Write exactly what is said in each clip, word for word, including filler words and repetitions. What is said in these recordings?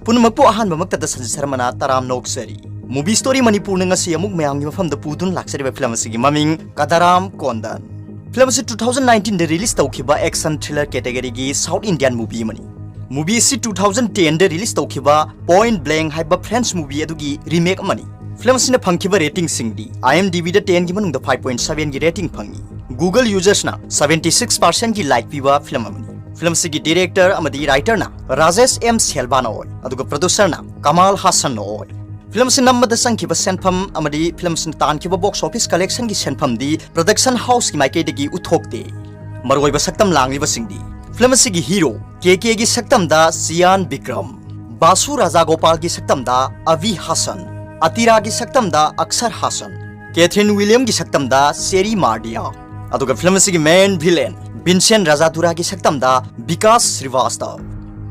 ꯄꯨꯝꯅꯃꯛꯄꯨ ꯑꯍꯥꯟꯕꯃꯛꯇꯗ ꯁꯟꯖꯤꯠ ꯁꯔꯃꯅ ꯇꯔꯥꯝꯅ ꯑꯣꯛꯆꯔꯤ꯫ Movie story ꯃꯅꯤꯄꯨꯔꯅ ꯉꯁꯤ ꯑꯃꯨꯛ ꯃꯌꯥꯝꯒꯤ ꯃꯐꯝꯗ ꯄꯨꯗꯨꯅ ꯂꯥꯛꯆꯔꯤꯕ ꯐꯤꯂꯝ ꯑꯁꯤꯒꯤ ꯃꯃꯤꯡ ꯀꯗꯥꯔꯥꯝ ꯀꯣꯟꯗꯟ꯫ ꯐꯤꯂꯝ ꯑꯁꯤ two thousand nineteenꯗ release ꯇꯧꯈꯤꯕ action thriller categoryꯒꯤ South Indian movie ꯑꯃꯅꯤ꯫ Movie ꯑꯁꯤ two thousand tenꯗ release ꯇꯧꯈꯤꯕ Point Blank ꯍꯥꯏꯕ French movie ꯑꯗꯨꯒꯤ remake ꯑꯃꯅꯤ꯫ ꯐꯤꯂꯝ ꯑꯁꯤꯅ ꯐꯪꯈꯤꯕ ratingꯁꯤꯡꯗꯤ IMDbꯗ tenꯒꯤ ꯃꯅꯨꯡꯗ five point sevenꯒꯤ rating ꯐꯪꯉꯤ꯫ Google usersꯅ seventy six percentꯀꯤ like ꯄꯤꯕ ꯐꯤꯂꯝ ꯑꯃꯅꯤ꯫ ꯐꯤꯂꯝ ꯑꯁꯤꯒꯤ director ꯑꯃꯗꯤ writerꯅ ꯔꯥꯖꯦꯁ ꯑꯦꯝ ꯁꯦꯜꯕꯥꯅ ꯑꯣꯏ, ꯑꯗꯨꯒ producerꯅ ꯀꯃꯥꯜ ꯍꯥꯁꯟꯅ ꯑꯣꯏ꯫ ꯐꯤꯂꯝ ꯑꯁꯤ ꯅꯝꯕꯗ ꯆꯪꯈꯤꯕ ꯁꯦꯟꯐꯝ ꯑꯃꯗꯤ ꯐꯤꯂꯝ ꯑꯁꯤꯅ ꯇꯥꯟꯈꯤꯕ box office collectionꯒꯤ ꯁꯦꯟꯐꯝꯗꯤ production houseꯀꯤ ꯃꯥꯏꯀꯩꯗꯒꯤ ꯎꯠꯊꯣꯛꯇꯦ꯫ ꯃꯔꯨꯑꯣꯏꯕ ꯁꯛꯇꯝ ꯂꯥꯡꯂꯤꯕꯁꯤꯡꯗꯤ ꯐꯤꯂꯝ ꯑꯁꯤꯒꯤ hero ꯀꯦ ꯀꯦꯒꯤ ꯁꯛꯇꯝꯗ ꯖꯤꯌꯥꯟ ꯕꯤꯀ꯭ꯔꯝ, ꯕꯥꯁꯨ ꯔꯥꯖꯥꯒꯣꯄꯥꯜꯒꯤ ꯁꯛꯇꯝꯗ ꯑꯚꯤ ꯍꯥꯁꯟ, ꯑꯇꯤꯔꯥꯒꯤ ꯁꯛꯇꯝꯗ ꯑꯛꯁꯔ ꯍꯥꯁꯟ, ꯀꯦꯊ꯭ꯔꯤꯟ ꯋꯤꯂꯤꯌꯝꯒꯤ ꯁꯛꯇꯝꯗ ꯁꯦꯔꯤ ꯃꯥꯔꯗꯤꯌꯥ, ꯑꯗꯨꯒ ꯐꯤꯂꯝ ꯑꯁꯤꯒꯤ main villain ꯚꯤꯟꯁꯦꯟ ꯔꯥꯖꯥꯗꯨꯔꯥꯒꯤ ꯁꯛꯇꯝꯗ ꯕꯤꯀꯥꯁ ꯁ꯭ꯔꯤꯋꯥꯁꯇꯕ꯫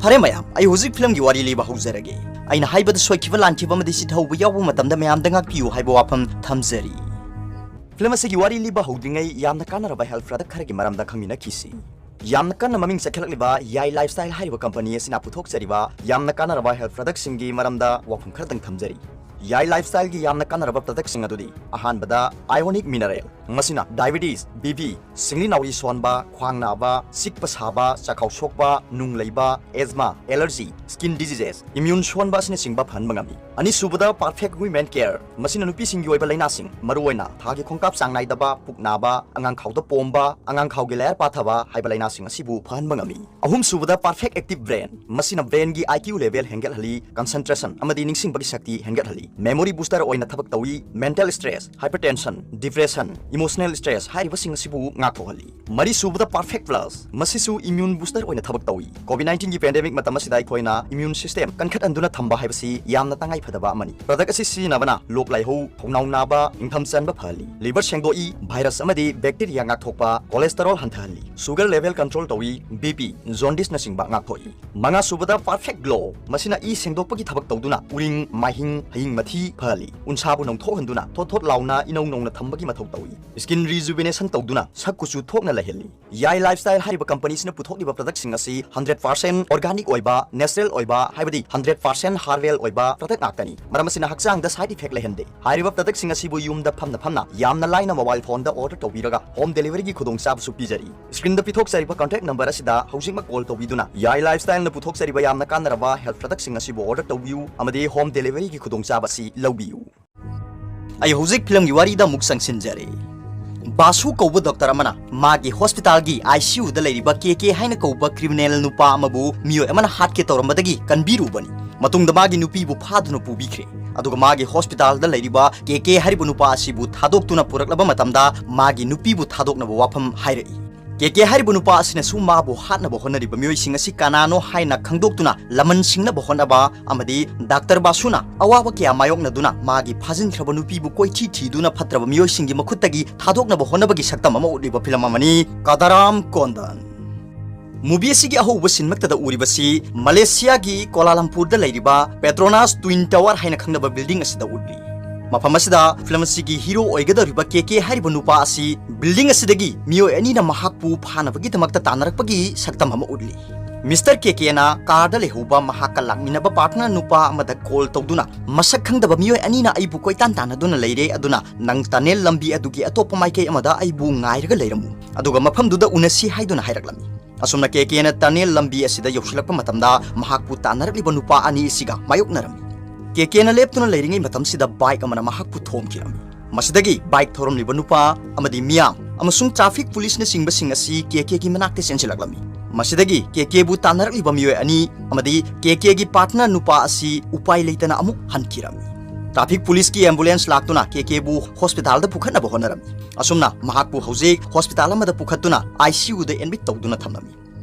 ꯐꯔꯦ ꯃꯌꯥꯝ, ꯑꯩ ꯍꯧꯖꯤꯛ ꯐꯤꯂꯝꯒꯤ ꯋꯥꯔꯤ ꯂꯤꯕ ꯍꯧꯖꯔꯒꯦ꯫ ꯑꯩꯅ ꯍꯥꯏꯕꯗ ꯁꯣꯏꯈꯤꯕ ꯂꯥꯟꯈꯤꯕ ꯑꯃꯗꯤ ꯆꯤꯊꯍꯧꯕ ꯌꯥꯎꯕ ꯃꯇꯝꯗ ꯃꯌꯥꯝꯗ ꯉꯥꯛꯄꯤꯌꯨ ꯍꯥꯏꯕ ꯋꯥꯐꯝ ꯊꯝꯖꯔꯤ꯫ ꯐꯤꯂꯝ ꯑꯁꯤꯒꯤ ꯋꯥꯔꯤ ꯂꯤꯕ ꯍꯧꯗ꯭ꯔꯤꯉꯩ ꯌꯥꯝꯅ ꯀꯥꯟꯅꯔꯕ health product ꯈꯔꯒꯤ ꯃꯔꯝꯗ ꯈꯪꯃꯤꯟꯅꯈꯤꯁꯤ꯫ ꯌꯥꯝꯅ ꯀꯟꯅ ꯃꯃꯤꯡ ꯆꯠꯈꯠꯂꯛꯂꯤꯕ ꯌꯥꯏ Lifestyle ꯍꯥꯏꯔꯤꯕ company ꯑꯁꯤꯅ ꯄꯨꯊꯣꯛꯆꯔꯤꯕ ꯌꯥꯝꯅ ꯀꯥꯟꯅꯔꯕ health productꯁꯤꯡꯒꯤ ꯃꯔꯝꯗ ꯋꯥꯐꯝ ꯈꯔꯗꯪ ꯊꯝꯖꯔꯤ꯫ ꯌꯥꯏ Lifestyleꯒꯤ ꯌꯥꯝꯅ ꯀꯥꯟꯅꯔꯕ productꯁꯤꯡ ꯑꯗꯨꯗꯤ ꯑꯍꯥꯟꯕꯗ Ionic Mineral, ꯃꯁꯤꯅ diabetes, BP, ꯁꯤꯡꯂꯤ ꯅꯥꯎꯔꯤ ꯁꯣꯟꯕ, ꯈ꯭ꯋꯥꯡ ꯅꯥꯕ, ꯆꯤꯛꯄ ꯁꯥꯕ, ꯆꯥꯛꯈꯥꯎ ꯁꯣꯛꯄ, ꯅꯨꯡ ꯂꯩꯕ, asthma, allergy, skin diseases, immune ꯁꯣꯟꯕ ꯑꯁꯤꯅꯆꯤꯡꯕ ꯐꯍꯟꯕ ꯉꯝꯃꯤ꯫ ꯑꯅꯤꯁꯨꯕꯗ Perfect Women Care, ꯃꯁꯤꯅ ꯅꯨꯄꯤꯁꯤꯡꯒꯤ ꯑꯣꯏꯕ ꯂꯥꯏꯅꯥꯁꯤꯡ, ꯃꯔꯨꯑꯣꯏꯅ ꯊꯥꯒꯤ ꯈꯣꯡꯀꯥꯞ ꯆꯥꯡ ꯅꯥꯏꯗꯕ, ꯄꯨꯛ ꯅꯥꯕ, ꯑꯉꯥꯡ ꯈꯥꯎꯗ ꯄꯣꯝꯕ, ꯑꯉꯥꯡ ꯈꯥꯎꯒꯤ layer ꯄꯥꯊꯕ ꯍꯥꯏꯕ ꯂꯥꯏꯅꯥꯁꯤꯡ ꯑꯁꯤꯕꯨ ꯐꯍꯟꯕ ꯉꯝꯃꯤ꯫ ꯑꯍꯨꯝꯁꯨꯕꯗ Perfect Active Brain, ꯃꯁꯤꯅ brainꯒꯤ IQ level ꯍꯦꯟꯒꯠꯍꯜꯂꯤ, concentration ꯑꯃꯗꯤ ꯅꯤꯡꯁꯤꯡꯕꯒꯤ ꯁꯛꯇꯤ ꯍꯦꯟꯒꯠꯍꯜꯂꯤ, memory booster ꯑꯣꯏꯅ ꯊꯕꯛ ꯇꯧꯏ, mental stress, hypertension, depression, emotional stress ꯍꯥꯏꯔꯤꯕꯁꯤꯡ ꯑꯁꯤꯕꯨ ꯉꯥꯛꯊꯣꯛꯍꯜꯂꯤ꯫ ꯃꯔꯤꯁꯨꯕꯗ Perfect Plus, ꯃꯁꯤꯁꯨ immune booster ꯑꯣꯏꯅ ꯊꯕꯛ ꯇꯧꯏ꯫ COVID nineteenꯒꯤ pandemic ꯃꯇꯝ ꯑꯁꯤꯗ ꯑꯩꯈꯣꯏꯅ immune system ꯀꯟꯈꯠꯍꯟꯗꯨꯅ ꯊꯝꯕ ꯍꯥꯏꯕꯁꯤ ꯌꯥꯝꯅ ꯇꯉꯥꯏ ꯐꯗꯕ ꯑꯃꯅꯤ꯫ Product ꯑꯁꯤ ꯁꯤꯖꯤꯟꯅꯕꯅ ꯂꯣꯛ ꯂꯥꯏꯍꯧ, ꯈꯧꯅꯥꯎ ꯅꯥꯕ, ꯏꯪꯊꯝ ꯆꯟꯕ ꯐꯍꯜꯂꯤ, liver ꯁꯦꯡꯗꯣꯛꯏ, virus ꯑꯃꯗꯤ bacteria ꯉꯥꯛꯊꯣꯛꯄ, cholesterol ꯍꯟꯊꯍꯜꯂꯤ, sugar level control ꯇꯧꯏ, BP, jaundiceꯅꯆꯤꯡꯕ ꯉꯥꯛꯊꯣꯛꯏ꯫ ꯃꯉꯥꯁꯨꯕꯗ Perfect Glow, ꯃꯁꯤꯅ ꯏ ꯁꯦꯡꯗꯣꯛꯄꯒꯤ ꯊꯕꯛ ꯇꯧꯗꯨꯅ ꯎꯔꯤꯡ, ꯃꯥꯏꯍꯤꯡ, ꯍꯌꯤꯡ ꯊꯤ ꯐꯍꯜꯂꯤ꯫ ꯎꯟꯁꯥꯕꯨ ꯅꯧꯊꯣꯛꯍꯟꯗꯨꯅ ꯊꯣꯠ ꯊꯣꯠ ꯂꯥꯎꯅ ꯏꯅꯧ ꯅꯧꯅ ꯊꯝꯕꯒꯤ ꯃꯊꯧ ꯇꯧꯏ꯫ Skin rejuvenation ꯇꯧꯗꯨꯅ ꯁꯛ ꯀꯨꯆꯨ ꯊꯣꯛꯅ ꯂꯩꯍꯜꯂꯤ꯫ ꯌꯥꯏ ꯂꯥꯏꯐꯁ꯭ꯇꯥꯏꯜ ꯍꯥꯏꯔꯤꯕ ꯀꯝꯄꯅꯤꯁꯤꯅ ꯄꯨꯊꯣꯛꯂꯤꯕ ꯄ꯭ꯔꯗꯛꯁꯤꯡ ꯑꯁꯤ ꯍꯟꯗ꯭ꯔꯦꯠ ꯄꯥꯔꯁꯦꯟ ꯑꯣꯔꯒꯥꯅꯤꯛ ꯑꯣꯏꯕ, ꯅꯦꯆꯔꯦꯜ ꯑꯣꯏꯕ, ꯍꯥꯏꯕꯗꯤ ꯍꯟꯗ꯭ꯔꯦꯠ ꯄꯥꯔꯁꯦꯟ ꯍꯥꯔꯕꯦꯜ ꯑꯣꯏꯕ ꯄ꯭ꯔꯗꯛ ꯉꯥꯛꯇꯅꯤ꯫ ꯃꯔꯝ ꯑꯁꯤꯅ ꯍꯛꯆꯥꯡꯗ ꯁꯥꯏꯗ ꯏꯐꯦꯛ ꯂꯩꯍꯟꯗꯦ꯫ ꯍꯥꯏꯔꯤꯕ ꯄ꯭ꯔꯗꯛꯁꯤꯡ ꯑꯁꯤꯕꯨ ꯌꯨꯝꯗ ꯐꯝꯅ ꯐꯝꯅ ꯌꯥꯝꯅ ꯂꯥꯏꯅ ꯃꯣꯕꯥꯏꯜ ꯐꯣꯟꯗ ꯑꯣꯔꯗꯔ ꯇꯧꯕꯤꯔꯒ ꯍꯣꯝ ꯗꯦꯂꯤꯚꯔꯤꯒꯤ ꯈꯨꯗꯣꯡꯆꯥꯕꯁꯨ ꯄꯤꯖꯔꯤ꯫ ꯁ꯭ꯀ꯭ꯔꯤꯟꯗ ꯄꯤꯊꯣꯛꯆꯔꯤꯕ ꯀꯟꯇꯦꯛ ꯅꯝꯕꯔ ꯑꯁꯤꯗ ꯍꯧꯖꯤꯛꯃꯛ ꯀꯣꯜ ꯇꯧꯕꯤꯗꯨꯅ ꯌꯥꯏ ꯂꯥꯏꯐꯁ꯭ꯇꯥꯏꯜꯅ ꯄꯨꯊꯣꯛꯆꯔꯤꯕ ꯌꯥꯝꯅ ꯀꯥꯟꯅꯔꯕ ꯍꯦꯜꯊ ꯄ꯭ꯔꯗꯛꯁꯤꯡ ꯑꯁꯤꯕꯨ ꯑꯣꯔꯗꯔ ꯇꯧꯕꯤꯌꯨ ꯑꯃꯗꯤ ꯍꯣꯝ ꯗꯦꯂꯤꯚꯔꯤꯒꯤ ꯈꯨꯗꯣꯡꯆꯥꯕ ꯑꯁꯤ ꯂꯧꯕꯤꯌꯨ꯫ ꯑꯩ ꯍꯧꯖꯤꯛ ꯐꯤꯂꯝꯒꯤ ꯋꯥꯔꯤꯗ ꯑꯃꯨꯛ ꯆꯪꯁꯤꯟꯖꯔꯦ꯫ ꯕꯥꯁꯨ ꯀꯧꯕ ꯗꯣꯛꯇꯔ ꯑꯃꯅ ꯃꯥꯒꯤ ꯍꯣꯁꯄꯤꯇꯥꯜꯒꯤ ICUꯗ ꯂꯩꯔꯤꯕ ꯀꯦ ꯀꯦ ꯍꯥꯏꯅ ꯀꯧꯕ ꯀ꯭ꯔꯤꯃꯤꯅꯦꯜ ꯅꯨꯄꯥ ꯑꯃꯕꯨ ꯃꯤꯑꯣꯏ ꯑꯃꯅ ꯍꯥꯠꯀꯦ ꯇꯧꯔꯝꯕꯗꯒꯤ ꯀꯟꯕꯤꯔꯨꯕꯅꯤ꯫ ꯃꯇꯨꯡꯗ ꯃꯥꯒꯤ ꯅꯨꯄꯤꯕꯨ ꯐꯥꯗꯨꯅ ꯄꯨꯕꯤꯈ꯭ꯔꯦ꯫ ꯑꯗꯨꯒ ꯃꯥꯒꯤ ꯍꯣꯁꯄꯤꯇꯥꯜꯗ ꯂꯩꯔꯤꯕ ꯀꯦ ꯀꯦ ꯍꯥꯏꯔꯤꯕ ꯅꯨꯄꯥ ꯑꯁꯤꯕꯨ ꯊꯥꯗꯣꯛꯇꯨꯅ ꯄꯨꯔꯛꯂꯕ ꯃꯇꯝꯗ ꯃꯥꯒꯤ ꯅꯨꯄꯤꯕꯨ ꯊꯥꯗꯣꯛꯅꯕ ꯋꯥꯐꯝ ꯍꯥꯏꯔꯛꯏ꯫ ꯀꯦ ꯀꯦ ꯍꯥꯏꯔꯤꯕ ꯅꯨꯄꯥ ꯑꯁꯤꯅꯁꯨ ꯃꯥꯕꯨ ꯍꯥꯠꯅꯕ ꯍꯣꯠꯅꯔꯤꯕ ꯃꯤꯑꯣꯏꯁꯤꯡ ꯑꯁꯤ ꯀꯅꯥꯅꯣ ꯍꯥꯏꯅ ꯈꯪꯗꯣꯛꯇꯨꯅ ꯂꯃꯟ ꯁꯤꯡꯅꯕ ꯍꯣꯠꯅꯕ ꯑꯃꯗꯤ ꯗꯥꯛꯇꯔ ꯕꯥꯁꯨꯅ ꯑꯋꯥꯕ ꯀꯌꯥ ꯃꯥꯌꯣꯛꯅꯗꯨꯅ ꯃꯥꯒꯤ ꯐꯥꯖꯤꯟꯈ꯭ꯔꯕ ꯅꯨꯄꯤꯕꯨ ꯀꯣꯏꯊꯤ ꯊꯤꯗꯨꯅ ꯐꯠꯇ꯭ꯔꯕ ꯃꯤꯑꯣꯏꯁꯤꯡꯒꯤ ꯃꯈꯨꯠꯇꯒꯤ ꯊꯥꯗꯣꯛꯅꯕ ꯍꯣꯠꯅꯕꯒꯤ ꯁꯛꯇꯝ ꯑꯃ ꯎꯠꯂꯤꯕ ꯐꯤꯂꯝ ꯑꯃꯅꯤ ꯀꯥꯗꯥꯔꯥꯝ ꯀꯣꯟꯗꯟ꯫ ꯃꯨꯚꯤ ꯑꯁꯤꯒꯤ ꯑꯍꯧꯕ ꯁꯤꯟꯃꯛꯇꯗ ꯎꯔꯤꯕꯁꯤ ꯃꯂꯦꯁꯤꯌꯥꯒꯤ ꯀꯣꯂꯥꯂꯝꯄꯨꯔꯗ ꯂꯩꯔꯤꯕ ꯄꯦꯇ꯭ꯔꯣꯅꯥꯁ ꯇ꯭ꯋꯤꯟ ꯇꯋꯥꯔ ꯍꯥꯏꯅ ꯈꯪꯅꯕ ꯕꯤꯜꯗꯤꯡ ꯑꯁꯤꯗ ꯎꯠꯂꯤ꯫ ꯃꯐꯝ ꯑꯁꯤꯗ ꯐꯤꯂꯝ ꯑꯁꯤꯒꯤ ꯍꯤꯔꯣ ꯑꯣꯏꯒꯗꯧꯔꯤꯕ ꯀꯦ ꯀꯦ ꯍꯥꯏꯔꯤꯕ ꯅꯨꯄꯥ ꯑꯁꯤ ꯕꯤꯜꯗꯤꯡ ꯑꯁꯤꯗꯒꯤ ꯃꯤꯑꯣꯏ ꯑꯅꯤꯅ ꯃꯍꯥꯛꯄꯨ ꯐꯥꯅꯕꯒꯤꯗꯃꯛꯇ ꯇꯥꯟꯅꯔꯛꯄꯒꯤ ꯁꯛꯇꯝ ꯑꯃ ꯎꯠꯂꯤ꯫ ꯃꯤꯁꯇꯔ ꯀꯦ ꯀꯦꯅ ꯀꯥꯔꯗ ꯂꯩꯍꯧꯕ ꯃꯍꯥꯛꯀ ꯂꯥꯛꯃꯤꯟꯅꯕ ꯄꯥꯔꯠꯅꯔ ꯅꯨꯄꯥ ꯑꯃꯗ ꯀꯣꯜ ꯇꯧꯗꯨꯅ ꯃꯁꯛ ꯈꯪꯗꯕ ꯃꯤꯑꯣꯏ ꯑꯅꯤꯅ ꯑꯩꯕꯨ ꯀꯣꯏꯇꯥꯟ ꯇꯥꯟꯅꯗꯨꯅ ꯂꯩꯔꯦ, ꯑꯗꯨꯅ ꯅꯪ ꯇꯅꯦꯜ ꯂꯝꯕꯤ ꯑꯗꯨꯒꯤ ꯑꯇꯣꯞꯄ ꯃꯥꯏꯀꯩ ꯑꯃꯗ ꯑꯩꯕꯨ ꯉꯥꯏꯔꯒ ꯂꯩꯔꯝꯃꯨ, ꯑꯗꯨꯒ ꯃꯐꯝꯗꯨꯗ ꯎꯅꯁꯤ ꯍꯥꯏꯗꯨꯅ ꯍꯥꯏꯔꯛꯂꯝꯃꯤ꯫ ꯑꯁꯨꯝꯅ ꯀꯦ ꯀꯦꯅ ꯇꯅꯦꯜ ꯂꯝꯕꯤ ꯑꯁꯤꯗ ꯌꯧꯁꯤꯜꯂꯛꯄ ꯃꯇꯝꯗ ꯃꯍꯥꯛꯄꯨ ꯇꯥꯟꯅꯔꯛꯂꯤꯕ ꯅꯨꯄꯥ ꯑꯅꯤ ꯑꯁꯤꯒ ꯃꯥꯌꯣꯛꯅꯔꯝꯃꯤ꯫ ꯀꯦ ꯀꯦꯅ ꯂꯦꯞꯇꯨꯅ ꯂꯩꯔꯤꯉꯩ ꯃꯇꯝꯁꯤꯗ ꯕꯥꯏꯛ ꯑꯃꯅ ꯃꯍꯥꯛꯄꯨ ꯊꯣꯝꯈꯤꯔꯝꯃꯤ꯫ ꯃꯁꯤꯗꯒꯤ ꯕꯥꯏꯛ ꯊꯧꯔꯝꯂꯤꯕ ꯅꯨꯄꯥ ꯑꯃꯗꯤ ꯃꯤꯌꯥꯝ ꯑꯃꯁꯨꯡ ꯇ꯭ꯔꯥꯐꯤꯛ ꯄꯨꯂꯤꯁꯅꯆꯤꯡꯕꯁꯤꯡ ꯑꯁꯤ ꯀꯦ ꯀꯦꯒꯤ ꯃꯅꯥꯛꯇ ꯆꯦꯟꯁꯤꯜꯂꯛꯂꯝꯃꯤ꯫ ꯃꯁꯤꯗꯒꯤ ꯀꯦ ꯀꯦꯕꯨ ꯇꯥꯟꯅꯔꯛꯂꯤꯕ ꯃꯤꯑꯣꯏ ꯑꯅꯤ ꯑꯃꯗꯤ ꯀꯦ ꯀꯦꯒꯤ ꯄꯥꯔꯠꯅꯔ ꯅꯨꯄꯥ ꯑꯁꯤ ꯎꯄꯥꯏ ꯂꯩꯇꯅ ꯑꯃꯨꯛ ꯍꯟꯈꯤꯔꯝꯃꯤ꯫ ꯇ꯭ꯔꯥꯐꯤꯛ ꯄꯨꯂꯤꯁꯀꯤ ꯑꯦꯝꯕꯨꯂꯦꯟꯁ ꯂꯥꯛꯇꯨꯅ ꯀꯦ ꯀꯦꯕꯨ ꯍꯣꯁꯄꯤꯇꯥꯜꯗ ꯄꯨꯈꯠꯅꯕ ꯍꯣꯠꯅꯔꯝꯃꯤ꯫ ꯑꯁꯨꯝꯅ ꯃꯍꯥꯛꯄꯨ ꯍꯧꯖꯤꯛ ꯍꯣꯁꯄꯤꯇꯥꯜ ꯑꯃꯗ ꯄꯨꯈꯠꯇꯨꯅ ICUꯗ ꯑꯦꯗꯃꯤꯠ ꯇꯧꯗꯨꯅ ꯊꯝꯂꯝꯃꯤ꯫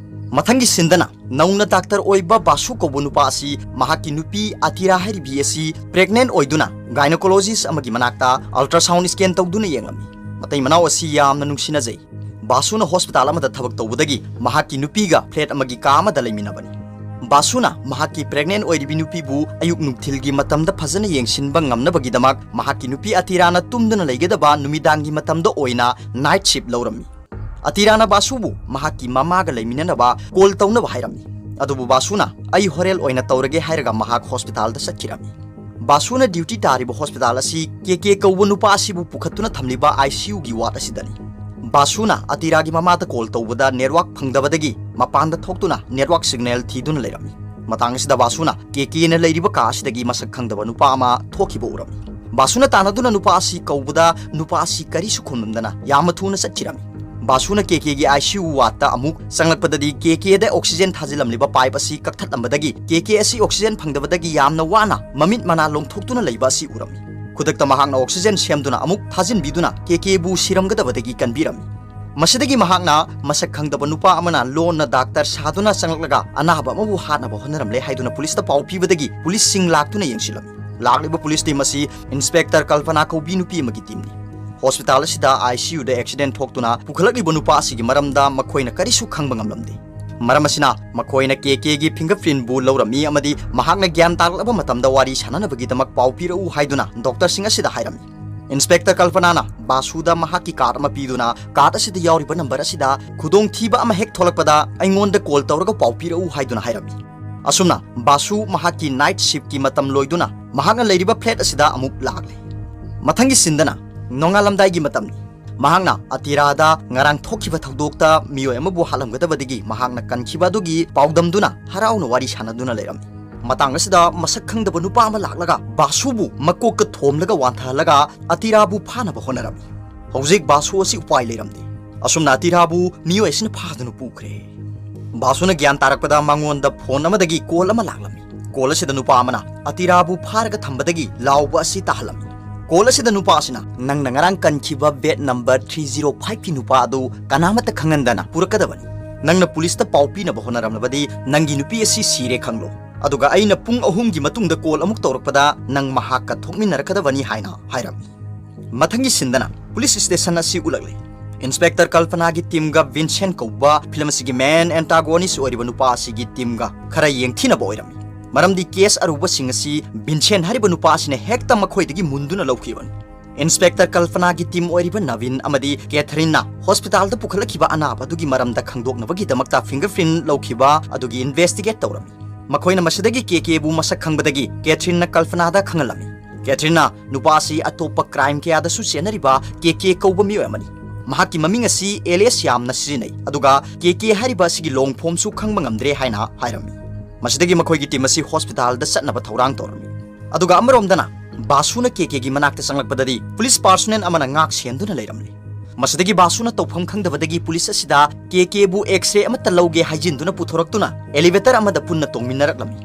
ꯃꯊꯪꯒꯤ ꯁꯤꯟꯗꯅ ꯅꯧꯅ ꯗꯥꯛꯇꯔ ꯑꯣꯏꯕ ꯕꯥꯁꯨ ꯀꯧꯕ ꯅꯨꯄꯥ ꯑꯁꯤ ꯃꯍꯥꯛꯀꯤ ꯅꯨꯄꯤ ꯑꯇꯤꯔꯥ ꯍꯥꯏꯔꯤꯕꯤ ꯑꯁꯤ ꯄ꯭ꯔꯦꯒꯅꯦꯟ ꯑꯣꯏꯗꯨꯅ ꯒꯥꯏꯅꯣꯀꯣꯂꯣꯖꯤꯁ ꯑꯃꯒꯤ ꯃꯅꯥꯛꯇ ꯑꯜꯇ꯭ꯔꯥꯁꯥꯎꯟ ꯁ꯭ꯀꯦꯟ ꯇꯧꯗꯨꯅ ꯌꯦꯡꯂꯝꯃꯤ꯫ ꯃꯇꯩ ꯃꯅꯥꯎ ꯑꯁꯤ ꯌꯥꯝꯅ ꯅꯨꯡꯁꯤꯅꯖꯩ꯫ ꯕꯥꯁꯨꯅ ꯍꯣꯁꯄꯤꯇꯥꯜ ꯑꯃꯗ ꯊꯕꯛ ꯇꯧꯕꯗꯒꯤ ꯃꯍꯥꯛꯀꯤ ꯅꯨꯄꯤꯒ ꯐ꯭ꯂꯦꯠ ꯑꯃꯒꯤ ꯀꯥ ꯑꯃꯗ ꯂꯩꯃꯤꯟꯅꯕꯅꯤ꯫ ꯕꯥꯁꯨꯅ ꯃꯍꯥꯛꯀꯤ pregnant ꯑꯣꯏꯔꯤꯕꯤ ꯅꯨꯄꯤꯕꯨ ꯑꯌꯨꯛ ꯅꯨꯡꯊꯤꯜꯒꯤ ꯃꯇꯝꯗ ꯐꯖꯅ ꯌꯦꯡꯁꯤꯟꯕ ꯉꯝꯅꯕꯒꯤꯗꯃꯛ ꯃꯍꯥꯛꯀꯤ ꯅꯨꯄꯤ ꯑꯇꯤꯔꯥꯅ ꯇꯨꯝꯗꯨꯅ ꯂꯩꯒꯗꯕ ꯅꯨꯃꯤꯗꯥꯡꯒꯤ ꯃꯇꯝꯗ ꯑꯣꯏꯅ night shift ꯂꯧꯔꯝꯃꯤ꯫ ꯑꯇꯤꯔꯥꯅ ꯕꯥꯁꯨꯕꯨ ꯃꯍꯥꯛꯀꯤ ꯃꯃꯥꯒ ꯂꯩꯃꯤꯟꯅꯅꯕ call ꯇꯧꯅꯕ ꯍꯥꯏꯔꯝꯃꯤ꯫ ꯑꯗꯨꯕꯨ ꯕꯥꯁꯨꯅ "ꯑꯩ ꯍꯣꯔꯦꯟ ꯑꯣꯏꯅ ꯇꯧꯔꯒꯦ" ꯍꯥꯏꯔꯒ ꯃꯍꯥꯛ hospitalꯗ ꯆꯠꯈꯤꯔꯝꯃꯤ꯫ ꯕꯥꯁꯨꯅ duty ꯇꯥꯔꯤꯕ hospital ꯑꯁꯤ ꯀꯦ ꯀꯦ ꯀꯧꯕ ꯅꯨꯄꯥ ꯑꯁꯤꯕꯨ ꯄꯨꯈꯠꯇꯨꯅ ꯊꯝꯂꯤꯕ ICUꯒꯤ ward ꯑꯁꯤꯗꯅꯤ꯫ ꯕꯥꯁꯨꯅ ꯑꯇꯤꯔꯥꯒꯤ ꯃꯃꯥꯗ call ꯇꯧꯕꯗ network ꯐꯪꯗꯕꯗꯒꯤ ꯃꯄꯥꯟꯗ ꯊꯣꯛꯇꯨꯅ network signal ꯊꯤꯗꯨꯅ ꯂꯩꯔꯝꯃꯤ꯫ ꯃꯇꯥꯡ ꯑꯁꯤꯗ ꯕꯥꯁꯨꯅ ꯀꯦ ꯀꯦꯅ ꯂꯩꯔꯤꯕ ꯀꯥ ꯑꯁꯤꯗꯒꯤ ꯃꯁꯛ ꯈꯪꯗꯕ ꯅꯨꯄꯥ ꯑꯃ ꯊꯣꯛꯈꯤꯕ ꯎꯔꯝꯃꯤ꯫ ꯕꯥꯁꯨꯅ ꯇꯥꯟꯅꯗꯨꯅ ꯅꯨꯄꯥ ꯑꯁꯤ ꯀꯧꯕꯗ ꯅꯨꯄꯥ ꯑꯁꯤ ꯀꯔꯤꯁꯨ ꯈꯨꯝꯂꯝꯗꯅ ꯌꯥꯝꯅ ꯊꯨꯅ ꯆꯠꯈꯤꯔꯝꯃꯤ꯫ ꯕꯥꯁꯨꯅ ꯀꯦ ꯀꯦꯒꯤ ICU wardꯇ ꯑꯃꯨꯛ ꯆꯪꯂꯛꯄꯗꯗꯤ ꯀꯦ ꯀꯦꯗ oxygen ꯊꯥꯖꯤꯜꯂꯝꯂꯤꯕ pipe ꯑꯁꯤ ꯀꯛꯊꯠꯂꯝꯕꯗꯒꯤ ꯀꯦ ꯀꯦ ꯑꯁꯤ oxygen ꯐꯪꯗꯕꯗꯒꯤ ꯌꯥꯝꯅ ꯋꯥꯅ ꯃꯃꯤꯠ ꯃꯅꯥ ꯂꯣꯡꯊꯣꯛꯇꯨꯅ ꯂꯩꯕ ꯑꯁꯤ ꯎꯔꯝꯃꯤ꯫ ꯈꯨꯗꯛꯇ ꯃꯍꯥꯛꯅ oxygen ꯁꯦꯝꯗꯨꯅ ꯑꯃꯨꯛ ꯊꯥꯖꯤꯟꯕꯤꯗꯨꯅ ꯀꯦ ꯀꯦꯕꯨ ꯁꯤꯔꯝꯒꯗꯕꯗꯒꯤ ꯀꯟꯕꯤꯔꯝꯃꯤ꯫ ꯃꯁꯤꯗꯒꯤ ꯃꯍꯥꯛꯅ ꯃꯁꯛ ꯈꯪꯗꯕ ꯅꯨꯄꯥ ꯑꯃꯅ ꯂꯣꯟꯅ doctor ꯁꯥꯗꯨꯅ ꯆꯪꯂꯛꯂꯒ ꯑꯅꯥꯕ ꯑꯃꯕꯨ ꯍꯥꯠꯅꯕ ꯍꯣꯠꯅꯔꯝꯂꯦ ꯍꯥꯏꯗꯨꯅ policeꯇ ꯄꯥꯎ ꯄꯤꯕꯗꯒꯤ policeꯁꯤꯡ ꯂꯥꯛꯇꯨꯅ ꯌꯦꯡꯁꯤꯜꯂꯝꯃꯤ꯫ ꯂꯥꯛꯂꯤꯕ police team ꯑꯁꯤ Inspector ꯀꯜꯄꯅꯥ ꯀꯧꯕꯤ ꯅꯨꯄꯤ ꯑꯃꯒꯤ teamꯅꯤ꯫ Hospital ꯑꯁꯤꯗ ICUꯗ accident ꯊꯣꯛꯇꯨꯅ ꯄꯨꯈꯠꯂꯛꯂꯤꯕ ꯅꯨꯄꯥ ꯑꯁꯤꯒꯤ ꯃꯔꯝꯗ ꯃꯈꯣꯏꯅ ꯀꯔꯤꯁꯨ ꯈꯪꯕ ꯉꯝꯂꯝꯗꯦ꯫ ꯃꯔꯝ ꯑꯁꯤꯅ ꯃꯈꯣꯏꯅ ꯀꯦ ꯀꯦꯒꯤ fingerprintꯕꯨ ꯂꯧꯔꯝꯃꯤ ꯑꯃꯗꯤ ꯃꯍꯥꯛꯅ ꯒ꯭ꯌꯥꯟ ꯇꯥꯔꯛꯂꯕ ꯃꯇꯝꯗ ꯋꯥꯔꯤ ꯁꯥꯟꯅꯅꯕꯒꯤꯗꯃꯛ ꯄꯥꯎ ꯄꯤꯔꯛꯎ ꯍꯥꯏꯗꯨꯅ doctorꯁꯤꯡ ꯑꯁꯤꯗ ꯍꯥꯏꯔꯝꯃꯤ꯫ Inspector ꯀꯜꯄꯅꯥꯅ ꯕꯥꯁꯨꯗ ꯃꯍꯥꯛꯀꯤ card ꯑꯃ ꯄꯤꯗꯨꯅ card ꯑꯁꯤꯗ ꯌꯥꯎꯔꯤꯕ number ꯑꯁꯤꯗ ꯈꯨꯗꯣꯡꯊꯤꯕ ꯑꯃ ꯍꯦꯛ ꯊꯣꯛꯂꯛꯄꯗ ꯑꯩꯉꯣꯟꯗ call ꯇꯧꯔꯒ ꯄꯥꯎ ꯄꯤꯔꯛꯎ ꯍꯥꯏꯗꯨꯅ ꯍꯥꯏꯔꯝꯃꯤ꯫ ꯑꯁꯨꯝꯅ ꯕꯥꯁꯨ ꯃꯍꯥꯛꯀꯤ night shiftꯀꯤ ꯃꯇꯝ ꯂꯣꯏꯗꯨꯅ ꯃꯍꯥꯛꯅ ꯂꯩꯔꯤꯕ flat ꯑꯁꯤꯗ ꯑꯃꯨꯛ ꯂꯥꯛꯂꯦ꯫ ꯃꯊꯪꯒꯤ sceneꯗꯅ ꯅꯣꯡꯉꯥꯜꯂꯝꯗꯥꯏꯒꯤ ꯃꯇꯝꯅꯤ꯫ ꯃꯍꯥꯛꯅ ꯑꯇꯤꯔꯥꯗ ꯉꯔꯥꯡ ꯊꯣꯛꯈꯤꯕ ꯊꯧꯗꯣꯛꯇ ꯃꯤꯑꯣꯏ ꯑꯃꯕꯨ ꯍꯥꯠꯂꯝꯒꯗꯕꯗꯒꯤ ꯃꯍꯥꯛꯅ ꯀꯟꯈꯤꯕ ꯑꯗꯨꯒꯤ ꯄꯥꯎꯗꯝꯗꯨꯅ ꯍꯔꯥꯎꯅ ꯋꯥꯔꯤ ꯁꯥꯟꯅꯗꯨꯅ ꯂꯩꯔꯝꯃꯤ꯫ ꯃꯇꯥꯡ ꯑꯁꯤꯗ ꯃꯁꯛ ꯈꯪꯗꯕ ꯅꯨꯄꯥ ꯑꯃ ꯂꯥꯛꯂꯒ ꯕꯥꯁꯨꯕꯨ ꯃꯀꯣꯛꯇ ꯊꯣꯝꯂꯒ ꯋꯥꯟꯊꯍꯜꯂꯒ ꯑꯇꯤꯔꯥꯕꯨ ꯐꯥꯅꯕ ꯍꯣꯠꯅꯔꯝꯃꯤ꯫ ꯍꯧꯖꯤꯛ ꯕꯥꯁꯨ ꯑꯁꯤ ꯎꯄꯥꯏ ꯂꯩꯔꯝꯗꯦ꯫ ꯑꯁꯨꯝꯅ ꯑꯇꯤꯔꯥꯕꯨ ꯃꯤꯑꯣꯏ ꯑꯁꯤꯅ ꯐꯥꯗꯨꯅ ꯄꯨꯈ꯭ꯔꯦ꯫ ꯕꯥꯁꯨꯅ ꯒ꯭ꯌꯥꯟ ꯇꯥꯔꯛꯄꯗ ꯃꯉꯣꯟꯗ phone ꯑꯃꯗꯒꯤ call ꯑꯃ ꯂꯥꯛꯂꯝꯃꯤ꯫ Call ꯑꯁꯤꯗ ꯅꯨꯄꯥ ꯑꯃꯅ ꯑꯇꯤꯔꯥꯕꯨ ꯐꯥꯔꯒ ꯊꯝꯕꯗꯒꯤ ꯂꯥꯎꯕ ꯑꯁꯤ ꯇꯥꯍꯜꯂꯝꯃꯤ꯫ Call ꯑꯁꯤꯗ ꯅꯨꯄꯥ ꯑꯁꯤꯅ "ꯅꯪꯅ ꯉꯔꯥꯡ ꯀꯟꯈꯤꯕ bed number three zero fiveꯀꯤ ꯅꯨꯄꯥ ꯑꯗꯨ ꯀꯅꯥꯃꯠꯇ ꯈꯪꯍꯟꯗꯅ ꯄꯨꯔꯛꯀꯗꯕꯅꯤ꯫ ꯅꯪꯅ policeꯇ ꯄꯥꯎ ꯄꯤꯅꯕ ꯍꯣꯠꯅꯔꯝꯂꯕꯗꯤ ꯅꯪꯒꯤ ꯅꯨꯄꯤ ꯑꯁꯤ ꯁꯤꯔꯦ ꯈꯪꯂꯣ꯫ ꯑꯗꯨꯒ ꯑꯩꯅ ꯄꯨꯡ ꯑꯍꯨꯝꯒꯤ ꯃꯇꯨꯡꯗ call ꯑꯃꯨꯛ ꯇꯧꯔꯛꯄꯗ ꯅꯪ ꯃꯍꯥꯛꯀ ꯊꯣꯛꯃꯤꯟꯅꯔꯛꯀꯗꯕꯅꯤ" ꯍꯥꯏꯅ ꯍꯥꯏꯔꯝꯃꯤ꯫ ꯃꯊꯪꯒꯤ sceneꯗꯅ police station ꯑꯁꯤ ꯎꯠꯂꯛꯂꯦ꯫ Inspector ꯀꯜꯄꯅꯥꯒꯤ teamꯒ Vincent ꯀꯧꯕ film ꯑꯁꯤꯒꯤ main antagonist ꯑꯣꯏꯔꯤꯕ ꯅꯨꯄꯥ ꯑꯁꯤꯒꯤ teamꯒ ꯈꯔ ꯌꯦꯡꯊꯤꯅꯕ ꯑꯣꯏꯔꯝꯃꯤ꯫ ꯃꯔꯝꯗꯤ case ꯑꯔꯨꯕꯁꯤꯡ ꯑꯁꯤ Vincent ꯍꯥꯏꯔꯤꯕ ꯅꯨꯄꯥ ꯑꯁꯤꯅ ꯍꯦꯛꯇ ꯃꯈꯣꯏꯗꯒꯤ ꯃꯨꯟꯗꯨꯅ ꯂꯧꯈꯤꯕꯅꯤ꯫ Inspector ꯀꯜꯄꯅꯥꯒꯤ team ꯑꯣꯏꯔꯤꯕ ꯅꯕꯤꯟ ꯑꯃꯗꯤ ꯀꯦꯊꯔꯤꯟꯅ hospitalꯗ ꯄꯨꯈꯠꯂꯛꯈꯤꯕ ꯑꯅꯥꯕ ꯑꯗꯨꯒꯤ ꯃꯔꯝꯗ ꯈꯪꯗꯣꯛꯅꯕꯒꯤꯗꯃꯛꯇ fingerprint ꯂꯧꯈꯤꯕ ꯑꯗꯨꯒꯤ investigate ꯇꯧꯔꯝꯃꯤ꯫ ꯃꯈꯣꯏꯅ ꯃꯁꯤꯗꯒꯤ ꯀꯦ ꯀꯦꯕꯨ ꯃꯁꯛ ꯈꯪꯕꯗꯒꯤ ꯀꯦꯊꯔꯤꯟꯅ ꯀꯜꯄꯅꯥꯗ ꯈꯪꯍꯜꯂꯝꯃꯤ꯫ ꯀꯦꯊꯔꯤꯟꯅ ꯅꯨꯄꯥ ꯑꯁꯤ ꯑꯇꯣꯞꯄ crime ꯀꯌꯥꯗꯁꯨ ꯆꯦꯟꯅꯔꯤꯕ ꯀꯦ ꯀꯦ ꯀꯧꯕ ꯃꯤꯑꯣꯏ ꯑꯃꯅꯤ꯫ ꯃꯍꯥꯛꯀꯤ ꯃꯃꯤꯡ ꯑꯁꯤ alias ꯌꯥꯝꯅ ꯁꯤꯖꯤꯟꯅꯩ, ꯑꯗꯨꯒ ꯀꯦ ꯀꯦ ꯍꯥꯏꯔꯤꯕ ꯑꯁꯤꯒꯤ long formꯁꯨ ꯈꯪꯕ ꯉꯝꯗ꯭ꯔꯦ ꯍꯥꯏꯅ ꯍꯥꯏꯔꯝꯃꯤ꯫ ꯃꯁꯤꯗꯒꯤ ꯃꯈꯣꯏꯒꯤ team ꯑꯁꯤ hospitalꯗ ꯆꯠꯅꯕ ꯊꯧꯔꯥꯡ ꯇꯧꯔꯝꯃꯤ꯫ ꯑꯗꯨꯒ ꯑꯃꯔꯣꯝꯗꯅ ꯕꯥꯁꯨꯅ ꯀꯦ ꯀꯦꯒꯤ ꯃꯅꯥꯛꯇ ꯆꯪꯂꯛꯄꯗꯗꯤ police personnel ꯑꯃꯅ ꯉꯥꯛ ꯁꯦꯟꯗꯨꯅ ꯂꯩꯔꯝꯂꯤ꯫ ꯃꯁꯤꯗꯒꯤ ꯕꯥꯁꯨꯅ ꯇꯧꯐꯝ ꯈꯪꯗꯕꯗꯒꯤ police ꯑꯁꯤꯗ ꯀꯦ ꯀꯦꯕꯨ X-ray ꯑꯃꯠꯇ ꯂꯧꯒꯦ ꯍꯥꯏꯖꯤꯟꯗꯨꯅ ꯄꯨꯊꯣꯔꯛꯇꯨꯅ elevator ꯑꯃꯗ ꯄꯨꯟꯅ ꯇꯣꯡꯃꯤꯟꯅꯔꯛꯂꯝꯃꯤ꯫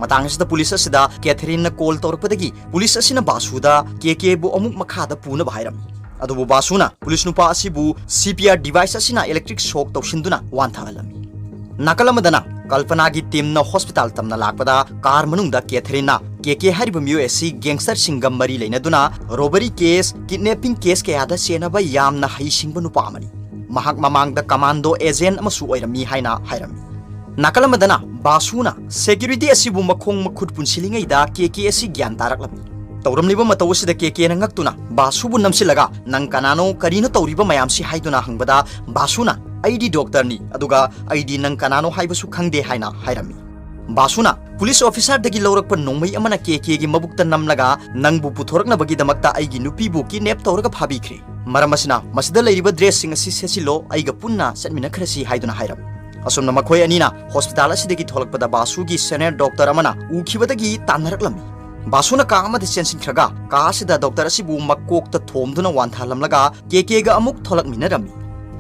ꯃꯇꯥꯡ ꯑꯁꯤꯗ police ꯑꯁꯤꯗ ꯀꯦꯊꯔꯤꯟꯅ call ꯇꯧꯔꯛꯄꯗꯒꯤ police ꯑꯁꯤꯅ ꯕꯥꯁꯨꯗ ꯀꯦ ꯀꯦꯕꯨ ꯑꯃꯨꯛ ꯃꯈꯥꯗ ꯄꯨꯅꯕ ꯍꯥꯏꯔꯝꯃꯤ꯫ ꯑꯗꯨꯕꯨ ꯕꯥꯁꯨꯅ police ꯅꯨꯄꯥ ꯑꯁꯤꯕꯨ C P R device ꯑꯁꯤꯅ electric shock ꯇꯧꯁꯤꯟꯗꯨꯅ ꯋꯥꯟꯊꯍꯜꯂꯝꯃꯤ꯫ ꯅꯥꯀꯜ ꯑꯃꯗꯅ ꯀꯜꯄꯅꯥꯒꯤ teamꯅ hospital ꯇꯝꯅ ꯂꯥꯛꯄꯗ car ꯃꯅꯨꯡꯗ ꯀꯦꯊꯔꯤꯟꯅ ꯀꯦ ꯀꯦ ꯍꯥꯏꯔꯤꯕ ꯃꯤꯑꯣꯏ ꯑꯁꯤ gangsterꯁꯤꯡꯒ ꯃꯔꯤ ꯂꯩꯅꯗꯨꯅ robbery case, kidnapping case ꯀꯌꯥꯗ ꯆꯦꯟꯅꯕ ꯌꯥꯝꯅ ꯍꯩꯁꯤꯡꯕ ꯅꯨꯄꯥ ꯑꯃꯅꯤ꯫ ꯃꯍꯥꯛ ꯃꯃꯥꯡꯗ commando agent ꯑꯃꯁꯨ ꯑꯣꯏꯔꯝꯃꯤ ꯍꯥꯏꯅ ꯍꯥꯏꯔꯝꯃꯤ꯫ ꯅꯥꯀꯜ ꯑꯃꯗꯅ ꯕꯥꯁꯨꯅ security ꯑꯁꯤꯕꯨ ꯃꯈꯣꯡ ꯃꯈꯨꯠ ꯄꯨꯟꯁꯤꯜꯂꯤꯉꯩꯗ ꯀꯦ ꯀꯦ ꯑꯁꯤ ꯒ꯭ꯌꯥꯟ ꯇꯥꯔꯛꯂꯝꯃꯤ꯫ ꯇꯧꯔꯝꯂꯤꯕ ꯃꯇꯧ ꯑꯁꯤꯗ ꯀꯦ ꯀꯦꯅ ꯉꯛꯇꯨꯅ ꯕꯥꯁꯨꯕꯨ ꯅꯝꯁꯤꯜꯂꯒ, "ꯅꯪ ꯀꯅꯥꯅꯣ, ꯀꯔꯤꯅꯣ ꯇꯧꯔꯤꯕ ꯃꯌꯥꯝꯁꯤ?" ꯍꯥꯏꯗꯨꯅ ꯍꯪꯕꯗ ꯕꯥꯁꯨꯅ, "ꯑꯩꯗꯤ doctorꯅꯤ, ꯑꯗꯨꯒ ꯑꯩꯗꯤ ꯅꯪ ꯀꯅꯥꯅꯣ ꯍꯥꯏꯕꯁꯨ ꯈꯪꯗꯦ" ꯍꯥꯏꯅ ꯍꯥꯏꯔꯝꯃꯤ꯫ ꯕꯥꯁꯨꯅ police officerꯗꯒꯤ ꯂꯧꯔꯛꯄ ꯅꯣꯡꯃꯩ ꯑꯃꯅ ꯀꯦ ꯀꯦꯒꯤ ꯃꯕꯨꯛꯇ ꯅꯝꯂꯒ, "ꯅꯪꯕꯨ ꯄꯨꯊꯣꯔꯛꯅꯕꯒꯤꯗꯃꯛꯇ ꯑꯩꯒꯤ ꯅꯨꯄꯤꯕꯨ kidnap ꯇꯧꯔꯒ ꯐꯥꯕꯤꯈ꯭ꯔꯦ꯫ ꯃꯔꯝ ꯑꯁꯤꯅ ꯃꯁꯤꯗ ꯂꯩꯔꯤꯕ dressꯁꯤꯡ ꯑꯁꯤ ꯁꯦꯠꯆꯤꯜꯂꯣ, ꯑꯩꯒ ꯄꯨꯟꯅ ꯆꯠꯃꯤꯟꯅꯈ꯭ꯔꯁꯤ" ꯍꯥꯏꯗꯨꯅ ꯍꯥꯏꯔꯝꯃꯤ꯫ ꯑꯁꯨꯝꯅ ꯃꯈꯣꯏ ꯑꯅꯤꯅ hospital ꯑꯁꯤꯗꯒꯤ ꯊꯣꯛꯂꯛꯄꯗ ꯕꯥꯁꯨꯒꯤ senior doctor ꯑꯃꯅ ꯎꯈꯤꯕꯗꯒꯤ ꯇꯥꯟꯅꯔꯛꯂꯝꯃꯤ꯫ ꯕꯥꯁꯨꯅ ꯀꯥ ꯑꯃꯗ ꯆꯦꯟꯁꯤꯟꯈ꯭ꯔꯒ ꯀꯥ ꯑꯁꯤꯗ doctor ꯑꯁꯤꯕꯨ ꯃꯀꯣꯛꯇ ꯊꯣꯝꯗꯨꯅ ꯋꯥꯟꯊꯍꯜꯂꯝꯂꯒ ꯀꯦ ꯀꯦꯒ ꯑꯃꯨꯛ ꯊꯣꯛꯂꯛꯃꯤꯟꯅꯔꯝꯃꯤ꯫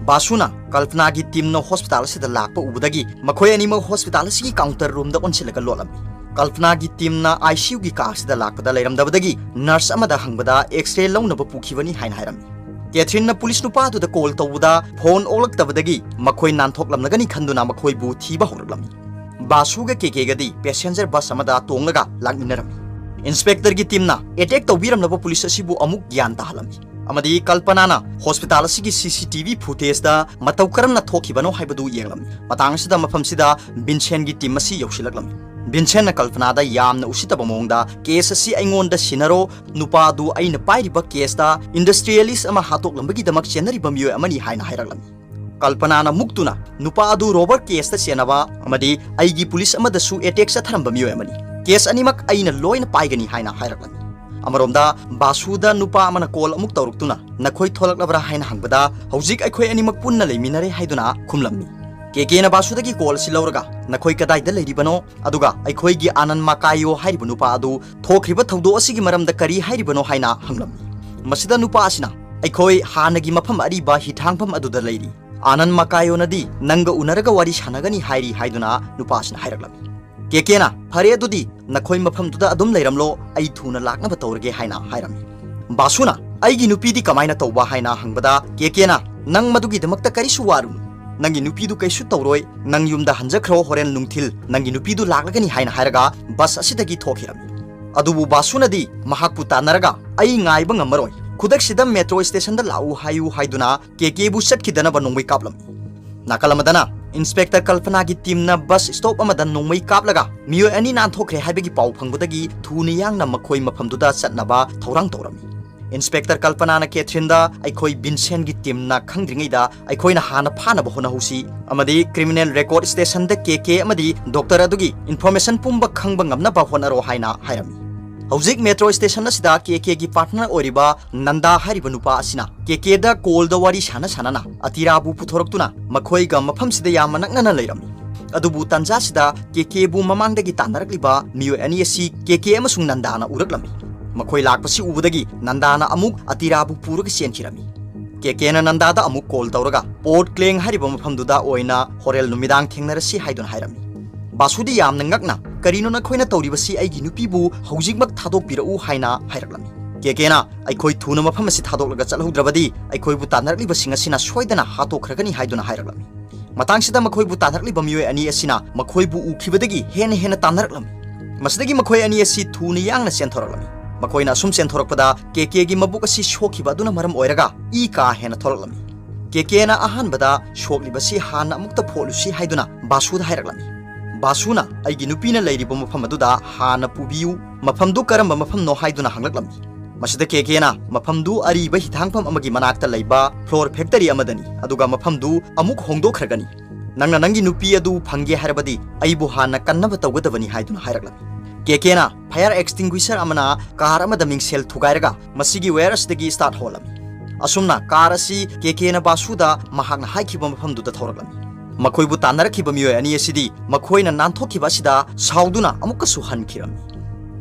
ꯕꯥꯁꯨꯅ ꯀꯜꯄꯅꯥꯒꯤ teamꯅ hospital ꯑꯁꯤꯗ ꯂꯥꯛꯄ ꯎꯕꯗꯒꯤ ꯃꯈꯣꯏ ꯑꯅꯤꯃꯛ hospital ꯑꯁꯤꯒꯤ counter roomꯗ ꯑꯣꯟꯁꯤꯜꯂꯒ ꯂꯣꯠꯂꯝꯃꯤ꯫ ꯀꯜꯄꯅꯥꯒꯤ teamꯅ I C Uꯒꯤ ꯀꯥ ꯑꯁꯤꯗ ꯂꯥꯛꯄꯗ ꯂꯩꯔꯝꯗꯕꯗꯒꯤ nurse ꯑꯃꯗ ꯍꯪꯕꯗ X-ray ꯂꯧꯅꯕ ꯄꯨꯈꯤꯕꯅꯤ ꯍꯥꯏꯅ ꯍꯥꯏꯔꯝꯃꯤ꯫ ꯀꯦꯊꯔꯤꯟꯅ police ꯅꯨꯄꯥꯗꯨꯗ call ꯇꯧꯕꯗ phone ꯑꯣꯛꯂꯛꯇꯕꯗꯒꯤ ꯃꯈꯣꯏ ꯅꯥꯟꯊꯣꯛꯂꯝꯂꯒꯅꯤ ꯈꯟꯗꯨꯅ ꯃꯈꯣꯏꯕꯨ ꯊꯤꯕ ꯍꯧꯔꯛꯂꯝꯃꯤ꯫ ꯕꯥꯁꯨꯒ ꯀꯦ ꯀꯦꯒꯗꯤ passenger bus ꯑꯃꯗ ꯇꯣꯡꯂꯒ ꯂꯥꯛꯃꯤꯟꯅꯔꯝꯃꯤ꯫ Inspectorꯒꯤ teamꯅ attack ꯇꯧꯕꯤꯔꯝꯂꯕ police ꯑꯁꯤꯕꯨ ꯑꯃꯨꯛ ꯒ꯭ꯌꯥꯟ ꯇꯥꯍꯜꯂꯝꯃꯤ꯫ ꯑꯃꯗꯤ ꯀꯜꯄꯅꯥꯅ ꯍꯣꯁꯄꯤꯇꯥꯜ ꯑꯁꯤꯒꯤ ꯁꯤ ꯁꯤ ꯇꯤ ꯚꯤ ꯐꯨꯇꯦꯖꯇ ꯃꯇꯧ ꯀꯔꯝꯅ ꯊꯣꯛꯈꯤꯕꯅꯣ ꯍꯥꯏꯕꯗꯨ ꯌꯦꯡꯂꯝꯃꯤ꯫ ꯃꯇꯥꯡ ꯑꯁꯤꯗ ꯃꯐꯝꯁꯤꯗ ꯚꯤꯟꯁꯦꯟꯒꯤ ꯇꯤꯝ ꯑꯁꯤ ꯌꯧꯁꯤꯜꯂꯛꯂꯝꯃꯤ꯫ ꯚꯤꯟꯁꯦꯟꯅ ꯀꯜꯄꯅꯥꯗ ꯌꯥꯝꯅ ꯎꯁꯤꯠꯇꯕ ꯃꯑꯣꯡꯗ, "ꯀꯦꯁ ꯑꯁꯤ ꯑꯩꯉꯣꯟꯗ ꯁꯤꯟꯅꯔꯣ, ꯅꯨꯄꯥ ꯑꯗꯨ ꯑꯩꯅ ꯄꯥꯏꯔꯤꯕ ꯀꯦꯁꯇ ꯏꯟꯗꯁꯇ꯭ꯔꯤꯌꯦꯂꯤꯁ ꯑꯃ ꯍꯥꯠꯇꯣꯛꯂꯝꯕꯒꯤꯗꯃꯛ ꯆꯦꯟꯅꯔꯤꯕ ꯃꯤꯑꯣꯏ ꯑꯃꯅꯤ" ꯍꯥꯏꯅ ꯍꯥꯏꯔꯛꯂꯝꯃꯤ꯫ ꯀꯜꯄꯅꯥꯅ ꯃꯨꯛꯇꯨꯅ, "ꯅꯨꯄꯥ ꯑꯗꯨ ꯔꯣꯕꯔ ꯀꯦꯁꯇ ꯆꯦꯟꯅꯕ ꯑꯃꯗꯤ ꯑꯩꯒꯤ ꯄꯨꯂꯤꯁ ꯑꯃꯗꯁꯨ ꯑꯦꯇꯦꯛ ꯆꯠꯊꯔꯝꯕ ꯃꯤꯑꯣꯏ ꯑꯃꯅꯤ꯫ ꯀꯦꯁ ꯑꯅꯤꯃꯛ ꯑꯩꯅ ꯂꯣꯏꯅ ꯄꯥꯏꯒꯅꯤ" ꯍꯥꯏꯅ ꯍꯥꯏꯔꯛꯂꯝꯃꯤ꯫ ꯑꯃꯔꯣꯝꯗ ꯕꯥꯁꯨꯗ ꯅꯨꯄꯥ ꯑꯃꯅ ꯀꯣꯜ ꯑꯃꯨꯛ ꯇꯧꯔꯛꯇꯨꯅ, "ꯅꯈꯣꯏ ꯊꯣꯛꯂꯛꯂꯕ꯭ꯔꯥ?" ꯍꯥꯏꯅ ꯍꯪꯕꯗ, "ꯍꯧꯖꯤꯛ ꯑꯩꯈꯣꯏ ꯑꯅꯤꯃꯛ ꯄꯨꯟꯅ ꯂꯩꯃꯤꯟꯅꯔꯦ" ꯍꯥꯏꯗꯨꯅ ꯈꯨꯝꯂꯝꯃꯤ꯫ ꯀꯦ ꯀꯦꯅ ꯕꯥꯁꯨꯗꯒꯤ ꯀꯣꯜ ꯑꯁꯤ ꯂꯧꯔꯒ, "ꯅꯈꯣꯏ ꯀꯗꯥꯏꯗ ꯂꯩꯔꯤꯕꯅꯣ? ꯑꯗꯨꯒ ꯑꯩꯈꯣꯏꯒꯤ ꯑꯥꯅꯟ ꯃꯀꯥꯌꯣ ꯍꯥꯏꯔꯤꯕ ꯅꯨꯄꯥ ꯑꯗꯨ ꯊꯣꯛꯈ꯭ꯔꯤꯕ ꯊꯧꯗꯣꯛ ꯑꯁꯤꯒꯤ ꯃꯔꯝꯗ ꯀꯔꯤ ꯍꯥꯏꯔꯤꯕꯅꯣ?" ꯍꯥꯏꯅ ꯍꯪꯂꯝꯃꯤ꯫ ꯃꯁꯤꯗ ꯅꯨꯄꯥ ꯑꯁꯤꯅ, "ꯑꯩꯈꯣꯏ ꯍꯥꯟꯅꯒꯤ ꯃꯐꯝ ꯑꯔꯤꯕ ꯍꯤꯊꯥꯡꯐꯝ ꯑꯗꯨꯗ ꯂꯩꯔꯤ꯫ ꯑꯥꯅꯟ ꯃꯀꯥꯌꯣꯅꯗꯤ ꯅꯪꯒ ꯎꯅꯔꯒ ꯋꯥꯔꯤ ꯁꯥꯟꯅꯒꯅꯤ ꯍꯥꯏꯔꯤ" ꯍꯥꯏꯗꯨꯅ ꯅꯨꯄꯥ ꯑꯁꯤꯅ ꯍꯥꯏꯔꯛꯂꯝꯃꯤ꯫ ꯀꯦ ꯀꯦꯅ, "ꯐꯔꯦ, ꯑꯗꯨꯗꯤ ꯅꯈꯣꯏ ꯃꯐꯝꯗꯨꯗ ꯑꯗꯨꯝ ꯂꯩꯔꯝꯂꯣ, ꯑꯩ ꯊꯨꯅ ꯂꯥꯛꯅꯕ ꯇꯧꯔꯒꯦ" ꯍꯥꯏꯅ ꯍꯥꯏꯔꯝꯃꯤ꯫ ꯕꯥꯁꯨꯅ, "ꯑꯩꯒꯤ ꯅꯨꯄꯤꯗꯤ ꯀꯃꯥꯏꯅ ꯇꯧꯕ?" ꯍꯥꯏꯅ ꯍꯪꯕꯗ, ꯀꯦ ꯀꯦꯅ, "ꯅꯪ ꯃꯗꯨꯒꯤꯗꯃꯛꯇ ꯀꯔꯤꯁꯨ ꯋꯥꯔꯨꯅꯨ, ꯅꯪꯒꯤ ꯅꯨꯄꯤꯗꯨ ꯀꯩꯁꯨ ꯇꯧꯔꯣꯏ, ꯅꯪ ꯌꯨꯝꯗ ꯍꯟꯖꯈ꯭ꯔꯣ, ꯍꯣꯔꯦꯟ ꯅꯨꯡꯊꯤꯜ ꯅꯪꯒꯤ ꯅꯨꯄꯤꯗꯨ ꯂꯥꯛꯂꯒꯅꯤ" ꯍꯥꯏꯅ ꯍꯥꯏꯔꯒ ꯕꯁ ꯑꯁꯤꯗꯒꯤ ꯊꯣꯛꯈꯤꯔꯝꯃꯤ꯫ ꯑꯗꯨꯕꯨ ꯕꯥꯁꯨꯅꯗꯤ ꯃꯍꯥꯛꯄꯨ ꯇꯥꯟꯅꯔꯒ, "ꯑꯩ ꯉꯥꯏꯕ ꯉꯝꯃꯔꯣꯏ, ꯈꯨꯗꯛꯁꯤꯗ ꯃꯦꯇ꯭ꯔꯣ ꯁ꯭ꯇꯦꯁꯟꯗ ꯂꯥꯛꯎ" ꯍꯥꯏꯌꯨ ꯍꯥꯏꯗꯨꯅ ꯀꯦ ꯀꯦꯕꯨ ꯆꯠꯈꯤꯗꯅꯕ ꯅꯣꯡꯃꯩ ꯀꯥꯞꯂꯝꯃꯤ꯫ ꯅꯥꯀꯜ ꯑꯃꯗꯅ ꯏꯟꯁꯄꯦꯛꯇꯔ ꯀꯜꯄꯅꯥꯒꯤ ꯇꯤꯝꯅ ꯕꯁ ꯁ꯭ꯇꯣꯞ ꯑꯃꯗ ꯅꯣꯡꯃꯩ ꯀꯥꯞꯂꯒ ꯃꯤꯑꯣꯏ ꯑꯅꯤ ꯅꯥꯟꯊꯣꯛꯈ꯭ꯔꯦ ꯍꯥꯏꯕꯒꯤ ꯄꯥꯎ ꯐꯪꯕꯗꯒꯤ ꯊꯨꯅ ꯌꯥꯡꯅ ꯃꯈꯣꯏ ꯃꯐꯝꯗꯨꯗ ꯆꯠꯅꯕ ꯊꯧꯔꯥꯡ ꯇꯧꯔꯝꯃꯤ꯫ ꯏꯟꯁꯄꯦꯛꯇꯔ ꯀꯜꯄꯅꯥꯅ ꯀꯦꯊ꯭ꯔꯤꯟꯗ, "ꯑꯩꯈꯣꯏ ꯚꯤꯟꯁꯦꯟꯒꯤ ꯇꯤꯝꯅ ꯈꯪꯗ꯭ꯔꯤꯉꯩꯗ ꯑꯩꯈꯣꯏꯅ ꯍꯥꯟꯅ ꯐꯥꯅꯕ ꯍꯣꯠꯅꯍꯧꯁꯤ ꯑꯃꯗꯤ ꯀ꯭ꯔꯤꯃꯤꯅꯦꯜ ꯔꯦꯀꯣꯔꯗ ꯁ꯭ꯇꯦꯁꯟꯗ ꯀꯦ ꯀꯦ ꯑꯃꯗꯤ ꯗꯣꯛꯇꯔ ꯑꯗꯨꯒꯤ ꯏꯟꯐꯣꯔꯃꯦꯁꯟ ꯄꯨꯝꯕ ꯈꯪꯕ ꯉꯝꯅꯕ ꯍꯣꯠꯅꯔꯣ" ꯍꯥꯏꯅ ꯍꯥꯏꯔꯝꯃꯤ꯫ ꯍꯧꯖꯤꯛ ꯃꯦꯇ꯭ꯔꯣ ꯁ꯭ꯇꯦꯁꯟ ꯑꯁꯤꯗ ꯀꯦ ꯀꯦꯒꯤ ꯄꯥꯔꯠꯅꯔ ꯑꯣꯏꯔꯤꯕ ꯅꯟꯗꯥ ꯍꯥꯏꯔꯤꯕ ꯅꯨꯄꯥ ꯑꯁꯤꯅ ꯀꯦ ꯀꯦꯗ ꯀꯣꯜꯗ ꯋꯥꯔꯤ ꯁꯥꯟꯅ ꯁꯥꯟꯅꯅ ꯑꯇꯤꯔꯥꯕꯨ ꯄꯨꯊꯣꯔꯛꯇꯨꯅ ꯃꯈꯣꯏꯒ ꯃꯐꯝꯁꯤꯗ ꯌꯥꯝꯅ ꯅꯛꯅꯅ ꯂꯩꯔꯝꯃꯤ꯫ ꯑꯗꯨꯕꯨ ꯇꯟꯖꯥꯁꯤꯗ ꯀꯦ ꯀꯦꯕꯨ ꯃꯃꯥꯡꯗꯒꯤ ꯇꯥꯟꯅꯔꯛꯂꯤꯕ ꯃꯤꯑꯣꯏ ꯑꯅꯤ ꯑꯁꯤ ꯀꯦ ꯀꯦ ꯑꯃꯁꯨꯡ ꯅꯟꯗꯥꯅ ꯎꯔꯛꯂꯝꯃꯤ꯫ ꯃꯈꯣꯏ ꯂꯥꯛꯄꯁꯤ ꯎꯕꯗꯒꯤ ꯅꯟꯗꯥꯅ ꯑꯃꯨꯛ ꯑꯇꯤꯔꯥꯕꯨ ꯄꯨꯔꯒ ꯆꯦꯟꯈꯤꯔꯝꯃꯤ꯫ ꯀꯦ ꯀꯦꯅ ꯅꯟꯗꯥꯗ ꯑꯃꯨꯛ ꯀꯣꯜ ꯇꯧꯔꯒ ꯄꯣꯔꯠ ꯀ꯭ꯂꯦꯡ ꯍꯥꯏꯔꯤꯕ ꯃꯐꯝꯗꯨꯗ ꯑꯣꯏꯅ ꯍꯣꯔꯦꯜ ꯅꯨꯃꯤꯗꯥꯡ ꯊꯦꯡꯅꯔꯁꯤ ꯍꯥꯏꯗꯨꯅ ꯍꯥꯏꯔꯝꯃꯤ꯫ ꯕꯥꯁꯨꯗꯤ ꯌꯥꯝꯅ ꯉꯛꯅ, "ꯀꯔꯤꯅꯣ ꯅꯈꯣꯏꯅ ꯇꯧꯔꯤꯕꯁꯤ? ꯑꯩꯒꯤ ꯅꯨꯄꯤꯕꯨ ꯍꯧꯖꯤꯛꯃꯛ ꯊꯥꯗꯣꯛꯄꯤꯔꯛꯎ" ꯍꯥꯏꯅ ꯍꯥꯏꯔꯛꯂꯝꯃꯤ꯫ ꯀꯦ ꯀꯦꯅ, "ꯑꯩꯈꯣꯏ ꯊꯨꯅ ꯃꯐꯝ ꯑꯁꯤ ꯊꯥꯗꯣꯛꯂꯒ ꯆꯠꯍꯧꯗ꯭ꯔꯕꯗꯤ ꯑꯩꯈꯣꯏꯕꯨ ꯇꯥꯟꯅꯔꯛꯂꯤꯕꯁꯤꯡ ꯑꯁꯤꯅ ꯁꯣꯏꯗꯅ ꯍꯥꯠꯇꯣꯛꯈ꯭ꯔꯒꯅꯤ" ꯍꯥꯏꯗꯨꯅ ꯍꯥꯏꯔꯛꯂꯝꯃꯤ꯫ ꯃꯇꯥꯡꯁꯤꯗ ꯃꯈꯣꯏꯕꯨ ꯇꯥꯟꯅꯔꯛꯂꯤꯕ ꯃꯤꯑꯣꯏ ꯑꯅꯤ ꯑꯁꯤꯅ ꯃꯈꯣꯏꯕꯨ ꯎꯈꯤꯕꯗꯒꯤ ꯍꯦꯟꯅ ꯍꯦꯟꯅ ꯇꯥꯟꯅꯔꯛꯂꯝꯃꯤ꯫ ꯃꯁꯤꯗꯒꯤ ꯃꯈꯣꯏ ꯑꯅꯤ ꯑꯁꯤ ꯊꯨꯅ ꯌꯥꯡꯅ ꯆꯦꯟꯊꯣꯔꯛꯂꯝꯃꯤ꯫ ꯃꯈꯣꯏꯅ ꯑꯁꯨꯝ ꯆꯦꯟꯊꯣꯔꯛꯄꯗ ꯀꯦ ꯀꯦꯒꯤ ꯃꯕꯨꯛ ꯑꯁꯤ ꯁꯣꯛꯈꯤꯕ ꯑꯗꯨꯅ ꯃꯔꯝ ꯑꯣꯏꯔꯒ ꯏ ꯀꯥ ꯍꯦꯟꯅ ꯊꯣꯛꯂꯛꯂꯝꯃꯤ꯫ ꯀꯦ ꯀꯦꯅ ꯑꯍꯥꯟꯕꯗ ꯁꯣꯛꯂꯤꯕꯁꯤ ꯍꯥꯟꯅ ꯑꯃꯨꯛꯇ ꯐꯣꯠꯂꯨꯁꯤ ꯍꯥꯏꯗꯨꯅ ꯕꯥꯁꯨꯗ ꯍꯥꯏꯔꯛꯂꯝꯃꯤ꯫ ꯕꯥꯁꯨꯅ ꯑꯩꯒꯤ ꯅꯨꯄꯤꯅ ꯂꯩꯔꯤꯕ ꯃꯐꯝ ꯑꯗꯨꯗ ꯍꯥꯟꯅ ꯄꯨꯕꯤꯌꯨ, ꯃꯐꯝꯗꯨ ꯀꯔꯝꯕ ꯃꯐꯝꯅꯣ ꯍꯥꯏꯗꯨꯅ ꯍꯪꯂꯛꯂꯝꯃꯤ꯫ ꯃꯁꯤꯗ ꯀꯦ ꯀꯦꯅ ꯃꯐꯝꯗꯨ ꯑꯔꯤꯕ ꯍꯤꯊꯥꯡꯐꯝ ꯑꯃꯒꯤ ꯃꯅꯥꯛꯇ ꯂꯩꯕ floor factory ꯑꯃꯗꯅꯤ, ꯑꯗꯨꯒ ꯃꯐꯝꯗꯨ ꯑꯃꯨꯛ ꯍꯣꯡꯗꯣꯛꯈ꯭ꯔꯒꯅꯤ꯫ ꯅꯪꯅ ꯅꯪꯒꯤ ꯅꯨꯄꯤ ꯑꯗꯨ ꯐꯪꯒꯦ ꯍꯥꯏꯔꯕꯗꯤ ꯑꯩꯕꯨ ꯍꯥꯟꯅ ꯀꯟꯅꯕ ꯇꯧꯒꯗꯕꯅꯤ ꯍꯥꯏꯗꯨꯅ ꯍꯥꯏꯔꯛꯂꯝꯃꯤ꯫ ꯀꯦ ꯀꯦꯅ fire extinguisher ꯑꯃꯅ car ꯑꯃꯗ ꯃꯤꯡꯁꯦꯜ ꯊꯨꯒꯥꯏꯔꯒ ꯃꯁꯤꯒꯤ wire ꯑꯁꯤꯗꯒꯤ start ꯍꯧꯍꯜꯂꯝꯃꯤ꯫ ꯑꯁꯨꯝꯅ car ꯑꯁꯤ ꯀꯦ ꯀꯦꯅ ꯕꯥꯁꯨꯗ ꯃꯍꯥꯛꯅ ꯍꯥꯏꯈꯤꯕ ꯃꯐꯝꯗꯨꯗ ꯊꯧꯔꯛꯂꯝꯃꯤ꯫ ꯃꯈꯣꯏꯕꯨ ꯇꯥꯟꯅꯔꯛꯈꯤꯕ ꯃꯤꯑꯣꯏ ꯑꯅꯤ ꯑꯁꯤꯗꯤ ꯃꯈꯣꯏꯅ ꯅꯥꯟꯊꯣꯛꯈꯤꯕ ꯑꯁꯤꯗ ꯁꯥꯎꯗꯨꯅ ꯑꯃꯨꯛꯀꯁꯨ ꯍꯟꯈꯤꯔꯝꯃꯤ꯫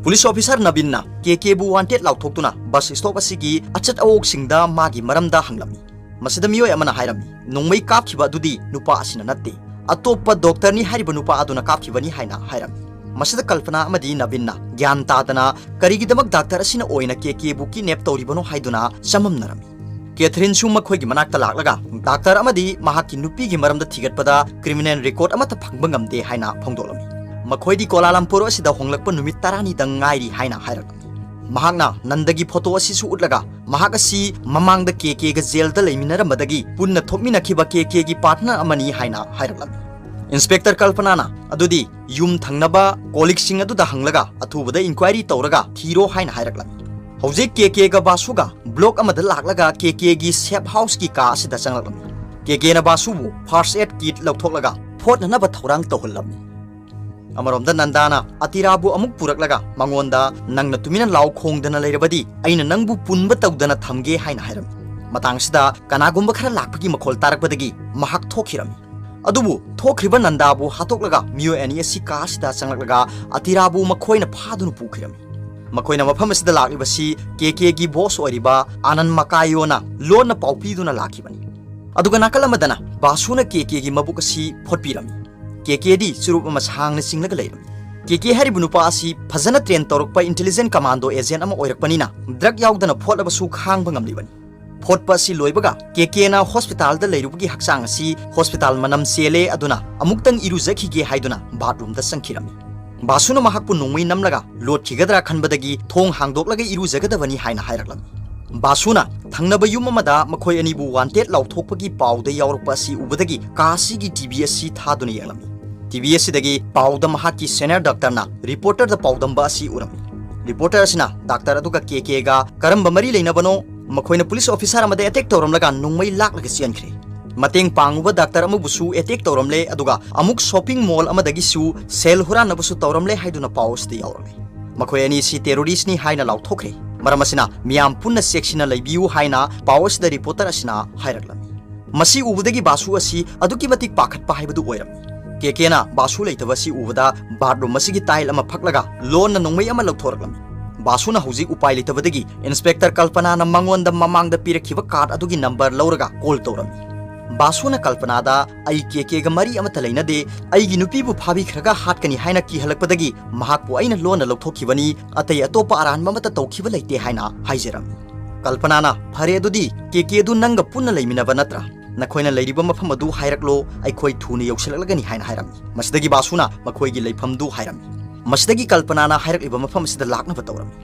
Police officer ꯅꯕꯤꯟꯅ ꯀꯦ ꯀꯦꯕꯨ wanted ꯂꯥꯎꯊꯣꯛꯇꯨꯅ bus stop ꯑꯁꯤꯒꯤ ꯑꯆꯠ ꯑꯋꯣꯛꯁꯤꯡꯗ ꯃꯥꯒꯤ ꯃꯔꯝꯗ ꯍꯪꯂꯝꯃꯤ꯫ ꯃꯁꯤꯗ ꯃꯤꯑꯣꯏ ꯑꯃꯅ ꯍꯥꯏꯔꯝꯃꯤ, "ꯅꯣꯡꯃꯩ ꯀꯥꯞꯈꯤꯕ ꯑꯗꯨꯗꯤ ꯅꯨꯄꯥ ꯑꯁꯤꯅ ꯅꯠꯇꯦ, ꯑꯇꯣꯞꯄ doctorꯅꯤ ꯍꯥꯏꯔꯤꯕ ꯅꯨꯄꯥ ꯑꯗꯨꯅ ꯀꯥꯞꯈꯤꯕꯅꯤ" ꯍꯥꯏꯅ ꯍꯥꯏꯔꯝꯃꯤ꯫ ꯃꯁꯤꯗ ꯀꯜꯄꯅꯥ ꯑꯃꯗꯤ ꯅꯕꯤꯟꯅ ꯒ꯭ꯌꯥꯟ ꯇꯥꯗꯅ ꯀꯔꯤꯒꯤꯗꯃꯛ doctor ꯑꯁꯤꯅ ꯑꯣꯏꯅ ꯀꯦ ꯀꯦꯕꯨ kidnap ꯇꯧꯔꯤꯕꯅꯣ ꯍꯥꯏꯗꯨꯅ ꯆꯃꯝꯅꯔꯝꯃꯤ꯫ ꯀꯦꯊꯔꯤꯟꯁꯨ ꯃꯈꯣꯏꯒꯤ ꯃꯅꯥꯛꯇ ꯂꯥꯛꯂꯒ doctor ꯑꯃꯗꯤ ꯃꯍꯥꯛꯀꯤ ꯅꯨꯄꯤꯒꯤ ꯃꯔꯝꯗ ꯊꯤꯒꯠꯄꯗ criminal record ꯑꯃꯠꯇ ꯐꯪꯕ ꯉꯝꯗꯦ ꯍꯥꯏꯅ ꯐꯣꯡꯗꯣꯛꯂꯝꯃꯤ꯫ ꯃꯈꯣꯏꯗꯤ ꯀꯣꯂꯥꯂꯝꯄꯨꯔ ꯑꯁꯤꯗ ꯍꯣꯡꯂꯛꯄ ꯅꯨꯃꯤꯠ ꯇꯔꯥꯅꯤꯗꯪ ꯉꯥꯏꯔꯤ ꯍꯥꯏꯅ ꯍꯥꯏꯔꯛꯂꯝꯃꯤ꯫ ꯃꯍꯥꯛꯅ ꯅꯟꯗꯒꯤ photo ꯑꯁꯤꯁꯨ ꯎꯠꯂꯒ ꯃꯍꯥꯛ ꯑꯁꯤ ꯃꯃꯥꯡꯗ ꯀꯦ ꯀꯦꯒ jailꯗ ꯂꯩꯃꯤꯟꯅꯔꯝꯕꯗꯒꯤ ꯄꯨꯟꯅ ꯊꯣꯛꯃꯤꯟꯅꯈꯤꯕ ꯀꯦ ꯀꯦꯒꯤ partner ꯑꯃꯅꯤ ꯍꯥꯏꯅ ꯍꯥꯏꯔꯛꯂꯝꯃꯤ꯫ Inspector ꯀꯜꯄꯅꯥꯅ ꯑꯗꯨꯗꯤ ꯌꯨꯝ ꯊꯪꯅꯕ colleagueꯁꯤꯡ ꯑꯗꯨꯗ ꯍꯪꯂꯒ ꯑꯊꯨꯕꯗ inquiry ꯇꯧꯔꯒ ꯊꯤꯔꯣ ꯍꯥꯏꯅ ꯍꯥꯏꯔꯛꯂꯝꯃꯤ꯫ ꯍꯧꯖꯤꯛ ꯀꯦ ꯀꯦꯒ ꯕꯥꯁꯨꯒ block ꯑꯃꯗ ꯂꯥꯛꯂꯒ ꯀꯦ ꯀꯦꯒꯤ safe houseꯀꯤ ꯀꯥ ꯑꯁꯤꯗ ꯆꯪꯂꯛꯂꯝꯃꯤ꯫ ꯀꯦ ꯀꯦꯅ ꯕꯥꯁꯨꯕꯨ first aid kit ꯂꯧꯊꯣꯛꯂꯒ ꯐꯣꯠꯅꯅꯕ ꯊꯧꯔꯥꯡ ꯇꯧꯍꯜꯂꯝꯃꯤ꯫ ꯑꯃꯔꯣꯝꯗ ꯅꯟꯗꯥꯅ ꯑꯇꯤꯔꯥꯕꯨ ꯑꯃꯨꯛ ꯄꯨꯔꯛꯂꯒ ꯃꯉꯣꯟꯗ, "ꯅꯪꯅ ꯇꯨꯃꯤꯟꯅ ꯂꯥꯎ ꯈꯣꯡꯗꯅ ꯂꯩꯔꯕꯗꯤ ꯑꯩꯅ ꯅꯪꯕꯨ ꯄꯨꯟꯕ ꯇꯧꯗꯅ ꯊꯝꯒꯦ" ꯍꯥꯏꯅ ꯍꯥꯏꯔꯝꯃꯤ꯫ ꯃꯇꯥꯡꯁꯤꯗ ꯀꯅꯥꯒꯨꯝꯕ ꯈꯔ ꯂꯥꯛꯄꯒꯤ ꯃꯈꯣꯜ ꯇꯥꯔꯛꯄꯗꯒꯤ ꯃꯍꯥꯛ ꯊꯣꯛꯈꯤꯔꯝꯃꯤ꯫ ꯑꯗꯨꯕꯨ ꯊꯣꯛꯈ꯭ꯔꯤꯕ ꯅꯟꯗꯥꯕꯨ ꯍꯥꯠꯇꯣꯛꯂꯒ ꯃꯤꯑꯣꯏ ꯑꯅꯤ ꯑꯁꯤ ꯀꯥ ꯑꯁꯤꯗ ꯆꯪꯂꯛꯂꯒ ꯑꯇꯤꯔꯥꯕꯨ ꯃꯈꯣꯏꯅ ꯐꯥꯗꯨꯅ ꯄꯨꯈꯤꯔꯝꯃꯤ꯫ ꯃꯈꯣꯏꯅ ꯃꯐꯝ ꯑꯁꯤꯗ ꯂꯥꯛꯂꯤꯕꯁꯤ ꯀꯦ ꯀꯦꯒꯤ boss ꯑꯣꯏꯔꯤꯕ ꯑꯅꯟ ꯃꯀꯥꯌꯣꯅ ꯂꯣꯟꯅ ꯄꯥꯎ ꯄꯤꯗꯨꯅ ꯂꯥꯛꯈꯤꯕꯅꯤ꯫ ꯑꯗꯨꯒ ꯅꯥꯀꯜ ꯑꯃꯗꯅ ꯕꯥꯁꯨꯅ ꯀꯦ ꯀꯦꯒꯤ ꯃꯕꯨꯛ ꯑꯁꯤ ꯐꯣꯠꯄꯤꯔꯝꯃꯤ꯫ ꯀꯦ ꯀꯦꯗꯤ ꯆꯨꯔꯨꯞ ꯑꯃ ꯁꯥꯡꯅ ꯆꯤꯡꯂꯒ ꯂꯩꯔꯝꯃꯤ꯫ ꯀꯦ ꯀꯦ ꯍꯥꯏꯔꯤꯕ ꯅꯨꯄꯥ ꯑꯁꯤ ꯐꯖꯅ train ꯇꯧꯔꯛꯄ intelligent commando agent ꯑꯃ ꯑꯣꯏꯔꯛꯄꯅꯤꯅ drug ꯌꯥꯎꯗꯅ ꯐꯣꯠꯂꯕꯁꯨ ꯈꯥꯡꯕ ꯉꯝꯂꯤꯕꯅꯤ꯫ ꯐꯣꯠꯄ ꯑꯁꯤ ꯂꯣꯏꯕꯒ ꯀꯦ ꯀꯦꯅ hospitalꯗ ꯂꯩꯔꯨꯕꯒꯤ ꯍꯛꯆꯥꯡ ꯑꯁꯤ hospital ꯃꯅꯝ ꯆꯦꯜꯂꯦ, ꯑꯗꯨꯅ ꯑꯃꯨꯛꯇꯪ ꯏꯔꯨꯖꯈꯤꯒꯦ ꯍꯥꯏꯗꯨꯅ bathroomꯗ ꯆꯪꯈꯤꯔꯝꯃꯤ꯫ ꯕꯥꯁꯨꯅ ꯃꯍꯥꯛꯄꯨ ꯅꯣꯡꯃꯩ ꯅꯝꯂꯒ ꯂꯣꯠꯈꯤꯒꯗ꯭ꯔꯥ ꯈꯟꯕꯗꯒꯤ ꯊꯣꯡ ꯍꯥꯡꯗꯣꯛꯂꯒ ꯏꯔꯨꯖꯒꯗꯕꯅꯤ ꯍꯥꯏꯅ ꯍꯥꯏꯔꯛꯂꯝꯃꯤ꯫ ꯕꯥꯁꯨꯅ ꯊꯪꯅꯕ ꯌꯨꯝ ꯑꯃꯗ ꯃꯈꯣꯏ ꯑꯅꯤꯕꯨ wanted ꯂꯥꯎꯊꯣꯛꯄꯒꯤ ꯄꯥꯎꯗ ꯌꯥꯎꯔꯛꯄ ꯑꯁꯤ ꯎꯕꯗꯒꯤ ꯀꯥ ꯑꯁꯤꯒꯤ ꯇꯤ ꯚꯤ ꯑꯁꯤ ꯊꯥꯗꯨꯅ ꯌꯦꯡꯂꯝꯃꯤ꯫ ꯇꯤ ꯚꯤ ꯑꯁꯤꯗꯒꯤ ꯄꯥꯎꯗ ꯃꯍꯥꯛꯀꯤ senior doctorꯅ reporterꯗ ꯄꯥꯎꯗꯝꯕ ꯑꯁꯤ ꯎꯔꯝꯃꯤ꯫ Reporter ꯑꯁꯤꯅ doctor ꯑꯗꯨꯒ ꯀꯦ ꯀꯦꯒ ꯀꯔꯝꯕ ꯃꯔꯤ ꯂꯩꯅꯕꯅꯣ, ꯃꯈꯣꯏꯅ police officer ꯑꯃꯗ attack ꯇꯧꯔꯝꯂꯒ ꯅꯣꯡꯃꯩ ꯂꯥꯛꯂꯒ ꯆꯦꯟꯈ꯭ꯔꯦ꯫ ꯃꯇꯦꯡ ꯄꯥꯡꯉꯨꯕ doctor ꯑꯃꯕꯨꯁꯨ attack ꯇꯧꯔꯝꯂꯦ, ꯑꯗꯨꯒ ꯑꯃꯨꯛ shopping mall ꯑꯃꯗꯒꯤꯁꯨ ꯁꯦꯜ ꯍꯨꯔꯥꯟꯅꯕꯁꯨ ꯇꯧꯔꯝꯂꯦ ꯍꯥꯏꯗꯨꯅ ꯄꯥꯎ ꯑꯁꯤꯗ ꯌꯥꯎꯔꯝꯃꯤ꯫ ꯃꯈꯣꯏ ꯑꯅꯤ ꯑꯁꯤ terroristꯅꯤ ꯍꯥꯏꯅ ꯂꯥꯎꯊꯣꯛꯈ꯭ꯔꯦ꯫ ꯃꯔꯝ ꯑꯁꯤꯅ ꯃꯤꯌꯥꯝ ꯄꯨꯟꯅ ꯆꯦꯛꯁꯤꯟꯅ ꯂꯩꯕꯤꯌꯨ ꯍꯥꯏꯅ ꯄꯥꯎ ꯑꯁꯤꯗ reporter ꯑꯁꯤꯅ ꯍꯥꯏꯔꯛꯂꯝꯃꯤ꯫ ꯃꯁꯤ ꯎꯕꯗꯒꯤ ꯕꯥꯁꯨ ꯑꯁꯤ ꯑꯗꯨꯛꯀꯤ ꯃꯇꯤꯛ ꯄꯥꯈꯠꯄ ꯍꯥꯏꯕꯗꯨ ꯑꯣꯏꯔꯝꯃꯤ꯫ ꯀꯦ ꯀꯦꯅ ꯕꯥꯁꯨ ꯂꯩꯇꯕ ꯑꯁꯤ ꯎꯕꯗ bathroom ꯑꯁꯤꯒꯤ tile ꯑꯃ ꯐꯛꯂꯒ ꯂꯣꯟꯅ ꯅꯣꯡꯃꯩ ꯑꯃ ꯂꯧꯊꯣꯔꯛꯂꯝꯃꯤ꯫ ꯕꯥꯁꯨꯅ ꯍꯧꯖꯤꯛ ꯎꯄꯥꯏ ꯂꯩꯇꯕꯗꯒꯤ Inspector ꯀꯜꯄꯅꯥꯅ ꯃꯉꯣꯟꯗ ꯃꯃꯥꯡꯗ ꯄꯤꯔꯛꯈꯤꯕ card ꯑꯗꯨꯒꯤ number ꯂꯧꯔꯒ call ꯇꯧꯔꯝꯃꯤ꯫ ꯕꯥꯁꯨꯅ ꯀꯜꯄꯅꯥꯗ "ꯑꯩ ꯀꯦ ꯀꯦꯒ ꯃꯔꯤ ꯑꯃꯠꯇ ꯂꯩꯅꯗꯦ, ꯑꯩꯒꯤ ꯅꯨꯄꯤꯕꯨ ꯐꯥꯕꯤꯈ꯭ꯔꯒ ꯍꯥꯠꯀꯅꯤ" ꯍꯥꯏꯅ ꯀꯤꯍꯜꯂꯛꯄꯗꯒꯤ ꯃꯍꯥꯛꯄꯨ ꯑꯩꯅ ꯂꯣꯟꯅ ꯂꯧꯊꯣꯛꯈꯤꯕꯅꯤ, ꯑꯇꯩ ꯑꯇꯣꯞꯄ ꯑꯔꯥꯟꯕ ꯑꯃꯠꯇ ꯇꯧꯈꯤꯕ ꯂꯩꯇꯦ ꯍꯥꯏꯅ ꯍꯥꯏꯖꯔꯝꯃꯤ꯫ ꯀꯜꯄꯅꯥꯅ "ꯐꯔꯦ, ꯑꯗꯨꯗꯤ ꯀꯦ ꯀꯦ ꯑꯗꯨ ꯅꯪꯒ ꯄꯨꯟꯅ ꯂꯩꯃꯤꯟꯅꯕ ꯅꯠꯇ꯭ꯔꯥ? ꯅꯈꯣꯏꯅ ꯂꯩꯔꯤꯕ ꯃꯐꯝ ꯑꯗꯨ ꯍꯥꯏꯔꯛꯂꯣ, ꯑꯩꯈꯣꯏ ꯊꯨꯅ ꯌꯧꯁꯤꯜꯂꯛꯂꯒꯅꯤ" ꯍꯥꯏꯅ ꯍꯥꯏꯔꯝꯃꯤ꯫ ꯃꯁꯤꯗꯒꯤ ꯕꯥꯁꯨꯅ ꯃꯈꯣꯏꯒꯤ ꯂꯩꯐꯝꯗꯨ ꯍꯥꯏꯔꯝꯃꯤ꯫ ꯃꯁꯤꯗꯒꯤ ꯀꯜꯄꯅꯥꯅ ꯍꯥꯏꯔꯛꯂꯤꯕ ꯃꯐꯝ ꯑꯁꯤꯗ ꯂꯥꯛꯅꯕ ꯇꯧꯔꯝꯃꯤ꯫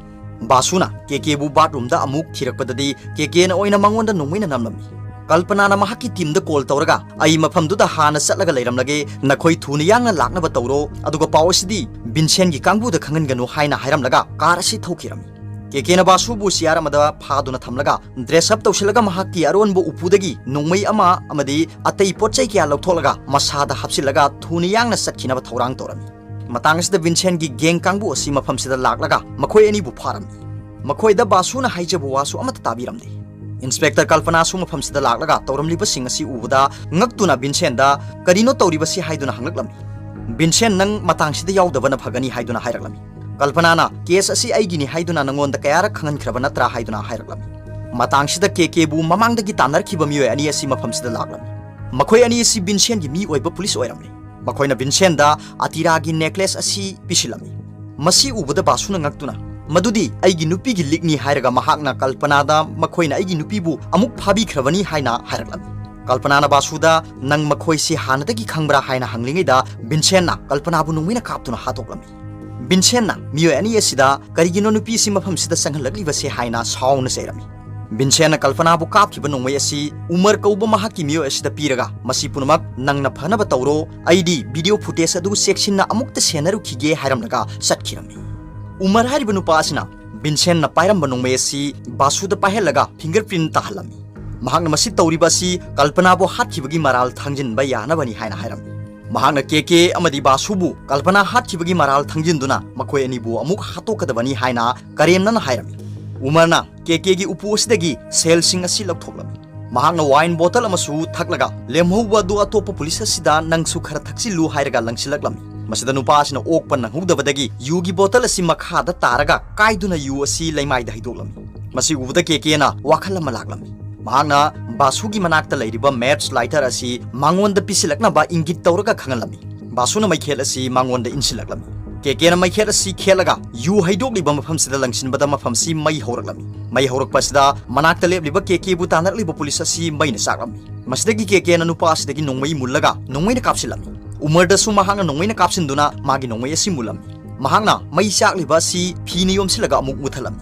ꯕꯥꯁꯨꯅ ꯀꯦ ꯀꯦꯕꯨ bathroomꯗ ꯑꯃꯨꯛ ꯊꯤꯔꯛꯄꯗꯗꯤ ꯀꯦ ꯀꯦꯅ ꯑꯣꯏꯅ ꯃꯉꯣꯟꯗ ꯅꯣꯡꯃꯩꯅ ꯅꯝꯂꯝꯃꯤ꯫ ꯀꯜꯄꯅꯥꯅ ꯃꯍꯥꯛꯀꯤ teamꯗ call ꯇꯧꯔꯒ "ꯑꯩ ꯃꯐꯝꯗꯨꯗ ꯍꯥꯟꯅ ꯆꯠꯂꯒ ꯂꯩꯔꯝꯂꯒꯦ, ꯅꯈꯣꯏ ꯊꯨꯅ ꯌꯥꯡꯅ ꯂꯥꯛꯅꯕ ꯇꯧꯔꯣ, ꯑꯗꯨꯒ ꯄꯥꯎ ꯑꯁꯤꯗꯤ ꯚꯤꯟꯁꯦꯟꯒꯤ ꯀꯥꯡꯕꯨꯗ ꯈꯪꯍꯟꯒꯅꯨ" ꯍꯥꯏꯅ ꯍꯥꯏꯔꯝꯂꯒ car ꯑꯁꯤ ꯊꯧꯈꯤꯔꯝꯃꯤ꯫ ꯀꯦ ꯀꯦꯅ ꯕꯥꯁꯨꯕꯨ chair ꯑꯃꯗ ꯐꯥꯗꯨꯅ ꯊꯝꯂꯒ dress up ꯇꯧꯁꯤꯜꯂꯒ ꯃꯍꯥꯛꯀꯤ ꯑꯔꯣꯟꯕ ꯎꯄꯨꯗꯒꯤ ꯅꯣꯡꯃꯩ ꯑꯃ ꯑꯃꯗꯤ ꯑꯇꯩ ꯄꯣꯠ ꯆꯩ ꯀꯌꯥ ꯂꯧꯊꯣꯛꯂꯒ ꯃꯁꯥꯗ ꯍꯥꯞꯆꯤꯜꯂꯒ ꯊꯨꯅ ꯌꯥꯡꯅ ꯆꯠꯈꯤꯅꯕ ꯊꯧꯔꯥꯡ ꯇꯧꯔꯝꯃꯤ꯫ ꯃꯇꯥꯡ ꯑꯁꯤꯗ ꯚꯤꯟꯁꯦꯟꯒꯤ gang ꯀꯥꯡꯕꯨ ꯑꯁꯤ ꯃꯐꯝꯁꯤꯗ ꯂꯥꯛꯂꯒ ꯃꯈꯣꯏ ꯑꯅꯤꯕꯨ ꯐꯥꯔꯝꯃꯤ꯫ ꯃꯈꯣꯏꯗ ꯕꯥꯁꯨꯅ ꯍꯥꯏꯖꯕ ꯋꯥꯁꯨ ꯑꯃꯠꯇ ꯇꯥꯕꯤꯔꯝꯗꯦ꯫ Inspector ꯀꯜꯄꯅꯥꯁꯨ ꯃꯐꯝꯁꯤꯗ ꯂꯥꯛꯂꯒ ꯇꯧꯔꯝꯂꯤꯕꯁꯤꯡ ꯑꯁꯤ ꯎꯕꯗ ꯉꯛꯇꯨꯅ ꯚꯤꯟꯁꯦꯟꯗ "ꯀꯔꯤꯅꯣ ꯇꯧꯔꯤꯕꯁꯤ?" ꯍꯥꯏꯗꯨꯅ ꯍꯪꯂꯛꯂꯝꯃꯤ꯫ "ꯚꯤꯟꯁꯦꯟ, ꯅꯪ ꯃꯇꯥꯡꯁꯤꯗ ꯌꯥꯎꯗꯕꯅ ꯐꯒꯅꯤ" ꯍꯥꯏꯗꯨꯅ ꯍꯥꯏꯔꯛꯂꯝꯃꯤ꯫ ꯀꯜꯄꯅꯥꯅ "Case ꯑꯁꯤ ꯑꯩꯒꯤꯅꯤ ꯍꯥꯏꯗꯨꯅ ꯅꯉꯣꯟꯗ ꯀꯌꯥꯔꯛ ꯈꯪꯍꯟꯈ꯭ꯔꯕ ꯅꯠꯇ꯭ꯔꯥ?" ꯍꯥꯏꯗꯨꯅ ꯍꯥꯏꯔꯛꯂꯝꯃꯤ꯫ ꯃꯇꯥꯡꯁꯤꯗ ꯀꯦ ꯀꯦꯕꯨ ꯃꯃꯥꯡꯗꯒꯤ ꯇꯥꯟꯅꯔꯛꯈꯤꯕ ꯃꯤꯑꯣꯏ ꯑꯅꯤ ꯑꯁꯤ ꯃꯐꯝꯁꯤꯗ ꯂꯥꯛꯂꯝꯃꯤ꯫ ꯃꯈꯣꯏ ꯑꯅꯤ ꯑꯁꯤ ꯚꯤꯟꯁꯦꯟꯒꯤ ꯃꯤ ꯑꯣꯏꯕ police ꯑꯣꯏꯔꯝꯂꯦ꯫ ꯃꯈꯣꯏꯅ ꯚꯤꯟꯁꯦꯟꯗ ꯑꯇꯤꯔꯥꯒꯤ necklace ꯑꯁꯤ ꯄꯤꯁꯤꯜꯂꯝꯃꯤ꯫ ꯃꯁꯤ ꯎꯕꯗ ꯕꯥꯁꯨꯅ ꯉꯛꯇꯨꯅ "ꯃꯗꯨꯗꯤ ꯑꯩꯒꯤ ꯅꯨꯄꯤꯒꯤ ꯂꯤꯛꯅꯤ" ꯍꯥꯏꯔꯒ ꯃꯍꯥꯛꯅ ꯀꯜꯄꯅꯥꯗ "ꯃꯈꯣꯏꯅ ꯑꯩꯒꯤ ꯅꯨꯄꯤꯕꯨ ꯑꯃꯨꯛ ꯐꯥꯕꯤꯈ꯭ꯔꯕꯅꯤ" ꯍꯥꯏꯅ ꯍꯥꯏꯔꯛꯂꯝꯃꯤ꯫ ꯀꯜꯄꯅꯥꯅ ꯕꯥꯁꯨꯗ, "ꯅꯪ ꯃꯈꯣꯏꯁꯤ ꯍꯥꯟꯅꯗꯒꯤ ꯈꯪꯕ꯭ꯔꯥ?" ꯍꯥꯏꯅ ꯍꯪꯂꯤꯉꯩꯗ, ꯚꯤꯟꯁꯦꯟꯅ ꯀꯜꯄꯅꯥꯕꯨ ꯅꯣꯡꯃꯩꯅ ꯀꯥꯞꯇꯨꯅ ꯍꯥꯠꯇꯣꯛꯂꯝꯃꯤ꯫ ꯚꯤꯟꯁꯦꯟꯅ ꯃꯤꯑꯣꯏ ꯑꯅꯤ ꯑꯁꯤꯗ, "ꯀꯔꯤꯒꯤꯅꯣ ꯅꯨꯄꯤ ꯑꯁꯤ ꯃꯐꯝꯁꯤꯗ ꯆꯪꯍꯜꯂꯛꯂꯤꯕꯁꯦ?" ꯍꯥꯏꯅ ꯁꯥꯎꯅ ꯆꯩꯔꯝꯃꯤ꯫ ꯚꯤꯟꯁꯦꯟꯅ ꯀꯜꯄꯅꯥꯕꯨ ꯀꯥꯞꯈꯤꯕ ꯅꯣꯡꯃꯩ ꯑꯁꯤ ꯎꯃꯔ ꯀꯧꯕ ꯃꯍꯥꯛꯀꯤ ꯃꯤꯑꯣꯏ ꯑꯁꯤꯗ ꯄꯤꯔꯒ, "ꯃꯁꯤ ꯄꯨꯝꯅꯃꯛ ꯅꯪꯅ ꯐꯅꯕ ꯇꯧꯔꯣ, ꯑꯩꯗꯤ ꯚꯤꯗꯤꯑꯣ ꯐꯨꯇꯦꯖ ꯑꯗꯨ ꯆꯦꯛꯁꯤꯟꯅ ꯑꯃꯨꯛꯇ ꯁꯦꯟꯅꯔꯨꯈꯤꯒꯦ" ꯍꯥꯏꯔꯝꯂꯒ ꯆꯠꯈꯤꯔꯝꯃꯤ꯫ ꯎꯃꯔ ꯍꯥꯏꯔꯤꯕ ꯅꯨꯄꯥ ꯑꯁꯤꯅ ꯚꯤꯟꯁꯦꯟꯅ ꯄꯥꯏꯔꯝꯕ ꯅꯣꯡꯃꯩ ꯑꯁꯤ ꯕꯥꯁꯨꯗ ꯄꯥꯏꯍꯜꯂꯒ ꯐꯤꯡꯒꯔ ꯄ꯭ꯔꯤꯟꯠ ꯇꯥꯍꯜꯂꯝꯃꯤ꯫ ꯃꯍꯥꯛꯅ ꯃꯁꯤ ꯇꯧꯔꯤꯕ ꯑꯁꯤ ꯀꯜꯄꯅꯥꯕꯨ ꯍꯥꯠꯈꯤꯕꯒꯤ ꯃꯔꯥꯜ ꯊꯥꯡꯖꯤꯟꯕ ꯌꯥꯅꯕꯅꯤ ꯍꯥꯏꯅ ꯍꯥꯏꯔꯝꯃꯤ꯫ ꯃꯍꯥꯛꯅ ꯀꯦ ꯀꯦ ꯑꯃꯗꯤ ꯕꯥꯁꯨꯕꯨ ꯀꯜꯄꯅꯥ ꯍꯥꯠꯈꯤꯕꯒꯤ ꯃꯔꯥꯜ ꯊꯥꯡꯖꯤꯟꯗꯨꯅ ꯃꯈꯣꯏ ꯑꯅꯤꯕꯨ ꯑꯃꯨꯛ ꯍꯥꯠꯇꯣꯛꯀꯗꯕꯅꯤ ꯍꯥꯏꯅ ꯀꯔꯦꯝꯅꯅ ꯍꯥꯏꯔꯝꯃꯤ꯫ ꯎꯃꯔꯅ ꯀꯦ ꯀꯦꯒꯤ ꯎꯄꯨ ꯑꯁꯤꯗꯒꯤ ꯁꯦꯜꯁꯤꯡ ꯑꯁꯤ ꯂꯧꯊꯣꯛꯂꯝꯃꯤ꯫ ꯃꯍꯥꯛꯅ ꯋꯥꯏꯟ ꯕꯣꯇꯜ ꯑꯃꯁꯨ ꯊꯛꯂꯒ, ꯂꯦꯝꯍꯧꯕ ꯑꯗꯨ ꯑꯇꯣꯞꯄ ꯄꯨꯂꯤꯁ ꯑꯁꯤꯗ ꯅꯪꯁꯨ ꯈꯔ ꯊꯛꯆꯤꯜꯂꯨ ꯍꯥꯏꯔꯒ ꯂꯪꯁꯤꯜꯂꯛꯂꯝꯃꯤ꯫ ꯃꯁꯤꯗ ꯅꯨꯄꯥ ꯑꯁꯤꯅ ꯑꯣꯛꯄ ꯅꯪꯍꯧꯗꯕꯗꯒꯤ ꯌꯨꯒꯤ ꯕꯣꯇꯜ ꯑꯁꯤ ꯃꯈꯥꯗ ꯇꯥꯔꯒ ꯀꯥꯏꯗꯨꯅ ꯌꯨ ꯑꯁꯤ ꯂꯩꯃꯥꯏꯗ ꯍꯩꯗꯣꯛꯂꯝꯃꯤ꯫ ꯃꯁꯤ ꯎꯕꯗ ꯀꯦ ꯀꯦꯅ ꯋꯥꯈꯜ ꯑꯃ ꯂꯥꯛꯂꯝꯃꯤ꯫ ꯃꯍꯥꯛꯅ ꯕꯥꯁꯨꯒꯤ ꯃꯅꯥꯛꯇ ꯂꯩꯔꯤꯕ ꯃꯦꯠꯆ ꯂꯥꯏꯇꯔ ꯑꯁꯤ ꯃꯉꯣꯟꯗ ꯄꯤꯁꯤꯜꯂꯛꯅꯕ ꯏꯪꯒꯤꯠ ꯇꯧꯔꯒ ꯈꯪꯍꯜꯂꯝꯃꯤ꯫ ꯕꯥꯁꯨꯅ ꯃꯩꯈꯦꯠ ꯑꯁꯤ ꯃꯉꯣꯟꯗ ꯏꯟꯁꯤꯜꯂꯛꯂꯝꯃꯤ꯫ ꯀꯦ ꯀꯦꯅ ꯃꯩꯈꯦꯠ ꯑꯁꯤ ꯈꯦꯠꯂꯒ ꯌꯨ ꯍꯩꯗꯣꯛꯂꯤꯕ ꯃꯐꯝꯁꯤꯗ ꯂꯪꯁꯤꯟꯕꯗ ꯃꯐꯝꯁꯤ ꯃꯩ ꯍꯧꯔꯛꯂꯝꯃꯤ꯫ ꯃꯩ ꯍꯧꯔꯛꯄ ꯑꯁꯤꯗ ꯃꯅꯥꯛꯇ ꯂꯦꯞꯂꯤꯕ ꯀꯦ ꯀꯦꯕꯨ ꯇꯥꯟꯅꯔꯛꯂꯤꯕ ꯄꯨꯂꯤꯁ ꯑꯁꯤ ꯃꯩꯅ ꯆꯥꯛꯂꯝꯃꯤ꯫ ꯃꯁꯤꯗꯒꯤ ꯀꯦ ꯀꯦꯅ ꯅꯨꯄꯥ ꯑꯁꯤꯗꯒꯤ ꯅꯣꯡꯃꯩ ꯃꯨꯜꯂꯒ ꯅꯣꯡꯃꯩꯅ ꯀꯥꯞꯁꯤꯜꯂꯝꯃꯤ꯫ ꯎꯃꯔꯗꯁꯨ ꯃꯍꯥꯛꯅ ꯅꯣꯡꯃꯩꯅ ꯀꯥꯞꯁꯤꯟꯗꯨꯅ ꯃꯥꯒꯤ ꯅꯣꯡꯃꯩ ꯑꯁꯤ ꯃꯨꯜꯂꯝꯃꯤ꯫ ꯃꯍꯥꯛꯅ ꯃꯩ ꯆꯥꯛꯂꯤꯕ ꯑꯁꯤ ꯐꯤꯅ ꯌꯣꯝꯁꯤꯜꯂꯒ ꯑꯃꯨꯛ ꯃꯨꯊꯠꯂꯝꯃꯤ꯫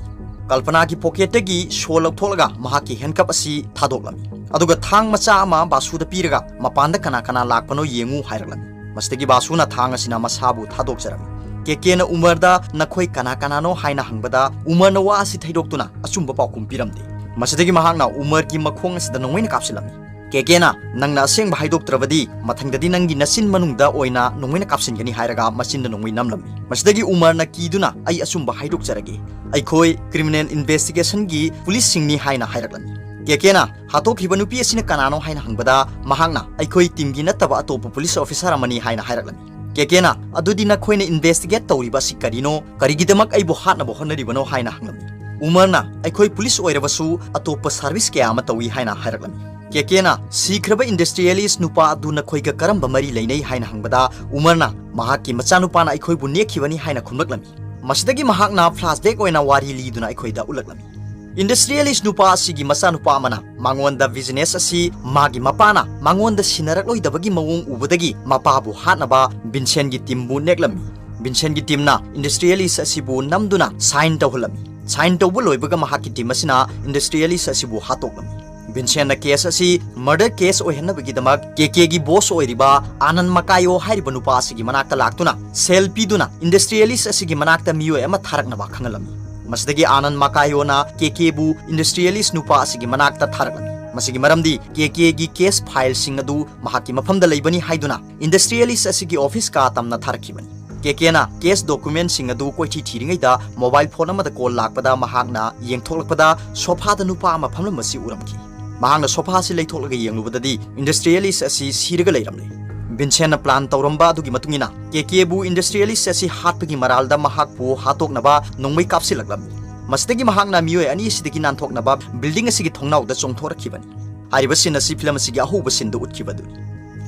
ꯀꯜꯄꯅꯥꯒꯤ ꯄꯣꯀꯦꯠꯇꯒꯤ ꯁꯣ ꯂꯧꯊꯣꯛꯂꯒ ꯃꯍꯥꯛꯀꯤ ꯍꯦꯟꯀꯞ ꯑꯁꯤ ꯊꯥꯗꯣꯛꯂꯝꯃꯤ꯫ ꯑꯗꯨꯒ ꯊꯥꯡ ꯃꯆꯥ ꯑꯃ ꯕꯥꯁꯨꯗ ꯄꯤꯔꯒ, "ꯃꯄꯥꯟꯗ ꯀꯅꯥ ꯀꯅꯥ ꯂꯥꯛꯄꯅꯣ ꯌꯦꯡꯉꯨ" ꯍꯥꯏꯔꯛꯂꯝꯃꯤ꯫ ꯃꯁꯤꯗꯒꯤ ꯕꯥꯁꯨꯅ ꯊꯥꯡ ꯑꯁꯤꯅ ꯃꯁꯥꯕꯨ ꯊꯥꯗꯣꯛꯆꯔꯝꯃꯤ꯫ ꯀꯦ ꯀꯦꯅ ꯎꯃꯔꯗ, "ꯅꯈꯣꯏ ꯀꯅꯥ ꯀꯅꯥꯅꯣ?" ꯍꯥꯏꯅ ꯍꯪꯕꯗ, ꯎꯃꯔꯅ ꯋꯥ ꯑꯁꯤ ꯊꯩꯗꯣꯛꯇꯨꯅ ꯑꯆꯨꯝꯕ ꯄꯥꯎꯈꯨꯝ ꯄꯤꯔꯝꯗꯦ꯫ ꯃꯁꯤꯗꯒꯤ ꯃꯍꯥꯛꯅ ꯎꯃꯔꯒꯤ ꯃꯈꯣꯡ ꯑꯁꯤꯗ ꯅꯣꯡꯃꯩꯅ ꯀꯥꯞꯁꯤꯜꯂꯝꯃꯤ꯫ ꯀꯦ ꯀꯦꯅ, "ꯅꯪꯅ ꯑꯁꯦꯡꯕ ꯍꯥꯏꯗꯣꯛꯇ꯭ꯔꯕꯗꯤ ꯃꯊꯪꯗꯗꯤ ꯅꯪꯒꯤ ꯅꯆꯤꯟ ꯃꯅꯨꯡꯗ ꯑꯣꯏꯅ ꯅꯣꯡꯃꯩꯅ ꯀꯥꯞꯁꯤꯟꯒꯅꯤ" ꯍꯥꯏꯔꯒ ꯃꯆꯤꯟꯗ ꯅꯣꯡꯃꯩ ꯅꯝꯂꯝꯃꯤ꯫ ꯃꯁꯤꯗꯒꯤ ꯎꯃꯔꯅ ꯀꯤꯗꯨꯅ, "ꯑꯩ ꯑꯆꯨꯝꯕ ꯍꯥꯏꯗꯣꯛꯆꯔꯒꯦ, ꯑꯩꯈꯣꯏ ꯀ꯭ꯔꯤꯃꯤꯅꯦꯜ ꯏꯟꯚꯦꯁꯇꯤꯒꯦꯁꯟꯒꯤ ꯄꯨꯂꯤꯁꯁꯤꯡꯅꯤ" ꯍꯥꯏꯅ ꯍꯥꯏꯔꯛꯂꯝꯃꯤ꯫ ꯀꯦ ꯀꯦꯅ, "ꯍꯥꯠꯇꯣꯛꯈꯤꯕ ꯅꯨꯄꯤ ꯑꯁꯤꯅ ꯀꯅꯥꯅꯣ?" ꯍꯥꯏꯅ ꯍꯪꯕꯗ, ꯃꯍꯥꯛꯅ, "ꯑꯩꯈꯣꯏ ꯇꯤꯝꯒꯤ ꯅꯠꯇꯕ ꯑꯇꯣꯞꯄ ꯄꯨꯂꯤꯁ ꯑꯣꯐꯤꯁꯥꯔ ꯑꯃꯅꯤ" ꯍꯥꯏꯅ ꯍꯥꯏꯔꯛꯂꯝꯃꯤ꯫ ꯀꯦ ꯀꯦꯅ, "ꯑꯗꯨꯗꯤ ꯅꯈꯣꯏꯅ ꯏꯟꯚꯦꯁꯇꯤꯒꯦꯠ ꯇꯧꯔꯤꯕ ꯑꯁꯤ ꯀꯔꯤꯅꯣ? ꯀꯔꯤꯒꯤꯗꯃꯛ ꯑꯩꯕꯨ ꯍꯥꯠꯅꯕ ꯍꯣꯠꯅꯔꯤꯕꯅꯣ?" ꯍꯥꯏꯅ ꯍꯪꯂꯝꯃꯤ꯫ ꯎꯃꯔꯅ, "ꯑꯩꯈꯣꯏ ꯄꯨꯂꯤꯁ ꯑꯣꯏꯔꯕꯁꯨ ꯑꯇꯣꯞꯄ ꯁꯥꯔꯚꯤꯁ ꯀꯌꯥ ꯑꯃ ꯇꯧꯏ" ꯍꯥꯏꯅ ꯍꯥꯏꯔꯛꯂꯝꯃꯤ꯫ ꯀꯦ ꯀꯦꯅ, "ꯁꯤꯈ꯭ꯔꯕ ꯏꯟꯗꯁꯇ꯭ꯔꯤꯌꯦꯂꯤꯁ ꯅꯨꯄꯥ ꯑꯗꯨ ꯅꯈꯣꯏꯒ ꯀꯔꯝꯕ ꯃꯔꯤ ꯂꯩꯅꯩ?" ꯍꯥꯏꯅ ꯍꯪꯕꯗ, ꯎꯃꯔꯅ ꯃꯍꯥꯛꯀꯤ ꯃꯆꯥꯅꯨꯄꯥꯅ ꯑꯩꯈꯣꯏꯕꯨ ꯅꯦꯛꯈꯤꯕꯅꯤ ꯍꯥꯏꯅ ꯈꯨꯝꯂꯛꯂꯝꯃꯤ꯫ ꯃꯁꯤꯗꯒꯤ ꯃꯍꯥꯛꯅ ꯐ꯭ꯂꯥꯁꯕꯦꯛ ꯑꯣꯏꯅ ꯋꯥꯔꯤ ꯂꯤꯗꯨꯅ ꯑꯩꯈꯣꯏꯗ ꯎꯠꯂꯛꯂꯝꯃꯤ꯫ Industrialist ꯅꯨꯄꯥ ꯑꯁꯤꯒꯤ ꯃꯆꯥꯅꯨꯄꯥ ꯑꯃꯅ ꯃꯉꯣꯟꯗ business ꯑꯁꯤ ꯃꯥꯒꯤ ꯃꯄꯥꯅ ꯃꯉꯣꯟꯗ ꯁꯤꯟꯅꯔꯛꯂꯣꯏꯗꯕꯒꯤ ꯃꯑꯣꯡ ꯎꯕꯗꯒꯤ ꯃꯄꯥꯕꯨ ꯍꯥꯠꯅꯕ ꯚꯤꯟꯁꯦꯟꯒꯤ teamꯕꯨ ꯅꯦꯛꯂꯝꯃꯤ꯫ ꯚꯤꯟꯁꯦꯟꯒꯤ teamꯅ industrialist ꯑꯁꯤꯕꯨ ꯅꯝꯗꯨꯅ sign ꯇꯧꯍꯜꯂꯝꯃꯤ꯫ Sign ꯇꯧꯕ ꯂꯣꯏꯕꯒ ꯃꯍꯥꯛꯀꯤ team ꯑꯁꯤꯅ industrialist ꯑꯁꯤꯕꯨ ꯍꯥꯠꯇꯣꯛꯂꯝꯃꯤ꯫ ꯚꯤꯟꯁꯦꯟꯅ case ꯑꯁꯤ murder case ꯑꯣꯏꯍꯟꯅꯕꯒꯤꯗꯃꯛ ꯀꯦ ꯀꯦꯒꯤ boss ꯑꯣꯏꯔꯤꯕ ꯑꯥꯅꯟ ꯃꯀꯥꯌꯣ ꯍꯥꯏꯔꯤꯕ ꯅꯨꯄꯥ ꯑꯁꯤꯒꯤ ꯃꯅꯥꯛꯇ ꯂꯥꯛꯇꯨꯅ ꯁꯦꯜ ꯄꯤꯗꯨꯅ industrialist ꯑꯁꯤꯒꯤ ꯃꯅꯥꯛꯇ ꯃꯤꯑꯣꯏ ꯑꯃ ꯊꯥꯔꯛꯅꯕ ꯈꯪꯍꯜꯂꯝꯃꯤ꯫ ꯃꯁꯤꯗꯒꯤ ꯑꯥꯅꯟ ꯃꯀꯥꯌꯣꯅ ꯀꯦ ꯀꯦꯕꯨ industrialist ꯅꯨꯄꯥ ꯑꯁꯤꯒꯤ ꯃꯅꯥꯛꯇ ꯊꯥꯔꯛꯂꯝꯃꯤ꯫ ꯃꯁꯤꯒꯤ ꯃꯔꯝꯗꯤ ꯀꯦ ꯀꯦꯒꯤ case fileꯁꯤꯡ ꯑꯗꯨ ꯃꯍꯥꯛꯀꯤ ꯃꯐꯝꯗ ꯂꯩꯕꯅꯤ ꯍꯥꯏꯗꯨꯅ industrialist ꯑꯁꯤꯒꯤ office ꯀꯥ ꯇꯝꯅ ꯊꯥꯔꯛꯈꯤꯕꯅꯤ꯫ ꯀꯦ ꯀꯦꯅ case documentꯁꯤꯡ ꯑꯗꯨ ꯀꯣꯏꯊꯤ ꯊꯤꯔꯤꯉꯩꯗ mobile phone ꯑꯃꯗ call ꯂꯥꯛꯄꯗ ꯃꯍꯥꯛꯅ ꯌꯦꯡꯊꯣꯛꯂꯛꯄꯗ sofaꯗ ꯅꯨꯄꯥ ꯑꯃ ꯐꯝꯂꯝꯕꯁꯤ ꯎꯔꯝꯈꯤ꯫ ꯃꯍꯥꯛꯅ sofa ꯑꯁꯤ ꯂꯩꯊꯣꯛꯂꯒ ꯌꯦꯡꯂꯨꯕꯗꯗꯤ industrialist ꯑꯁꯤ ꯁꯤꯔꯒ ꯂꯩꯔꯝꯂꯦ꯫ ꯚꯤꯟꯁꯦꯟꯅ plan ꯇꯧꯔꯝꯕ ꯑꯗꯨꯒꯤ ꯃꯇꯨꯡ ꯏꯟꯅ ꯀꯦ ꯀꯦꯕꯨ industrialist ꯑꯁꯤ ꯍꯥꯠꯄꯒꯤ ꯃꯔꯥꯜꯗ ꯃꯍꯥꯛꯄꯨ ꯍꯥꯠꯇꯣꯛꯅꯕ ꯅꯣꯡꯃꯩ ꯀꯥꯞꯁꯤꯜꯂꯛꯂꯝꯃꯤ꯫ ꯃꯁꯤꯗꯒꯤ ꯃꯍꯥꯛꯅ ꯃꯤꯑꯣꯏ ꯑꯅꯤ ꯑꯁꯤꯗꯒꯤ ꯅꯥꯟꯊꯣꯛꯅꯕ building ꯑꯁꯤꯒꯤ ꯊꯣꯡꯅꯥꯎꯗ ꯆꯣꯡꯊꯣꯔꯛꯈꯤꯕꯅꯤ꯫ ꯍꯥꯏꯔꯤꯕ scene ꯑꯁꯤ film ꯑꯁꯤꯒꯤ ꯑꯍꯧꯕ sceneꯗ ꯎꯠꯈꯤꯕ ꯑꯗꯨꯅꯤ꯫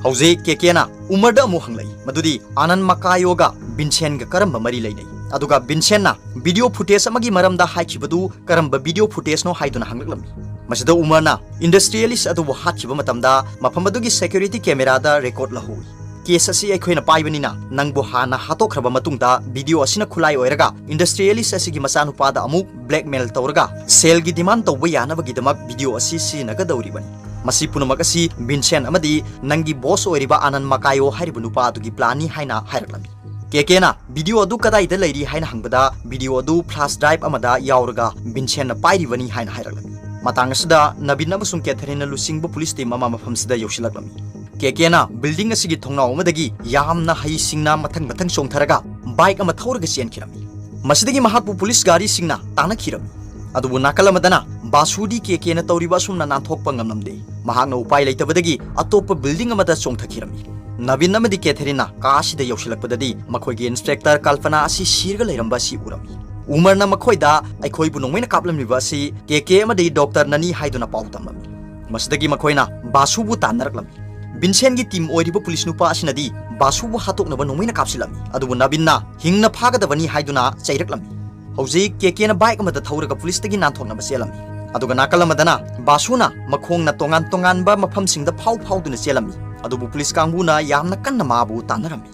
ꯍꯧꯖꯤꯛ ꯀꯦ ꯀꯦꯅ ꯎꯃꯔꯗ ꯑꯃꯨꯛ ꯍꯪꯂꯛꯏ, ꯃꯗꯨꯗꯤ ꯑꯥꯅꯟ ꯃꯀꯥꯌꯣꯒ ꯚꯤꯟꯁꯦꯟꯒ ꯀꯔꯝꯕ ꯃꯔꯤ ꯂꯩꯅꯩ? ꯑꯗꯨꯒ ꯚꯤꯟꯁꯦꯟꯅ video footage ꯑꯃꯒꯤ ꯃꯔꯝꯗ ꯍꯥꯏꯈꯤꯕꯗꯨ ꯀꯔꯝꯕ video footageꯅꯣ ꯍꯥꯏꯗꯨꯅ ꯍꯪꯂꯛꯂꯝꯃꯤ꯫ ꯃꯁꯤꯗ ꯎꯃꯔꯅ industrialist ꯑꯗꯨꯕꯨ ꯍꯥꯠꯈꯤꯕ ꯃꯇꯝꯗ ꯃꯐꯝ ꯑꯗꯨꯒꯤ security cameraꯗ record ꯂꯧꯍꯧꯏ꯫ Case ꯑꯁꯤ ꯑꯩꯈꯣꯏꯅ ꯄꯥꯏꯕꯅꯤꯅ ꯅꯪꯕꯨ ꯍꯥꯟꯅ ꯍꯥꯠꯇꯣꯛꯈ꯭ꯔꯕ ꯃꯇꯨꯡꯗ video ꯑꯁꯤꯅ ꯈꯨꯠꯂꯥꯏ ꯑꯣꯏꯔꯒ industrialist ꯑꯁꯤꯒꯤ ꯃꯆꯥꯅꯨꯄꯥꯗ ꯑꯃꯨꯛ blackmail ꯇꯧꯔꯒ ꯁꯦꯜꯒꯤ demand ꯇꯧꯕ ꯌꯥꯅꯕꯒꯤꯗꯃꯛ video ꯑꯁꯤ ꯁꯤꯖꯤꯟꯅꯒꯗꯧꯔꯤꯕꯅꯤ꯫ ꯃꯁꯤ ꯄꯨꯝꯅꯃꯛ ꯑꯁꯤ ꯚꯤꯟꯁꯦꯟ ꯑꯃꯗꯤ ꯅꯪꯒꯤ boss ꯑꯣꯏꯔꯤꯕ ꯑꯥꯅꯟ ꯃꯀꯥꯌꯣ ꯍꯥꯏꯔꯤꯕ ꯅꯨꯄꯥ ꯑꯗꯨꯒꯤ planꯅꯤ ꯍꯥꯏꯅ ꯍꯥꯏꯔꯛꯂꯝꯃꯤ꯫ ꯀꯦ ꯀꯦꯅ video ꯑꯗꯨ ꯀꯗꯥꯏꯗ ꯂꯩꯔꯤ ꯍꯥꯏꯅ ꯍꯪꯕꯗ video ꯑꯗꯨ flash drive ꯑꯃꯗ ꯌꯥꯎꯔꯒ ꯚꯤꯟꯁꯦꯟꯅ ꯄꯥꯏꯔꯤꯕꯅꯤ ꯍꯥꯏꯅ ꯍꯥꯏꯔꯛꯂꯝꯃꯤ꯫ ꯃꯇꯥꯡ ꯑꯁꯤꯗ ꯅꯕꯤꯟ ꯑꯃꯁꯨꯡ ꯀꯦꯊꯔꯤꯟꯅ ꯂꯨꯆꯤꯡꯕ police team ꯑꯃ ꯃꯐꯝꯁꯤꯗ ꯌꯧꯁꯤꯜꯂꯛꯂꯝꯃꯤ꯫ ꯀꯦ ꯀꯦꯅ building ꯑꯁꯤꯒꯤ ꯊꯣꯡꯅꯥꯎ ꯑꯃꯗꯒꯤ ꯌꯥꯝꯅ ꯍꯩꯁꯤꯡꯅ ꯃꯊꯪ ꯃꯊꯪ ꯆꯣꯡꯊꯔꯒ bike ꯑꯃ ꯊꯧꯔꯒ ꯆꯦꯟꯈꯤꯔꯝꯃꯤ꯫ ꯃꯁꯤꯗꯒꯤ ꯃꯍꯥꯛꯄꯨ police ꯒꯥꯔꯤꯁꯤꯡꯅ ꯇꯥꯟꯅꯈꯤꯔꯝꯃꯤ꯫ ꯑꯗꯨꯕꯨ ꯅꯥꯀꯜ ꯑꯃꯗꯅ ꯕꯥꯁꯨꯗꯤ ꯀꯦ ꯀꯦꯅ ꯇꯧꯔꯤꯕ ꯑꯁꯨꯝꯅ ꯅꯥꯟꯊꯣꯛꯄ ꯉꯝꯂꯝꯗꯦ꯫ ꯃꯍꯥꯛꯅ ꯎꯄꯥꯏ ꯂꯩꯇꯕꯗꯒꯤ ꯑꯇꯣꯞꯄ building ꯑꯃꯗ ꯆꯣꯡꯊꯈꯤꯔꯝꯃꯤ꯫ ꯅꯕꯤꯟ ꯑꯃꯗꯤ ꯀꯦꯊꯔꯤꯟꯅ ꯀꯥ ꯑꯁꯤꯗ ꯌꯧꯁꯤꯜꯂꯛꯄꯗꯗꯤ ꯃꯈꯣꯏꯒꯤ inspector ꯀꯜꯄꯅꯥ ꯑꯁꯤ ꯁꯤꯔꯒ ꯂꯩꯔꯝꯕ ꯑꯁꯤ ꯎꯔꯝꯃꯤ꯫ ꯎꯃꯔꯅ ꯃꯈꯣꯏꯗ ꯑꯩꯈꯣꯏꯕꯨ ꯅꯣꯡꯃꯩꯅ ꯀꯥꯞꯂꯝꯂꯤꯕ ꯑꯁꯤ ꯀꯦ ꯀꯦ ꯑꯃꯗꯤ doctorꯅꯅꯤ ꯍꯥꯏꯗꯨꯅ ꯄꯥꯎ ꯇꯝꯂꯝꯃꯤ꯫ ꯃꯁꯤꯗꯒꯤ ꯃꯈꯣꯏꯅ ꯕꯥꯁꯨꯕꯨ ꯇꯥꯟꯅꯔꯛꯂꯝꯃꯤ꯫ ꯚꯤꯟꯁꯦꯟꯒꯤ team ꯑꯣꯏꯔꯤꯕ police ꯅꯨꯄꯥ ꯑꯁꯤꯅꯗꯤ ꯕꯥꯁꯨꯕꯨ ꯍꯥꯠꯇꯣꯛꯅꯕ ꯅꯣꯡꯃꯩꯅ ꯀꯥꯞꯁꯤꯜꯂꯝꯃꯤ, ꯑꯗꯨꯕꯨ ꯅꯕꯤꯟꯅ ꯍꯤꯡꯅ ꯐꯥꯒꯗꯕꯅꯤ ꯍꯥꯏꯗꯨꯅ ꯆꯩꯔꯛꯂꯝꯃꯤ꯫ ꯍꯧꯖꯤꯛ ꯀꯦ ꯀꯦꯅ ꯕꯥꯏꯛ ꯑꯃꯗ ꯊꯧꯔꯒ ꯄꯨꯂꯤꯁꯇꯒꯤ ꯅꯥꯟꯊꯣꯛꯅꯕ ꯆꯦꯜꯂꯝꯃꯤ꯫ ꯑꯗꯨꯒ ꯅꯥꯀꯜ ꯑꯃꯗꯅ ꯕꯥꯁꯨꯅ ꯃꯈꯣꯡꯅ ꯇꯣꯉꯥꯟ ꯇꯣꯉꯥꯟꯕ ꯃꯐꯝꯁꯤꯡꯗ ꯐꯥꯎ ꯐꯥꯎꯗꯨꯅ ꯆꯦꯜꯂꯝꯃꯤ꯫ ꯑꯗꯨꯕꯨ ꯄꯨꯂꯤꯁ ꯀꯥꯡꯕꯨꯅ ꯌꯥꯝꯅ ꯀꯟꯅ ꯃꯥꯕꯨ ꯇꯥꯟꯅꯔꯝꯃꯤ꯫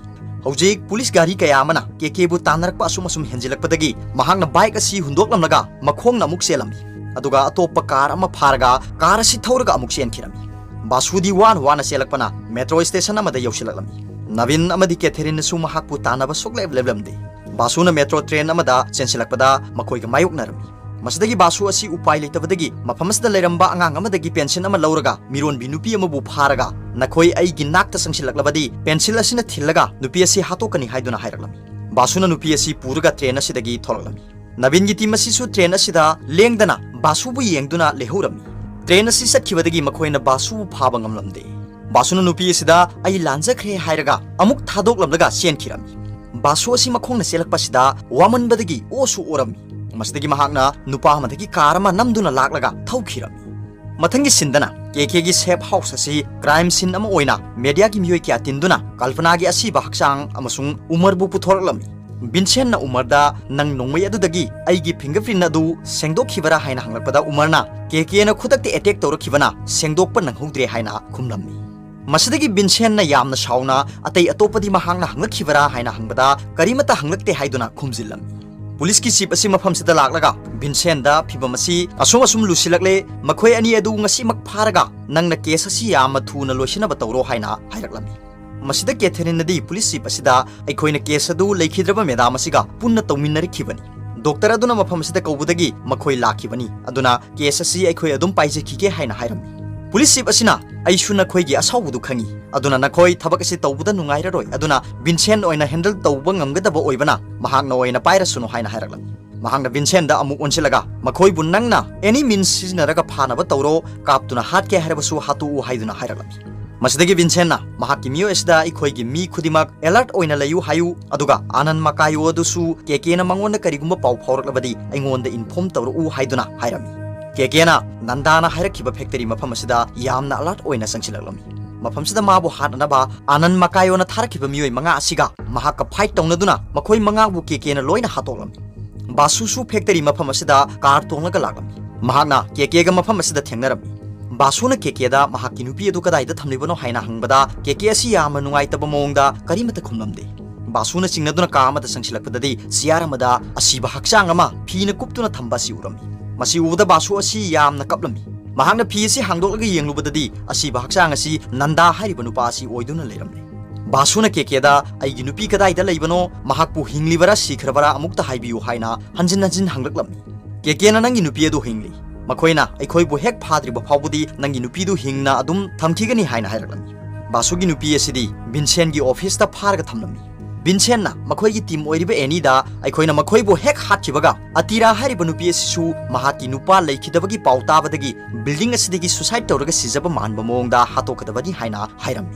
ꯍꯧꯖꯤꯛ ꯄꯨꯂꯤꯁ ꯒꯥꯔꯤ ꯀꯌꯥ ꯑꯃꯅ ꯀꯦ ꯀꯦꯕꯨ ꯇꯥꯟꯅꯔꯛꯄ ꯑꯁꯨꯝ ꯑꯁꯨꯝ ꯍꯦꯟꯖꯤꯜꯂꯛꯄꯗꯒꯤ ꯃꯍꯥꯛꯅ ꯕꯥꯏꯛ ꯑꯁꯤ ꯍꯨꯟꯗꯣꯛꯂꯝꯂꯒ ꯃꯈꯣꯡꯅ ꯑꯃꯨꯛ ꯆꯦꯜꯂꯝꯃꯤ꯫ ꯑꯗꯨꯒ ꯑꯇꯣꯞꯄ ꯀꯥꯔ ꯑꯃ ꯐꯥꯔꯒ ꯀꯥꯔ ꯑꯁꯤ ꯊꯧꯔꯒ ꯑꯃꯨꯛ ꯆꯦꯟꯈꯤꯔꯝꯃꯤ꯫ ꯕꯥꯁꯨꯗꯤ ꯋꯥꯅ ꯋꯥꯅ ꯆꯦꯜꯂꯛꯄꯅ ꯃꯦꯇ꯭ꯔꯣ ꯁ꯭ꯇꯦꯁꯟ ꯑꯃꯗ ꯌꯧꯁꯤꯜꯂꯛꯂꯝꯃꯤ꯫ ꯅꯕꯤꯟ ꯑꯃꯗꯤ ꯀꯦꯊꯦꯔꯤꯟꯅꯁꯨ ꯃꯍꯥꯛꯄꯨ ꯇꯥꯟꯅꯕ ꯁꯨꯛꯂꯦꯞ ꯂꯦꯞꯂꯝꯗꯦ꯫ ꯕꯥꯁꯨꯅ ꯃꯦꯇ꯭ꯔꯣ ꯇ꯭ꯔꯦꯟ ꯑꯃꯗ ꯆꯦꯟꯁꯤꯜꯂꯛꯄꯗ ꯃꯈꯣꯏꯒ ꯃꯥꯌꯣꯛꯅꯔꯝꯃꯤ꯫ ꯃꯁꯤꯗꯒꯤ ꯕꯥꯁꯨ ꯑꯁꯤ ꯎꯄꯥꯏ ꯂꯩꯇꯕꯗꯒꯤ ꯃꯐꯝ ꯑꯁꯤꯗ ꯂꯩꯔꯝꯕ ꯑꯉꯥꯡ ꯑꯃꯗꯒꯤ ꯄꯦꯟꯁꯤꯜ ꯑꯃ ꯂꯧꯔꯒ ꯃꯤꯔꯣꯟꯕꯤ ꯅꯨꯄꯤ ꯑꯃꯕꯨ ꯐꯥꯔꯒ, "ꯅꯈꯣꯏ ꯑꯩꯒꯤ ꯅꯥꯛꯇ ꯆꯪꯁꯤꯜꯂꯛꯂꯕꯗꯤ ꯄꯦꯟꯁꯤꯜ ꯑꯁꯤꯅ ꯊꯤꯜꯂꯒ ꯅꯨꯄꯤ ꯑꯁꯤ ꯍꯥꯠꯇꯣꯛꯀꯅꯤ" ꯍꯥꯏꯗꯨꯅ ꯍꯥꯏꯔꯛꯂꯝꯃꯤ꯫ ꯕꯥꯁꯨꯅ ꯅꯨꯄꯤ ꯑꯁꯤ ꯄꯨꯔꯒ ꯇ꯭ꯔꯦꯟ ꯑꯁꯤꯗꯒꯤ ꯊꯣꯛꯂꯛꯂꯝꯃꯤ꯫ ꯅꯕꯤꯟꯒꯤ ꯇꯤꯝ ꯑꯁꯤꯁꯨ ꯇ꯭ꯔꯦꯟ ꯑꯁꯤꯗ ꯂꯦꯡꯗꯅ ꯕꯥꯁꯨꯕꯨ ꯌꯦꯡꯗꯨꯅ ꯂꯩꯍꯧꯔꯝꯃꯤ꯫ ꯇ꯭ꯔꯦꯟ ꯑꯁꯤ ꯆꯠꯈꯤꯕꯗꯒꯤ ꯃꯈꯣꯏꯅ ꯕꯥꯁꯨꯕꯨ ꯐꯥꯕ ꯉꯝꯂꯝꯗꯦ꯫ ꯕꯥꯁꯨꯅ ꯅꯨꯄꯤ ꯑꯁꯤꯗ "ꯑꯩ ꯂꯥꯟꯖꯈ꯭ꯔꯦ" ꯍꯥꯏꯔꯒ ꯑꯃꯨꯛ ꯊꯥꯗꯣꯛꯂꯝꯂꯒ ꯆꯦꯟꯈꯤꯔꯝꯃꯤ꯫ ꯕꯥꯁꯨ ꯑꯁꯤ ꯃꯈꯣꯡꯅ ꯆꯦꯜꯂꯛꯄꯁꯤꯗ ꯋꯥꯃꯟꯕꯗꯒꯤ ꯑꯣꯁꯨ ꯑꯣꯔꯝꯃꯤ꯫ ꯃꯁꯤꯗꯒꯤ ꯃꯍꯥꯛꯅ ꯅꯨꯄꯥ ꯑꯃꯗꯒꯤ ꯀꯥꯔ ꯑꯃ ꯅꯝꯗꯨꯅ ꯂꯥꯛꯂꯒ ꯊꯧꯈꯤꯔꯝꯃꯤ꯫ ꯃꯊꯪꯒꯤ ꯁꯤꯟꯗꯅ ꯀꯦ ꯀꯦꯒꯤ ꯁꯦꯐ ꯍꯥꯎꯁ ꯑꯁꯤ ꯀ꯭ꯔꯥꯏꯝ ꯁꯤꯟ ꯑꯃ ꯑꯣꯏꯅ ꯃꯦꯗꯤꯌꯥꯒꯤ ꯃꯤꯑꯣꯏ ꯀꯌꯥ ꯇꯤꯟꯗꯨꯅ ꯀꯜꯄꯅꯥꯒꯤ ꯑꯁꯤꯕ ꯍꯛꯆꯥꯡ ꯑꯃꯁꯨꯡ ꯎꯃꯔꯕꯨ ꯄꯨꯊꯣꯔꯛꯂꯝꯃꯤ꯫ ꯚꯤꯟꯁꯦꯟꯅ ꯎꯃꯔꯗ, "ꯅꯪ ꯅꯣꯡꯃꯩ ꯑꯗꯨꯗꯒꯤ ꯑꯩꯒꯤ ꯐꯤꯡꯒꯔ ꯄ꯭ꯔꯤꯟ ꯑꯗꯨ ꯁꯦꯡꯗꯣꯛꯈꯤꯕꯔꯥ?" ꯍꯥꯏꯅ ꯍꯪꯂꯛꯄꯗ ꯎꯃꯔꯅ, "ꯀꯦ ꯀꯦꯅ ꯈꯨꯗꯛꯇ ꯑꯦꯇꯦꯛ ꯇꯧꯔꯛꯈꯤꯕꯅ ꯁꯦꯡꯗꯣꯛꯄ ꯅꯪꯍꯧꯗ꯭ꯔꯦ" ꯍꯥꯏꯅ ꯈꯨꯝꯂꯝꯃꯤ꯫ ꯃꯁꯤꯗꯒꯤ ꯚꯤꯟꯁꯦꯟꯅ ꯌꯥꯝꯅ ꯁꯥꯎꯅ, "ꯑꯇꯩ ꯑꯇꯣꯞꯄꯗꯤ ꯃꯍꯥꯛꯅ ꯍꯪꯂꯛꯈꯤꯕꯔꯥ?" ꯍꯥꯏꯅ ꯍꯪꯕꯗ, "ꯀꯔꯤꯃꯠꯇ ꯍꯪꯂꯛꯇꯦ" ꯍꯥꯏꯗꯨꯅ ꯈꯨꯝꯖꯤꯜꯂꯝꯃꯤ꯫ ꯄꯨꯂꯤꯁꯀꯤ ꯆꯤꯞ ꯑꯁꯤ ꯃꯐꯝꯁꯤꯗ ꯂꯥꯛꯂꯒ ꯚꯤꯟꯁꯦꯟꯗ ꯐꯤꯚꯝ ꯑꯁꯤ ꯑꯁꯨꯝ ꯑꯁꯨꯝ ꯂꯨꯁꯤꯜꯂꯛꯂꯦ, ꯃꯈꯣꯏ ꯑꯅꯤ ꯑꯗꯨ ꯉꯁꯤꯃꯛ ꯐꯥꯔꯒ ꯅꯪꯅ ꯀꯦꯁ ꯑꯁꯤ ꯌꯥꯝꯅ ꯊꯨꯅ ꯂꯣꯏꯁꯤꯟꯅꯕ ꯇꯧꯔꯣ ꯍꯥꯏꯅ ꯍꯥꯏꯔꯛꯂꯝꯃꯤ꯫ ꯃꯁꯤꯗ ꯀꯦꯊꯦꯔꯤꯟꯅꯗꯤ ꯄꯨꯂꯤꯁ ꯆꯤꯞ ꯑꯁꯤꯗ, "ꯑꯩꯈꯣꯏꯅ ꯀꯦꯁ ꯑꯗꯨ ꯂꯩꯈꯤꯗ꯭ꯔꯕ ꯃꯦꯗꯥꯝ ꯑꯁꯤꯒ ꯄꯨꯟꯅ ꯇꯧꯃꯤꯟꯅꯔꯛꯈꯤꯕꯅꯤ꯫ ꯗꯣꯛꯇꯔ ꯑꯗꯨꯅ ꯃꯐꯝ ꯑꯁꯤꯗ ꯀꯧꯕꯗꯒꯤ ꯃꯈꯣꯏ ꯂꯥꯛꯈꯤꯕꯅꯤ꯫ ꯑꯗꯨꯅ ꯀꯦꯁ ꯑꯁꯤ ꯑꯩꯈꯣꯏ ꯑꯗꯨꯝ ꯄꯥꯏꯖꯈꯤꯒꯦ" ꯍꯥꯏꯅ ꯍꯥꯏꯔꯝꯃꯤ꯫ ꯄꯨꯂꯤꯁ ꯆꯤꯞ ꯑꯁꯤꯅ, "ꯑꯩꯁꯨ ꯅꯈꯣꯏꯒꯤ ꯑꯁꯥꯎꯕꯗꯨ ꯈꯪꯏ꯫ ꯑꯗꯨꯅ ꯅꯈꯣꯏ ꯊꯕꯛ ꯑꯁꯤ ꯇꯧꯕꯗ ꯅꯨꯡꯉꯥꯏꯔꯔꯣꯏ꯫ ꯑꯗꯨꯅ ꯚꯤꯟꯁꯦꯟ ꯑꯣꯏꯅ ꯍꯦꯟꯗꯜ ꯇꯧꯕ ꯉꯝꯒꯗꯕ ꯑꯣꯏꯕꯅ ꯃꯍꯥꯛꯅ ꯑꯣꯏꯅ ꯄꯥꯏꯔꯁꯅꯨ" ꯍꯥꯏꯅ ꯍꯥꯏꯔꯛꯂꯝꯃꯤ꯫ ꯃꯍꯥꯛꯅ ꯚꯤꯟꯁꯦꯟꯗ ꯑꯃꯨꯛ ꯑꯣꯟꯁꯤꯜꯂꯒ, "ꯃꯈꯣꯏꯕꯨ ꯅꯪꯅ ꯑꯦꯅꯤ ꯃꯤꯟꯁ ꯁꯤꯖꯤꯟꯅꯔꯒ ꯐꯥꯅꯕ ꯇꯧꯔꯣ, ꯀꯥꯞꯇꯨꯅ ꯍꯥꯠꯀꯦ ꯍꯥꯏꯔꯕꯁꯨ ꯍꯥꯠꯇꯣꯛꯎ" ꯍꯥꯏꯗꯨꯅ ꯍꯥꯏꯔꯛꯂꯝꯃꯤ꯫ ꯃꯁꯤꯗꯒꯤ ꯚꯤꯟꯁꯦꯟꯅ ꯃꯍꯥꯛꯀꯤ ꯃꯤꯑꯣꯏ ꯑꯁꯤꯗ, "ꯑꯩꯈꯣꯏꯒꯤ ꯃꯤ ꯈꯨꯗꯤꯡꯃꯛ ꯑꯦꯂꯔꯠ ꯑꯣꯏꯅ ꯂꯩꯌꯨ" ꯍꯥꯏꯌꯨ, ꯑꯗꯨꯒ "ꯑꯥꯅꯟ ꯃꯀꯥꯌꯣ ꯑꯗꯨꯁꯨ ꯀꯦ ꯀꯦꯅ ꯃꯉꯣꯟꯗ ꯀꯔꯤꯒꯨꯝꯕ ꯄꯥꯎ ꯐꯥꯎꯔꯛꯂꯕꯗꯤ ꯑꯩꯉꯣꯟꯗ ꯏꯟꯐꯣꯔꯝ ꯇꯧꯔꯛꯎ" ꯍꯥꯏꯗꯨꯅ ꯍꯥꯏꯔꯝꯃꯤ꯫ ꯀꯦ ꯀꯦꯅ ꯅꯟꯗꯥꯅ ꯍꯥꯏꯔꯛꯈꯤꯕ ꯐꯦꯛꯇꯔꯤ ꯃꯐꯝ ꯑꯁꯤꯗ ꯌꯥꯝꯅ ꯑꯦꯂꯔꯠ ꯑꯣꯏꯅ ꯆꯪꯁꯤꯜꯂꯛꯂꯝꯃꯤ꯫ ꯃꯐꯝꯁꯤꯗ ꯃꯥꯕꯨ ꯍꯥꯠꯅꯅꯕ ꯑꯥꯅꯟ ꯃꯀꯥꯌꯣꯅ ꯊꯥꯔꯛꯈꯤꯕ ꯃꯤꯑꯣꯏ ꯃꯉꯥ ꯑꯁꯤꯒ ꯃꯍꯥꯛꯀ ꯐꯥꯏꯠ ꯇꯧꯅꯗꯨꯅ ꯃꯈꯣꯏ ꯃꯉꯥꯕꯨ ꯀꯦ ꯀꯦꯅ ꯂꯣꯏꯅ ꯍꯥꯠꯇꯣꯛꯂꯝꯃꯤ꯫ ꯕꯥꯁꯨꯁꯨ ꯐꯦꯛꯇꯔꯤ ꯃꯐꯝ ꯑꯁꯤꯗ ꯀꯥꯔ ꯇꯣꯡꯂꯒ ꯂꯥꯛꯂꯝꯃꯤ꯫ ꯃꯍꯥꯛꯅ ꯀꯦ ꯀꯦꯒ ꯃꯐꯝ ꯑꯁꯤꯗ ꯊꯦꯡꯅꯔꯝꯃꯤ꯫ ꯕꯥꯁꯨꯅ ꯀꯦ ꯀꯦꯗ ꯃꯍꯥꯛꯀꯤ ꯅꯨꯄꯤ ꯑꯗꯨ ꯀꯗꯥꯏꯗ ꯊꯝꯂꯤꯕꯅꯣ ꯍꯥꯏꯅ ꯍꯪꯕꯗ, ꯀꯦ ꯀꯦ ꯑꯁꯤ ꯌꯥꯝꯅ ꯅꯨꯡꯉꯥꯏꯇꯕ ꯃꯑꯣꯡꯗ ꯀꯔꯤꯃꯠꯇ ꯈꯨꯝꯂꯝꯗꯦ꯫ ꯕꯥꯁꯨꯅ ꯆꯤꯡꯅꯗꯨꯅ ꯀꯥ ꯑꯃꯗ ꯆꯪꯁꯤꯜꯂꯛꯄꯗꯗꯤ, ꯆꯤꯌꯥꯔ ꯑꯃꯗ ꯑꯁꯤꯕ ꯍꯛꯆꯥꯡ ꯑꯃ ꯐꯤꯅ ꯀꯨꯞꯇꯨꯅ ꯊꯝꯕ ꯑꯁꯤ ꯎꯔꯝꯃꯤ꯫ ꯃꯁꯤ ꯎꯕꯗ ꯕꯥꯁꯨ ꯑꯁꯤ ꯌꯥꯝꯅ ꯀꯞꯂꯝꯃꯤ꯫ ꯃꯍꯥꯛꯅ ꯐꯤ ꯑꯁꯤ ꯍꯥꯡꯗꯣꯛꯂꯒ ꯌꯦꯡꯂꯨꯕꯗꯗꯤ, ꯑꯁꯤꯕ ꯍꯛꯆꯥꯡ ꯑꯁꯤ ꯅꯟꯗꯥ ꯍꯥꯏꯔꯤꯕ ꯅꯨꯄꯥ ꯑꯁꯤ ꯑꯣꯏꯗꯨꯅ ꯂꯩꯔꯝꯂꯦ꯫ ꯕꯥꯁꯨꯅ ꯀꯦ ꯀꯦꯗ, "ꯑꯩꯒꯤ ꯅꯨꯄꯤ ꯀꯗꯥꯏꯗ ꯂꯩꯕꯅꯣ, ꯃꯍꯥꯛꯄꯨ ꯍꯤꯡꯂꯤꯕꯔꯥ ꯁꯤꯈ꯭ꯔꯕꯔꯥ ꯑꯃꯨꯛꯇ ꯍꯥꯏꯕꯤꯌꯨ" ꯍꯥꯏꯅ ꯍꯟꯖꯤꯟ ꯍꯟꯖꯤꯟ ꯍꯪꯂꯛꯂꯝꯃꯤ꯫ ꯀꯦ ꯀꯦꯅ, "ꯅꯪꯒꯤ ꯅꯨꯄꯤ ꯑꯗꯨ ꯍꯤꯡꯂꯤ꯫ ꯃꯈꯣꯏꯅ ꯑꯩꯈꯣꯏꯕꯨ ꯍꯦꯛ ꯐꯥꯗ꯭ꯔꯤꯕ ꯐꯥꯎꯕꯗꯤ ꯅꯪꯒꯤ ꯅꯨꯄꯤꯗꯨ ꯍꯤꯡꯅ ꯑꯗꯨꯝ ꯊꯝꯈꯤꯒꯅꯤ" ꯍꯥꯏꯅ ꯍꯥꯏꯔꯛꯂꯝꯃꯤ꯫ ꯕꯥꯁꯨꯒꯤ ꯅꯨꯄꯤ ꯑꯁꯤꯗꯤ ꯚꯤꯟꯁꯦꯟꯒꯤ ꯑꯣꯐꯤꯁꯇ ꯐꯥꯔꯒ ꯊꯝꯂꯝꯃꯤ꯫ ꯚꯤꯟꯁꯦꯟꯅ ꯃꯈꯣꯏꯒꯤ ꯇꯤꯝ ꯑꯣꯏꯔꯤꯕ ꯑꯦꯅꯤꯗ, "ꯑꯩꯈꯣꯏꯅ ꯃꯈꯣꯏꯕꯨ ꯍꯦꯛ ꯍꯥꯠꯈꯤꯕꯒ, ꯑꯇꯤꯔꯥ ꯍꯥꯏꯔꯤꯕ ꯅꯨꯄꯤ ꯑꯁꯤꯁꯨ ꯃꯍꯥꯛꯀꯤ ꯅꯨꯄꯥ ꯂꯩꯈꯤꯗꯕꯒꯤ ꯄꯥꯎ ꯇꯥꯕꯗꯒꯤ ꯕꯤꯜꯗꯤꯡ ꯑꯁꯤꯗꯒꯤ ꯁꯨꯁꯥꯏꯗ ꯇꯧꯔꯒ ꯁꯤꯖꯕ ꯃꯥꯟꯕ ꯃꯑꯣꯡꯗ ꯍꯥꯠꯇꯣꯛꯀꯗꯕꯅꯤ" ꯍꯥꯏꯅ ꯍꯥꯏꯔꯝꯃꯤ꯫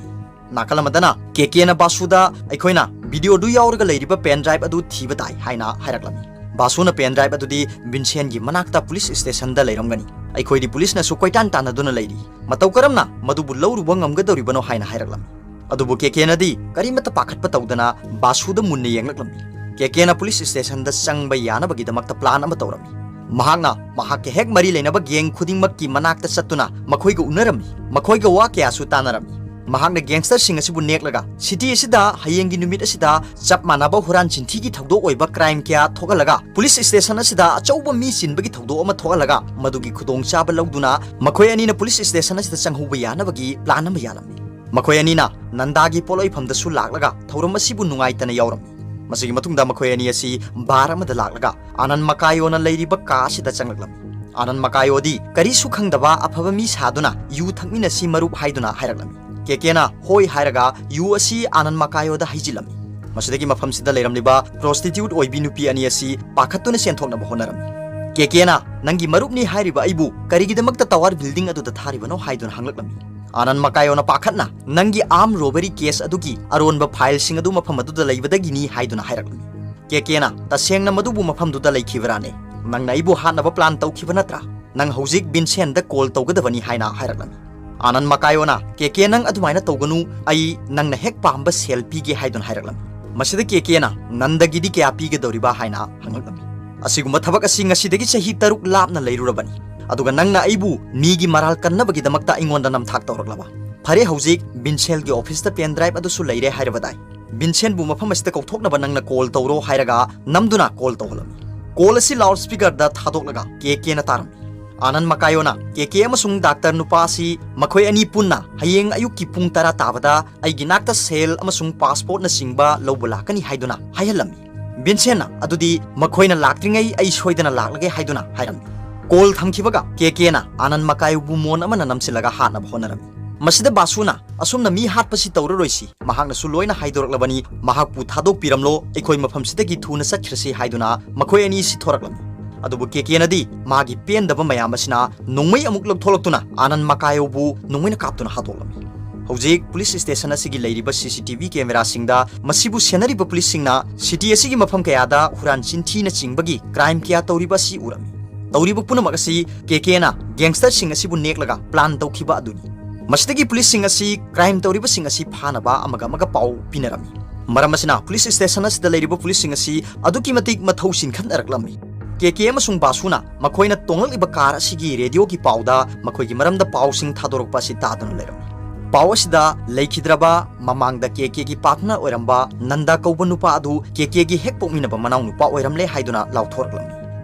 ꯅꯥꯀꯜ ꯑꯃꯗꯅ ꯀꯦ ꯀꯦꯅ ꯕꯥꯁꯨꯗ, "ꯑꯩꯈꯣꯏꯅ ꯚꯤꯗꯤꯑꯣꯗꯨ ꯌꯥꯎꯔꯒ ꯂꯩꯔꯤꯕ ꯄꯦꯟ ꯗ꯭ꯔꯥꯏꯚ ꯑꯗꯨ ꯊꯤꯕ ꯇꯥꯏ" ꯍꯥꯏꯅ ꯍꯥꯏꯔꯛꯂꯝꯃꯤ꯫ ꯕꯥꯁꯨꯅ ꯄꯦꯟ ꯗ꯭ꯔꯥꯏꯚ ꯑꯗꯨꯗꯤ ꯚꯤꯟꯁꯦꯟꯒꯤ ꯃꯅꯥꯛꯇ ꯄꯨꯂꯤꯁ ꯁ꯭ꯇꯦꯁꯟꯗ ꯂꯩꯔꯝꯒꯅꯤ, ꯑꯩꯈꯣꯏꯗꯤ ꯄꯨꯂꯤꯁꯅꯁꯨ ꯀꯣꯏꯇꯥꯟ ꯇꯥꯟꯅꯗꯨꯅ ꯂꯩꯔꯤ, ꯃꯇꯧ ꯀꯔꯝꯅ ꯃꯗꯨꯕꯨ ꯂꯧꯔꯨꯕ ꯉꯝꯒꯗꯧꯔꯤꯕꯅꯣ ꯍꯥꯏꯅ ꯍꯥꯏꯔꯛꯂꯝꯃꯤ꯫ ꯑꯗꯨꯕꯨ ꯀꯦ ꯀꯦꯅꯗꯤ ꯀꯔꯤꯃꯠꯇ ꯄꯥꯈꯠꯄ ꯇꯧꯗꯅ ꯕꯥꯁꯨꯗ ꯃꯨꯟꯅ ꯌꯦꯡꯂꯛꯂꯝꯃꯤ꯫ ꯀꯦ ꯀꯦꯅ ꯄꯨꯂꯤꯁ ꯁ꯭ꯇꯦꯁꯟꯗ ꯆꯪꯕ ꯌꯥꯅꯕꯒꯤꯗꯃꯛꯇ ꯄ꯭ꯂꯥꯟ ꯑꯃ ꯇꯧꯔꯝꯃꯤ꯫ ꯃꯍꯥꯛꯅ ꯃꯍꯥꯛꯀ ꯍꯦꯛ ꯃꯔꯤ ꯂꯩꯅꯕ ꯒꯦꯡ ꯈꯨꯗꯤꯡꯃꯛꯀꯤ ꯃꯅꯥꯛꯇ ꯆꯠꯇꯨꯅ ꯃꯈꯣꯏꯒ ꯎꯅꯔꯝꯃꯤ꯫ ꯃꯈꯣꯏꯒ ꯋꯥ ꯀꯌꯥꯁꯨ ꯇꯥꯅꯔꯝꯃꯤ꯫ ꯃꯍꯥꯛꯅ ꯒꯦꯡꯁꯇꯔꯁꯤꯡ ꯑꯁꯤꯕꯨ ꯅꯦꯛꯂꯒ ꯁꯤꯇꯤ ꯑꯁꯤꯗ ꯍꯌꯦꯡꯒꯤ ꯅꯨꯃꯤꯠ ꯑꯁꯤꯗ ꯆꯞ ꯃꯥꯟꯅꯕ ꯍꯨꯔꯥꯟ ꯆꯤꯟꯊꯤꯒꯤ ꯊꯧꯗꯣꯛ ꯑꯣꯏꯕ ꯀ꯭ꯔꯥꯏꯝ ꯀꯌꯥ ꯊꯣꯛꯍꯜꯂꯒ, ꯄꯨꯂꯤꯁ ꯁ꯭ꯇꯦꯁꯟ ꯑꯁꯤꯗ ꯑꯆꯧꯕ ꯃꯤ ꯆꯤꯟꯕꯒꯤ ꯊꯧꯗꯣꯛ ꯑꯃ ꯊꯣꯛꯍꯜꯂꯒ, ꯃꯗꯨꯒꯤ ꯈꯨꯗꯣꯡꯆꯥꯕ ꯂꯧꯗꯨꯅ ꯃꯈꯣꯏ ꯑꯅꯤꯅ ꯄꯨꯂꯤꯁ ꯁ꯭ꯇꯦꯁꯟ ꯑꯁꯤꯗ ꯆꯪꯍꯧꯕ ꯌꯥꯅꯕꯒꯤ ꯄ꯭ꯂꯥꯟ ꯑꯃ ꯌꯥꯜꯂꯝꯃꯤ꯫ ꯃꯈꯣꯏ ꯑꯅꯤꯅ ꯅꯟꯗꯥꯒꯤ ꯄꯣꯠꯂꯣꯏꯐꯝꯗꯁꯨ ꯂꯥꯛꯂꯒ ꯊꯧꯔꯝ ꯑꯁꯤꯕꯨ ꯅꯨꯡꯉꯥꯏꯇꯅ ꯌꯥꯎꯔꯝꯃꯤ꯫ ꯃꯁꯤꯒꯤ ꯃꯇꯨꯡꯗ ꯃꯈꯣꯏ ꯑꯅꯤ ꯑꯁꯤ ꯕꯥꯔ ꯑꯃꯗ ꯂꯥꯛꯂꯒ ꯑꯥꯅꯟ ꯃꯀꯥꯌꯣꯅ ꯂꯩꯔꯤꯕ ꯀꯥ ꯑꯁꯤꯗ ꯆꯪꯂꯛꯂꯝꯃꯤ꯫ ꯑꯥꯅꯟ ꯃꯀꯥꯌꯣꯗꯤ ꯀꯔꯤꯁꯨ ꯈꯪꯗꯕ ꯑꯐꯕ ꯃꯤ ꯁꯥꯗꯨꯅ ꯌꯨ ꯊꯛꯃꯤꯟꯅꯁꯤ ꯃꯔꯨꯞ ꯍꯥꯏꯗꯨꯅ ꯍꯥꯏꯔꯛꯂꯝꯃꯤ꯫ ꯀꯦ ꯀꯦꯅ ꯍꯣꯏ ꯍꯥꯏꯔꯒ ꯌꯨ ꯑꯁꯤ ꯑꯥꯅꯟ ꯃꯀꯥꯌꯣꯗ ꯍꯩꯖꯤꯜꯂꯝꯃꯤ꯫ ꯃꯁꯤꯗꯒꯤ ꯃꯐꯝꯁꯤꯗ ꯂꯩꯔꯝꯂꯤꯕ ꯄ꯭ꯔꯣꯁꯇꯤꯇ꯭ꯌꯨꯠ ꯑꯣꯏꯕꯤ ꯅꯨꯄꯤ ꯑꯅꯤ ꯑꯁꯤ ꯄꯥꯈꯠꯇꯨꯅ ꯆꯦꯟꯊꯣꯛꯅꯕ ꯍꯣꯠꯅꯔꯝꯃꯤ꯫ ꯀꯦ ꯀꯦꯅ, "ꯅꯪꯒꯤ ꯃꯔꯨꯞꯅꯤ ꯍꯥꯏꯔꯤꯕ ꯑꯩꯕꯨ ꯀꯔꯤꯒꯤꯗꯃꯛꯇ ꯇꯋꯥꯔ ꯕꯤꯜꯗꯤꯡ ꯑꯗꯨꯗ ꯊꯥꯔꯤꯕꯅꯣ?" ꯍꯥꯏꯗꯨꯅ ꯍꯪꯂꯛꯂꯝꯃꯤ꯫ ꯑꯥꯅꯟ ꯃꯀꯥꯌꯣꯅ ꯄꯥꯈꯠꯅ, "ꯅꯪꯒꯤ ꯑꯥꯔꯝ ꯔꯣꯕꯔꯤ ꯀꯦꯁ ꯑꯗꯨꯒꯤ ꯑꯔꯣꯟꯕ ꯐꯥꯏꯜꯁꯤꯡ ꯑꯗꯨ ꯃꯐꯝ ꯑꯗꯨꯗ ꯂꯩꯕꯗꯒꯤꯅꯤ" ꯍꯥꯏꯗꯨꯅ ꯍꯥꯏꯔꯛꯂꯝꯃꯤ꯫ ꯀꯦ ꯀꯦꯅ, "ꯇꯁꯦꯡꯅ ꯃꯗꯨꯕꯨ ꯃꯐꯝꯗꯨꯗ ꯂꯩꯈꯤꯕ꯭ꯔꯥꯅꯦ? ꯅꯪꯅ ꯑꯩꯕꯨ ꯍꯥꯠꯅꯕ ꯄ꯭ꯂꯥꯟ ꯇꯧꯈꯤꯕ ꯅꯠꯇ꯭ꯔꯥ? ꯅꯪ ꯍꯧꯖꯤꯛ ꯚꯤꯟꯁꯦꯟꯗ ꯀꯣꯜ ꯇꯧꯒꯗꯕꯅꯤ" ꯍꯥꯏꯅ ꯍꯥꯏꯔꯛꯂꯝꯃꯤ꯫ ꯑꯥꯅꯟ ꯃꯀꯥꯌꯣꯅ, "ꯀꯦ ꯀꯦ, ꯅꯪ ꯑꯗꯨꯃꯥꯏꯅ ꯇꯧꯒꯅꯨ, ꯑꯩ ꯅꯪꯅ ꯍꯦꯛ ꯄꯥꯝꯕ ꯁꯦꯜ ꯄꯤꯒꯦ" ꯍꯥꯏꯗꯨꯅ ꯍꯥꯏꯔꯛꯂꯝꯃꯤ꯫ ꯃꯁꯤꯗ ꯀꯦ ꯀꯦꯅ, "ꯅꯟꯗꯒꯤꯗꯤ ꯀꯌꯥ ꯄꯤꯒꯗꯧꯔꯤꯕ?" ꯍꯥꯏꯅ ꯍꯪꯂꯛꯂꯝꯃꯤ꯫ ꯑꯁꯤꯒꯨꯝꯕ ꯊꯕꯛ ꯑꯁꯤ ꯉꯁꯤꯗꯒꯤ ꯆꯍꯤ ꯇꯔꯨꯛ ꯂꯥꯞꯅ ꯂꯩꯔꯨꯔꯕꯅꯤ꯫ ꯑꯗꯨꯒ ꯅꯪꯅ ꯑꯩꯕꯨ ꯃꯤꯒꯤ ꯃꯔꯥꯜ ꯀꯟꯅꯕꯒꯤꯗꯃꯛꯇ ꯑꯩꯉꯣꯟꯗ ꯅꯝꯊꯥꯛ ꯇꯧꯔꯛꯂꯕ꯫ ꯐꯔꯦ, ꯍꯧꯖꯤꯛ ꯚꯤꯟꯁꯦꯟꯒꯤ ꯑꯣꯐꯤꯁꯇ ꯄꯦꯟ ꯗ꯭ꯔꯥꯏꯚ ꯑꯗꯨꯁꯨ ꯂꯩꯔꯦ ꯍꯥꯏꯔꯕꯗꯥꯏ? ꯚꯤꯟꯁꯦꯟꯕꯨ ꯃꯐꯝ ꯑꯁꯤꯗ ꯀꯧꯊꯣꯛꯅꯕ ꯅꯪꯅ ꯀꯣꯜ ꯇꯧꯔꯣ ꯍꯥꯏꯔꯒ ꯅꯝꯗꯨꯅ ꯀꯣꯜ ꯇꯧꯍꯜꯂꯝꯃꯤ꯫ ꯀꯣꯜ ꯑꯁꯤ ꯂꯥꯎꯗ ꯁ꯭ꯄꯤꯀꯔꯗ ꯊꯥꯗꯣꯛꯂꯒ ꯀꯦ ꯀꯦꯅ ꯇꯥꯔꯝꯃꯤ꯫ ꯑꯥꯅꯟꯗ ꯃꯀꯥꯌꯣꯅ ꯀꯦ ꯀꯦ ꯑꯃꯁꯨꯡ ꯗꯥꯛꯇꯔ ꯅꯨꯄꯥ ꯑꯁꯤ ꯃꯈꯣꯏ ꯑꯅꯤ ꯄꯨꯟꯅ ꯍꯌꯦꯡ ꯑꯌꯨꯛꯀꯤ ꯄꯨꯡ ꯇꯔꯥ ꯇꯥꯕꯗ ꯑꯩꯒꯤ ꯅꯥꯛꯇ ꯁꯦꯜ ꯑꯃꯁꯨꯡ ꯄꯥꯁꯄꯣꯔꯠꯅꯆꯤꯡꯕ ꯂꯧꯕ ꯂꯥꯛꯀꯅꯤ ꯍꯥꯏꯗꯨꯅ ꯍꯥꯏꯍꯜꯂꯝꯃꯤ꯫ ꯚꯤꯟꯁꯦꯟꯅ ꯑꯗꯨꯗꯤ ꯃꯈꯣꯏꯅ ꯂꯥꯛꯇ꯭ꯔꯤꯉꯩ ꯑꯩ ꯁꯣꯏꯗꯅ ꯂꯥꯛꯂꯒꯦ ꯍꯥꯏꯗꯨꯅ ꯍꯥꯏꯔꯝꯃꯤ꯫ ꯀꯣꯜ ꯊꯝꯈꯤꯕꯒ ꯀꯦ ꯀꯦꯅ ꯑꯥꯅꯟꯗ ꯃꯀꯥꯌꯣꯕꯨ ꯃꯣꯟ ꯑꯃꯅ ꯅꯝꯁꯤꯜꯂꯒ ꯍꯥꯠꯅꯕ ꯍꯣꯠꯅꯔꯝꯃꯤ꯫ ꯃꯁꯤꯗ ꯕꯥꯁꯨꯅ ꯑꯁꯨꯝꯅ ꯃꯤ ꯍꯥꯠꯄꯁꯤ ꯇꯧꯔꯔꯣꯏꯁꯤ, ꯃꯍꯥꯛꯅꯁꯨ ꯂꯣꯏꯅ ꯍꯥꯏꯗꯣꯔꯛꯂꯕꯅꯤ, ꯃꯍꯥꯛꯄꯨ ꯊꯥꯗꯣꯛꯄꯤꯔꯝꯂꯣ, ꯑꯩꯈꯣꯏ ꯃꯐꯝꯁꯤꯗꯒꯤ ꯊꯨꯅ ꯆꯠꯈ꯭ꯔꯁꯤ ꯍꯥꯏꯗꯨꯅ ꯃꯈꯣꯏ ꯑꯅꯤ ꯁꯤꯊꯣꯔꯛꯂꯝꯃꯤ꯫ ꯑꯗꯨꯕꯨ ꯀꯦ ꯀꯦꯅꯗꯤ ꯃꯥꯒꯤ ꯄꯦꯟꯗꯕ ꯃꯌꯥꯝ ꯑꯁꯤꯅ ꯅꯣꯡꯃꯩ ꯑꯃꯨꯛ ꯂꯧꯊꯣꯛꯂꯛꯇꯨꯅ ꯑꯥꯅꯟꯗ ꯃꯀꯥꯌꯣꯕꯨ ꯅꯣꯡꯃꯩꯅ ꯀꯥꯞꯇꯨꯅ ꯍꯥꯠꯇꯣꯛꯂꯝꯃꯤ꯫ ꯍꯧꯖꯤꯛ ꯄꯨꯂꯤꯁ ꯁ꯭ꯇꯦꯁꯟ ꯑꯁꯤꯒꯤ ꯂꯩꯔꯤꯕ ꯁꯤ ꯁꯤ ꯇꯤ ꯚꯤ ꯀꯦꯃꯦꯔꯥꯁꯤꯡꯗ ꯃꯁꯤꯕꯨ ꯁꯦꯟꯅꯔꯤꯕ ꯄꯨꯂꯤꯁꯁꯤꯡꯅ ꯁꯤꯇꯤ ꯑꯁꯤꯒꯤ ꯃꯐꯝ ꯀꯌꯥꯗ ꯍꯨꯔꯥꯟ ꯆꯤꯟꯊꯤꯅꯆꯤꯡꯕꯒꯤ ꯀ꯭ꯔꯥꯏꯝ ꯀꯌꯥ ꯇꯧꯔꯤꯕ ꯑꯁꯤ ꯎꯔꯝꯃꯤ꯫ ꯇꯧꯔꯤꯕ ꯄꯨꯝꯅꯃꯛ ꯑꯁꯤ ꯀꯦ ꯀꯦꯅ ꯒꯦꯡꯁꯇꯔꯁꯤꯡ ꯑꯁꯤꯕꯨ ꯅꯦꯛꯂꯒ ꯄ꯭ꯂꯥꯟ ꯇꯧꯈꯤꯕ ꯑꯗꯨꯅꯤ꯫ ꯃꯁꯤꯗꯒꯤ ꯄꯨꯂꯤꯁꯁꯤꯡ ꯑꯁꯤ ꯀ꯭ꯔꯥꯏꯝ ꯇꯧꯔꯤꯕꯁꯤꯡ ꯑꯁꯤ ꯐꯥꯅꯕ ꯑꯃꯒ ꯑꯃꯒ ꯄꯥꯎ ꯄꯤꯅꯔꯝꯃꯤ꯫ ꯃꯔꯝ ꯑꯁꯤꯅ ꯄꯨꯂꯤꯁ ꯁ꯭ꯇꯦꯁꯟ ꯑꯁꯤꯗ ꯂꯩꯔꯤꯕ ꯄꯨꯂꯤꯁꯁꯤꯡ ꯑꯁꯤ ꯑꯗꯨꯛꯀꯤ ꯃꯇꯤꯛ ꯃꯊꯧ ꯆꯤꯟꯈꯠꯅꯔꯛꯂꯝꯃꯤ꯫ ꯀꯦ ꯀꯦ ꯑꯃꯁꯨꯡ ꯕꯥꯁꯨꯅ ꯃꯈꯣꯏꯅ ꯇꯣꯡꯂꯛꯂꯤꯕ ꯀꯥꯔ ꯑꯁꯤꯒꯤ ꯔꯦꯗꯤꯑꯣꯒꯤ ꯄꯥꯎꯗ ꯃꯈꯣꯏꯒꯤ ꯃꯔꯝꯗ ꯄꯥꯎꯁꯤꯡ ꯊꯥꯗꯣꯔꯛꯄ ꯑꯁꯤ ꯇꯥꯗꯨꯅ ꯂꯩꯔꯝꯃꯤ꯫ ꯄꯥꯎ ꯑꯁꯤꯗ ꯂꯩꯈꯤꯗ꯭ꯔꯕ ꯃꯃꯥꯡꯗ ꯀꯦ ꯀꯦꯒꯤ ꯄꯥꯔꯠꯅꯔ ꯑꯣꯏꯔꯝꯕ ꯅꯟꯗꯥ ꯀꯧꯕ ꯅꯨꯄꯥ ꯑꯗꯨ ꯀꯦ ꯀꯦꯒꯤ ꯍꯦꯛ ꯄꯣꯛꯃꯤꯟꯅꯕ ꯃꯅꯥꯎ ꯅꯨꯄꯥ ꯑꯣꯏꯔꯝꯂꯦ ꯍꯥꯏꯗꯨꯅ ꯂꯥꯎꯊꯣꯔꯛꯂꯝꯃꯤ꯫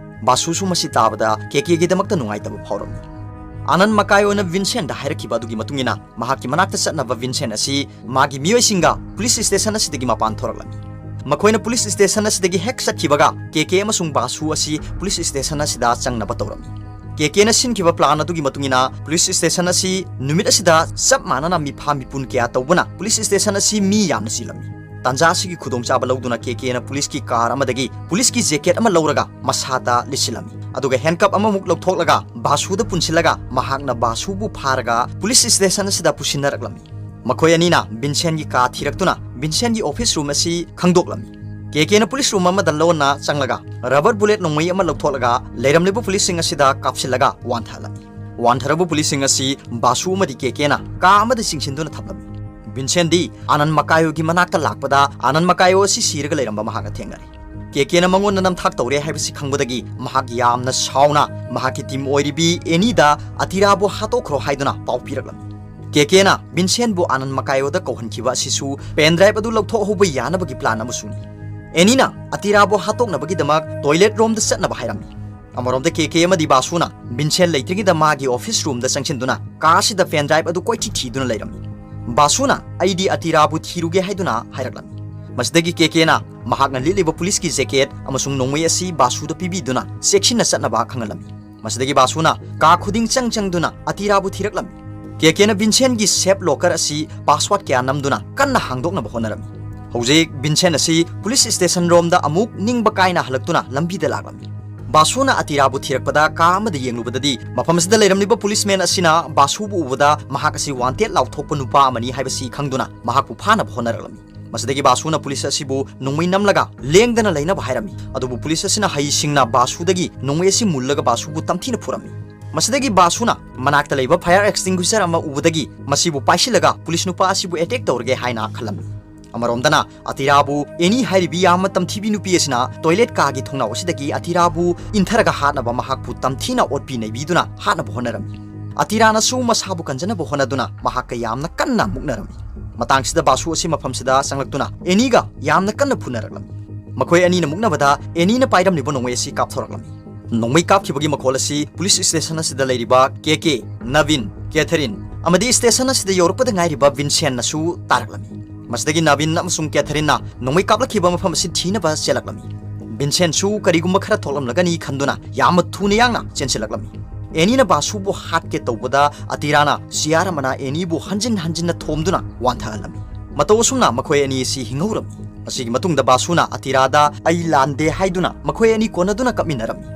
ꯕꯥꯁꯨꯁꯨ ꯃꯁꯤ ꯇꯥꯕꯗ ꯀꯦ ꯀꯦꯒꯤꯗꯃꯛꯇ ꯅꯨꯡꯉꯥꯏꯇꯕ ꯐꯥꯎꯔꯝꯃꯤ꯫ ꯑꯥꯅꯟꯗ ꯃꯀꯥꯌꯣꯅ ꯚꯤꯟꯁꯦꯟꯗ ꯍꯥꯏꯔꯛꯈꯤꯕ ꯑꯗꯨꯒꯤ ꯃꯇꯨꯡ ꯏꯟꯅ ꯃꯍꯥꯛꯀꯤ ꯃꯅꯥꯛꯇ ꯆꯠꯅꯕ ꯚꯤꯟꯁꯦꯟ ꯑꯁꯤ ꯃꯥꯒꯤ ꯃꯤꯑꯣꯏꯁꯤꯡꯒ ꯄꯨꯂꯤꯁ ꯁ꯭ꯇꯦꯁꯟ ꯑꯁꯤꯗꯒꯤ ꯃꯄꯥꯟ ꯊꯣꯔꯛꯂꯝꯃꯤ꯫ ꯃꯈꯣꯏꯅ ꯄꯨꯂꯤꯁ ꯁ꯭ꯇꯦꯁꯟ ꯑꯁꯤꯗꯒꯤ ꯍꯦꯛ ꯆꯠꯈꯤꯕꯒ ꯀꯦ ꯀꯦ ꯑꯃꯁꯨꯡ ꯕꯥꯁꯨ ꯑꯁꯤ ꯄꯨꯂꯤꯁ ꯁ꯭ꯇꯦꯁꯟ ꯑꯁꯤꯗ ꯆꯪꯅꯕ ꯇꯧꯔꯝꯃꯤ꯫ ꯀꯦ ꯀꯦꯅ ꯁꯤꯟꯈꯤꯕ ꯄ꯭ꯂꯥꯟ ꯑꯗꯨꯒꯤ ꯃꯇꯨꯡ ꯏꯟꯅ ꯄꯨꯂꯤꯁ ꯁ꯭ꯇꯦꯁꯟ ꯑꯁꯤ ꯅꯨꯃꯤꯠ ꯑꯁꯤꯗ ꯆꯞ ꯃꯥꯟꯅꯅ ꯃꯤꯐꯥ ꯃꯤꯄꯨꯟ ꯀꯌꯥ ꯇꯧꯕꯅ ꯄꯨꯂꯤꯁ ꯁ꯭ꯇꯦꯁꯟ ꯑꯁꯤ ꯃꯤ ꯌꯥꯝꯅ ꯆꯤꯜꯂꯝꯃꯤ꯫ ꯇꯥꯟꯖꯥ ꯑꯁꯤꯒꯤ ꯈꯨꯗꯣꯡꯆꯥꯕ ꯂꯧꯗꯨꯅ ꯀꯦ ꯀꯦꯅ ꯄꯨꯂꯤꯁꯀꯤ ꯀꯥꯔ ꯑꯃꯗꯒꯤ ꯄꯨꯂꯤꯁꯀꯤ ꯖꯦꯀꯦꯠ ꯑꯃ ꯂꯧꯔꯒ ꯃꯁꯥꯗ ꯂꯤꯠꯁꯤꯜꯂꯝꯃꯤ꯫ ꯑꯗꯨꯒ ꯍꯦꯟꯀꯞ ꯑꯃꯃꯨꯛ ꯂꯧꯊꯣꯛꯂꯒ ꯕꯥꯁꯨꯗ ꯄꯨꯟꯁꯤꯜꯂꯒ ꯃꯍꯥꯛꯅ ꯕꯥꯁꯨꯕꯨ ꯐꯥꯔꯒ ꯄꯨꯂꯤꯁ ꯁ꯭ꯇꯦꯁꯟ ꯑꯁꯤꯗ ꯄꯨꯁꯤꯟꯅꯔꯛꯂꯝꯃꯤ꯫ ꯃꯈꯣꯏ ꯑꯅꯤꯅ ꯚꯤꯟꯁꯦꯟꯒꯤ ꯀꯥ ꯊꯤꯔꯛꯇꯨꯅ ꯚꯤꯟꯁꯦꯟꯒꯤ ꯑꯣꯐꯤꯁ ꯔꯨꯝ ꯑꯁꯤ ꯈꯪꯗꯣꯛꯂꯝꯃꯤ꯫ ꯀꯦ ꯀꯦꯅ ꯄꯨꯂꯤꯁ ꯔꯨꯝ ꯑꯃꯗ ꯂꯣꯟꯅ ꯆꯪꯂꯒ ꯔꯕꯔ ꯕꯨꯂꯦꯠ ꯅꯣꯡꯃꯩ ꯑꯃ ꯂꯧꯊꯣꯛꯂꯒ ꯂꯩꯔꯝꯂꯤꯕ ꯄꯨꯂꯤꯁꯁꯤꯡ ꯑꯁꯤꯗ ꯀꯥꯞꯁꯤꯜꯂꯒ ꯋꯥꯟꯊꯍꯜꯂꯝꯃꯤ꯫ ꯋꯥꯟꯊꯔꯕ ꯄꯨꯂꯤꯁꯁꯤꯡ ꯑꯁꯤ ꯕꯥꯁꯨ ꯑꯃꯗꯤ ꯀꯦ ꯀꯦꯅ ꯀꯥ ꯑꯃꯗ ꯆꯤꯡꯁꯤꯟꯗꯨꯅ ꯊꯝꯂꯝꯃꯤ꯫ ꯚꯤꯟꯁꯦꯟꯗꯤ ꯑꯥꯅꯟꯗ ꯃꯀꯥꯌꯣꯒꯤ ꯃꯅꯥꯛꯇ ꯂꯥꯛꯄꯗ ꯑꯥꯅꯟꯗ ꯃꯀꯥꯌꯣ ꯑꯁꯤ ꯁꯤꯔꯒ ꯂꯩꯔꯝꯕ ꯃꯍꯥꯛꯅ ꯊꯦꯡꯅꯔꯦ꯫ ꯀꯦ ꯀꯦꯅ ꯃꯉꯣꯟꯗ ꯅꯝꯊꯥꯛ ꯇꯧꯔꯦ ꯍꯥꯏꯕꯁꯤ ꯈꯪꯕꯗꯒꯤ ꯃꯍꯥꯛ ꯌꯥꯝꯅ ꯁꯥꯎꯅ ꯃꯍꯥꯛꯀꯤ ꯇꯤꯝ ꯑꯣꯏꯔꯤꯕꯤ ꯑꯦꯅꯤꯗ ꯑꯇꯤꯔꯥꯕꯨ ꯍꯥꯠꯇꯣꯛꯈ꯭ꯔꯣ ꯍꯥꯏꯗꯨꯅ ꯄꯥꯎ ꯄꯤꯔꯛꯂꯝꯃꯤ꯫ ꯀꯦ ꯀꯦꯅ ꯚꯤꯟꯁꯦꯟꯕꯨ ꯑꯅꯟ ꯃꯀꯥꯏꯌꯣꯗ ꯀꯧꯍꯟꯈꯤꯕ ꯑꯁꯤꯁꯨ ꯄꯦꯟ ꯗ꯭ꯔꯥꯏꯚ ꯑꯗꯨ ꯂꯧꯊꯣꯛꯍꯧꯕ ꯌꯥꯅꯕꯒꯤ ꯄ꯭ꯂꯥꯟ ꯑꯃꯁꯨꯅꯤ꯫ ꯑꯦꯅꯤꯅ ꯑꯇꯤꯔꯥꯕꯨ ꯍꯥꯠꯇꯣꯛꯅꯕꯒꯤꯗꯃꯛ ꯇꯣꯏꯂꯦꯠ ꯔꯣꯝꯗ ꯆꯠꯅꯕ ꯍꯥꯏꯔꯝꯃꯤ꯫ ꯑꯃꯔꯣꯝꯗ ꯀꯦ ꯀꯦ ꯑꯃꯗꯤ ꯕꯥꯁꯨꯅ ꯚꯤꯟꯁꯦꯟ ꯂꯩꯇ꯭ꯔꯤꯉꯩꯗ ꯃꯥꯒꯤ ꯑꯣꯐꯤꯁ ꯔꯨꯝꯗ ꯆꯪꯁꯤꯟꯗꯨꯅ ꯀꯥ ꯑꯁꯤꯗ ꯄꯦꯟ ꯗ꯭ꯔꯥꯏꯚ ꯑꯗꯨ ꯀꯣꯏꯊꯤ ꯊꯤꯗꯨꯅ ꯂꯩꯔꯝꯃꯤ꯫ ꯕꯥꯁꯨꯅ "ꯑꯩꯗꯤ ꯑꯇꯤꯔꯥꯕꯨ ꯊꯤꯔꯨꯒꯦ" ꯍꯥꯏꯗꯨꯅ ꯍꯥꯏꯔꯛꯂꯝꯃꯤ꯫ ꯃꯁꯤꯗꯒꯤ ꯀꯦ ꯀꯦꯅ ꯃꯍꯥꯛꯅ ꯂꯤꯠꯂꯤꯕ ꯄꯨꯂꯤꯁꯀꯤ ꯖꯦꯀꯦꯠ ꯑꯃꯁꯨꯡ ꯅꯣꯡꯃꯩ ꯑꯁꯤ ꯕꯥꯁꯨꯗ ꯄꯤꯕꯤꯗꯨꯅ ꯆꯦꯛꯁꯤꯟꯅ ꯆꯠꯅꯕ ꯈꯪꯍꯜꯂꯝꯃꯤ꯫ ꯃꯁꯤꯗꯒꯤ ꯕꯥꯁꯨꯅ ꯀꯥ ꯈꯨꯗꯤꯡ ꯆꯪ ꯆꯪꯗꯨꯅ ꯑꯇꯤꯔꯥꯕꯨ ꯊꯤꯔꯛꯂꯝꯃꯤ꯫ ꯀꯦ ꯀꯦꯅ ꯚꯤꯟꯁꯦꯟꯒꯤ ꯁꯦꯐ ꯂꯣꯀꯔ ꯑꯁꯤ ꯄꯥꯁꯋꯥꯔꯗ ꯀꯌꯥ ꯅꯝꯗꯨꯅ ꯀꯟꯅ ꯍꯥꯡꯗꯣꯛꯅꯕ ꯍꯣꯠꯅꯔꯝꯃꯤ꯫ ꯍꯧꯖꯤꯛ ꯚꯤꯟꯁꯦꯟ ꯑꯁꯤ ꯄꯨꯂꯤꯁ ꯁ꯭ꯇꯦꯁꯟ ꯔꯣꯝꯗ ꯑꯃꯨꯛ ꯅꯤꯡꯕ ꯀꯥꯏꯅ ꯍꯜꯂꯛꯇꯨꯅ ꯂꯝꯕꯤꯗ ꯂꯥꯛꯂꯝꯃꯤ꯫ ꯕꯥꯁꯨꯅ ꯑꯇꯤꯔꯥꯕꯨ ꯊꯤꯔꯛꯄꯗ ꯀꯥ ꯑꯃꯗ ꯌꯦꯡꯂꯨꯕꯗꯗꯤ ꯃꯐꯝ ꯑꯁꯤꯗ ꯂꯩꯔꯝꯂꯤꯕ ꯄꯨꯂꯤꯁꯃꯦꯟ ꯑꯁꯤꯅ ꯕꯥꯁꯨꯕꯨ ꯎꯕꯗ ꯃꯍꯥꯛ ꯑꯁꯤ ꯋꯥꯟꯇꯦꯗ ꯂꯥꯎꯊꯣꯛꯄ ꯅꯨꯄꯥ ꯑꯃꯅꯤ ꯍꯥꯏꯕꯁꯤ ꯈꯪꯗꯨꯅ ꯃꯍꯥꯛꯄꯨ ꯐꯥꯅꯕ ꯍꯣꯠꯅꯔꯛꯂꯝꯃꯤ꯫ ꯃꯁꯤꯗꯒꯤ ꯕꯥꯁꯨꯅ ꯄꯨꯂꯤꯁ ꯑꯁꯤꯕꯨ ꯅꯣꯡꯃꯩ ꯅꯝꯂꯒ ꯂꯦꯡꯗꯅ ꯂꯩꯅꯕ ꯍꯥꯏꯔꯝꯃꯤ꯫ ꯑꯗꯨꯕꯨ ꯄꯨꯂꯤꯁ ꯑꯁꯤꯅ ꯍꯩꯁꯤꯡꯅ ꯕꯥꯁꯨꯗꯒꯤ ꯅꯣꯡꯃꯩ ꯑꯁꯤ ꯃꯨꯜꯂꯒ ꯕꯥꯁꯨꯕꯨ ꯇꯝꯊꯤꯅ ꯐꯨꯔꯝꯃꯤ꯫ ꯃꯁꯤꯗꯒꯤ ꯕꯥꯁꯨꯅ ꯃꯅꯥꯛꯇ ꯂꯩꯕ ꯐꯥꯌꯔ ꯑꯦꯛꯁꯇꯤꯡꯒꯨꯏꯁꯔ ꯑꯃ ꯎꯕꯗꯒꯤ ꯃꯁꯤꯕꯨ ꯄꯥꯏꯁꯤꯜꯂꯒ ꯄꯨꯂꯤꯁ ꯅꯨꯄꯥ ꯑꯁꯤꯕꯨ ꯑꯦꯇꯦꯛ ꯇꯧꯔꯒꯦ ꯍꯥꯏꯅ ꯈꯜꯂꯝꯃꯤ꯫ ꯑꯃꯔꯣꯝꯗꯅ ꯑꯇꯤꯔꯥꯕꯨ ꯑꯦꯅꯤ ꯍꯥꯏꯔꯤꯕꯤ ꯌꯥꯝꯅ ꯇꯝꯊꯤꯕꯤ ꯅꯨꯄꯤ ꯑꯁꯤꯅ ꯇꯣꯏꯂꯦꯠ ꯀꯥꯒꯤ ꯊꯣꯡꯅꯥꯎ ꯑꯁꯤꯗꯒꯤ ꯑꯇꯤꯔꯥꯕꯨ ꯏꯟꯊꯔꯒ ꯍꯥꯠꯅꯕ ꯃꯍꯥꯛꯄꯨ ꯇꯝꯊꯤꯅ ꯑꯣꯠꯄꯤ ꯅꯩꯕꯤꯗꯨꯅ ꯍꯥꯠꯅꯕ ꯍꯣꯠꯅꯔꯝꯃꯤ꯫ ꯑꯇꯤꯔꯥꯅꯁꯨ ꯃꯁꯥꯕꯨ ꯀꯟꯖꯅꯕ ꯍꯣꯠꯅꯗꯨꯅ ꯃꯍꯥꯛꯀ ꯌꯥꯝꯅ ꯀꯟꯅ ꯃꯨꯛꯅꯔꯝꯃꯤ꯫ ꯃꯇꯥꯡꯁꯤꯗ ꯕꯥꯁꯨ ꯑꯁꯤ ꯃꯐꯝꯁꯤꯗ ꯆꯪꯂꯛꯇꯨꯅ ꯑꯦꯅꯤꯒ ꯌꯥꯝꯅ ꯀꯟꯅ ꯐꯨꯅꯔꯛꯂꯝꯃꯤ꯫ ꯃꯈꯣꯏ ꯑꯅꯤꯅ ꯃꯨꯛꯅꯕꯗ ꯑꯦꯅꯤꯅ ꯄꯥꯏꯔꯝꯂꯤꯕ ꯅꯣꯡꯃꯩ ꯑꯁꯤ ꯀꯥꯞꯊꯣꯔꯛꯂꯝꯃꯤ꯫ ꯅꯣꯡꯃꯩ ꯀꯥꯞꯈꯤꯕꯒꯤ ꯃꯈꯣꯜ ꯑꯁꯤ ꯄꯨꯂꯤꯁ ꯁ꯭ꯇꯦꯁꯟ ꯑꯁꯤꯗ ꯂꯩꯔꯤꯕ ꯀꯦ ꯀꯦ, ꯅꯕꯤꯟ, ꯀꯦꯊꯔꯤꯟ ꯑꯃꯗꯤ ꯁ꯭ꯇꯦꯁꯟ ꯑꯁꯤꯗ ꯌꯧꯔꯛꯄꯗ ꯉꯥꯏꯔꯤꯕ ꯚꯤꯟꯁꯦꯟꯅꯁꯨ ꯇꯥꯔꯛꯂꯝꯃꯤ꯫ ꯃꯁꯤꯗꯒꯤ ꯅꯕꯤꯟ ꯑꯃꯁꯨꯡ ꯀꯦꯊꯔꯤꯟꯅ ꯅꯣꯡꯃꯩ ꯀꯥꯞꯂꯛꯈꯤꯕ ꯃꯐꯝ ꯑꯁꯤ ꯊꯤꯅꯕ ꯆꯦꯜꯂꯛꯂꯝꯃꯤ꯫ ꯚꯤꯟꯁꯦꯟꯁꯨ ꯀꯔꯤꯒꯨꯝꯕ ꯈꯔ ꯊꯣꯛꯂꯝꯂꯒꯅꯤ ꯈꯟꯗꯨꯅ ꯌꯥꯝꯅ ꯊꯨꯅ ꯌꯥꯡꯅ ꯆꯦꯟꯁꯤꯜꯂꯛꯂꯝꯃꯤ꯫ ꯑꯦꯅꯤꯅ ꯕꯥꯁꯨꯕꯨ ꯍꯥꯠꯀꯦ ꯇꯧꯕꯗ ꯑꯇꯤꯔꯥꯅ ꯆꯤꯌꯥꯔ ꯑꯃꯅ ꯑꯦꯅꯤꯕꯨ ꯍꯟꯖꯤꯟ ꯍꯟꯖꯤꯟꯅ ꯊꯣꯝꯗꯨꯅ ꯋꯥꯟꯊꯍꯜꯂꯝꯃꯤ꯫ ꯃꯇꯧ ꯑꯁꯨꯝꯅ ꯃꯈꯣꯏ ꯑꯅꯤ ꯑꯁꯤ ꯍꯤꯡꯍꯧꯔꯝꯃꯤ꯫ ꯃꯁꯤꯒꯤ ꯃꯇꯨꯡꯗ ꯕꯥꯁꯨꯅ ꯑꯇꯤꯔꯥꯗ "ꯑꯩ ꯂꯥꯟꯗꯦ" ꯍꯥꯏꯗꯨꯅ ꯃꯈꯣꯏ ꯑꯅꯤ ꯀꯣꯟꯅꯗꯨꯅ ꯀꯞꯃꯤꯟꯅꯔꯝꯃꯤ꯫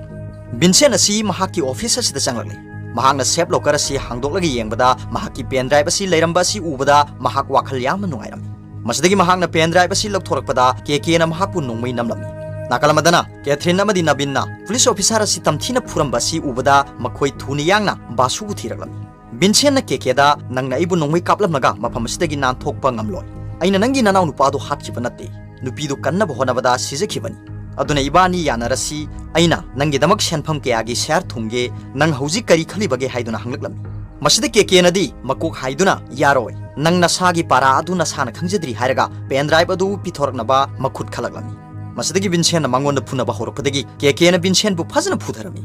ꯚꯤꯟꯁꯦꯟ ꯑꯁꯤ ꯃꯍꯥꯛꯀꯤ ꯑꯣꯐꯤꯁ ꯑꯁꯤꯗ ꯆꯪꯂꯛꯂꯤ꯫ ꯃꯍꯥꯛꯅ ꯁꯦꯐ ꯂꯣꯀꯔ ꯑꯁꯤ ꯍꯥꯡꯗꯣꯛꯂꯒ ꯌꯦꯡꯕꯗ ꯃꯍꯥꯛꯀꯤ ꯄꯦꯟ ꯗ꯭ꯔꯥꯏꯚ ꯑꯁꯤ ꯂꯩꯔꯝꯕ ꯑꯁꯤ ꯎꯕꯗ ꯃꯍꯥꯛ ꯋꯥꯈꯜ ꯌꯥꯝꯅ ꯅꯨꯡꯉꯥꯏꯔꯝꯃꯤ꯫ ꯃꯁꯤꯗꯒꯤ ꯃꯍꯥꯛꯅ ꯄꯦꯟ ꯗ꯭ꯔꯥꯏꯚ ꯑꯁꯤ ꯂꯧꯊꯣꯔꯛꯄꯗ ꯀꯦ ꯀꯦꯅ ꯃꯍꯥꯛꯄꯨ ꯅꯣꯡꯃꯩ ꯅꯝꯂꯝꯃꯤ꯫ ꯅꯥꯀꯜ ꯑꯃꯗꯅ ꯀꯦꯊꯔꯤꯟ ꯑꯃꯗꯤ ꯅꯕꯤꯟꯅ ꯄꯨꯂꯤꯁ ꯑꯣꯐꯤꯁꯥꯔ ꯑꯁꯤ ꯇꯝꯊꯤꯅ ꯐꯨꯔꯝꯕ ꯑꯁꯤ ꯎꯕꯗ ꯃꯈꯣꯏ ꯊꯨꯅ ꯌꯥꯡꯅ ꯕꯥꯁꯨꯕꯨ ꯊꯤꯔꯛꯂꯝꯃꯤ꯫ ꯚꯤꯟꯁꯦꯟꯅ ꯀꯦ ꯀꯦꯗ "ꯅꯪꯅ ꯑꯩꯕꯨ ꯅꯣꯡꯃꯩ ꯀꯥꯞꯂꯝꯂꯒ ꯃꯐꯝ ꯑꯁꯤꯗꯒꯤ ꯅꯥꯟꯊꯣꯛꯄ ꯉꯝꯂꯣꯏ꯫ ꯑꯩꯅ ꯅꯪꯒꯤ ꯅꯅꯥꯎ ꯅꯨꯄꯥꯗꯨ ꯍꯥꯠꯈꯤꯕ ꯅꯠꯇꯦ꯫ ꯅꯨꯄꯤꯗꯨ ꯀꯟꯅꯕ ꯍꯣꯠꯅꯕꯗ ꯁꯤꯖꯈꯤꯕꯅꯤ꯫ ꯑꯗꯨꯅ ꯏꯕꯥꯅꯤ ꯌꯥꯅꯔꯁꯤ, ꯑꯩꯅ ꯅꯪꯒꯤꯗꯃꯛ ꯁꯦꯟꯐꯝ ꯀꯌꯥꯒꯤ ꯁꯦꯌꯔ ꯊꯨꯡꯒꯦ, ꯅꯪ ꯍꯧꯖꯤꯛ ꯀꯔꯤ ꯈꯜꯂꯤꯕꯒꯦ ꯍꯥꯏꯗꯨꯅ ꯍꯪꯂꯛꯂꯝꯃꯤ꯫ ꯃꯁꯤꯗ ꯀꯦꯀꯦꯅꯗꯤ ꯃꯀꯣꯛ ꯍꯥꯏꯗꯨꯅ, "ꯌꯥꯔꯣꯏ, ꯅꯪ ꯅꯁꯥꯒꯤ ꯄꯥꯔꯥ ꯑꯗꯨ ꯅꯁꯥꯅ ꯈꯪꯖꯗ꯭ꯔꯤ" ꯍꯥꯏꯔꯒ ꯄꯦꯟ ꯗ꯭ꯔꯥꯏꯚ ꯑꯗꯨ ꯄꯤꯊꯣꯔꯛꯅꯕ ꯃꯈꯨꯠ ꯈꯜꯂꯛꯂꯝꯃꯤ꯫ ꯃꯁꯤꯗꯒꯤ ꯚꯤꯟꯁꯦꯟꯅ ꯃꯉꯣꯟꯗ ꯐꯨꯅꯕ ꯍꯧꯔꯛꯄꯗꯒꯤ ꯀꯦꯀꯦꯅ ꯚꯤꯟꯁꯦꯟꯕꯨ ꯐꯖꯅ ꯐꯨꯊꯔꯝꯃꯤ꯫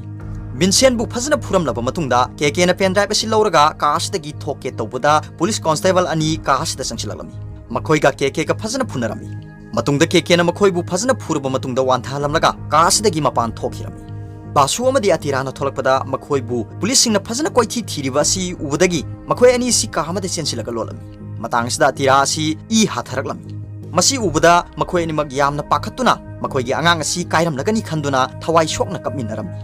ꯚꯤꯟꯁꯦꯟꯕꯨ ꯐꯖꯅ ꯐꯨꯔꯝꯂꯕ ꯃꯇꯨꯡꯗ ꯀꯦꯀꯦꯅ ꯄꯦꯟ ꯗ꯭ꯔꯥꯏꯚ ꯑꯁꯤ ꯂꯧꯔꯒ ꯀꯥ ꯑꯁꯤꯗꯒꯤ ꯊꯣꯛꯀꯦ ꯇꯧꯕꯗ ꯄꯨꯂꯤꯁ ꯀꯣꯟꯁꯇꯦꯕꯜ ꯑꯅꯤ ꯀꯥ ꯑꯁꯤꯗ ꯆꯪꯁꯤꯜꯂꯛꯂꯝꯃꯤ꯫ ꯃꯈꯣꯏꯒ ꯀꯦꯀꯦꯒ ꯐꯖꯅ ꯐꯨꯅꯔꯝꯃꯤ꯫ ꯃꯇꯨꯡꯗ ꯀꯦꯀꯦꯅ ꯃꯈꯣꯏꯕꯨ ꯐꯖꯅ ꯐꯨꯔꯕ ꯃꯇꯨꯡꯗ ꯋꯥꯟꯊꯍꯜꯂꯝꯂꯒ ꯀꯥ ꯑꯁꯤꯗꯒꯤ ꯃꯄꯥꯟ ꯊꯣꯛꯈꯤꯔꯝꯃꯤ꯫ ꯕꯥꯁꯨ ꯑꯃꯗꯤ ꯑꯇꯤꯔꯥꯅ ꯊꯣꯛꯂꯛꯄꯗ ꯃꯈꯣꯏꯕꯨ ꯄꯨꯂꯤꯁꯁꯤꯡꯅ ꯐꯖꯅ ꯀꯣꯏꯊꯤ ꯊꯤꯔꯤꯕ ꯑꯁꯤ ꯎꯕꯗꯒꯤ ꯃꯈꯣꯏ ꯑꯅꯤ ꯑꯁꯤ ꯀꯥ ꯑꯃꯗ ꯆꯦꯟꯁꯤꯜꯂꯒ ꯂꯣꯠꯂꯝꯃꯤ꯫ ꯃꯇꯥꯡ ꯑꯁꯤꯗ ꯑꯇꯤꯔꯥ ꯑꯁꯤ ꯏ ꯍꯥꯊꯔꯛꯂꯝꯃꯤ꯫ ꯃꯁꯤ ꯎꯕꯗ ꯃꯈꯣꯏ ꯑꯅꯤꯃꯛ ꯌꯥꯝꯅ ꯄꯥꯈꯠꯇꯨꯅ ꯃꯈꯣꯏꯒꯤ ꯑꯉꯥꯡ ꯑꯁꯤ ꯀꯥꯏꯔꯝꯂꯒꯅꯤ ꯈꯟꯗꯨꯅ ꯊꯋꯥꯏ ꯁꯣꯛꯅ ꯀꯞꯃꯤꯟꯅꯔꯝꯃꯤ꯫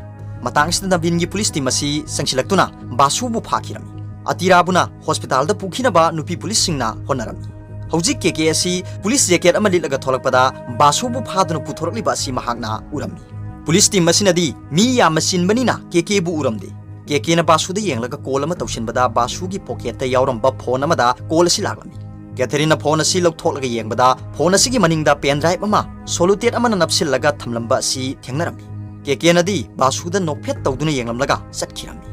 ꯃꯇꯥꯡ ꯑꯁꯤꯗ ꯅꯕꯤꯟꯒꯤ ꯄꯨꯂꯤꯁ ꯇꯤꯝ ꯑꯁꯤ ꯆꯪꯁꯤꯜꯂꯛꯇꯨꯅ ꯕꯥꯁꯨꯕꯨ ꯐꯥꯈꯤꯔꯝꯃꯤ꯫ ꯑꯇꯤꯔꯥꯕꯨꯅ ꯍꯣꯁꯄꯤꯇꯥꯜꯗ ꯄꯨꯈꯤꯅꯕ ꯅꯨꯄꯤ ꯄꯨꯂꯤꯁꯁꯤꯡꯅ ꯍꯣꯠꯅꯔꯝꯃꯤ꯫ ꯍꯧꯖꯤꯛ ꯀꯦꯀꯦ ꯑꯁꯤ ꯄꯨꯂꯤꯁ ꯖꯦꯀꯦꯠ ꯑꯃ ꯂꯤꯠꯂꯒ ꯊꯣꯛꯂꯛꯄꯗ ꯕꯥꯁꯨꯕꯨ ꯐꯥꯗꯨꯅ ꯄꯨꯊꯣꯔꯛꯂꯤꯕ ꯑꯁꯤ ꯃꯍꯥꯛꯅ ꯎꯔꯝꯃꯤ꯫ ꯄꯨꯂꯤꯁ ꯇꯤꯝ ꯑꯁꯤꯅꯗꯤ ꯃꯤ ꯌꯥꯝꯅ ꯆꯤꯟꯕꯅꯤꯅ ꯀꯦꯀꯦꯕꯨ ꯎꯔꯝꯗꯦ꯫ ꯀꯦꯀꯦꯅ ꯕꯥꯁꯨꯗ ꯌꯦꯡꯂꯒ ꯀꯣꯜ ꯑꯃ ꯇꯧꯁꯤꯟꯕꯗ ꯕꯥꯁꯨꯒꯤ ꯄꯣꯀꯦꯠꯇ ꯌꯥꯎꯔꯝꯕ ꯐꯣꯟ ꯑꯃꯗ ꯀꯣꯜ ꯑꯁꯤ ꯂꯥꯛꯂꯝꯃꯤ꯫ ꯀꯦꯊꯔꯤꯟꯅ ꯐꯣꯟ ꯑꯁꯤ ꯂꯧꯊꯣꯛꯂꯒ ꯌꯦꯡꯕꯗ ꯐꯣꯟ ꯑꯁꯤꯒꯤ ꯃꯅꯤꯡꯗ ꯄꯦꯟ ꯗ꯭ꯔꯥꯏꯚ ꯑꯃ ꯁꯣꯂꯨꯇꯦꯠ ꯑꯃꯅ ꯅꯞꯁꯤꯜꯂꯒ ꯊꯝꯂꯝꯕ ꯑꯁꯤ ꯊꯦꯡꯅꯔꯝꯃꯤ꯫ ꯀꯦꯀꯦꯅꯗꯤ ꯕꯥꯁꯨꯗ ꯅꯣꯛꯐꯦꯠ ꯇꯧꯗꯨꯅ ꯌꯦꯡꯂꯝꯂꯒ ꯆꯠꯈꯤꯔꯝꯃꯤ꯫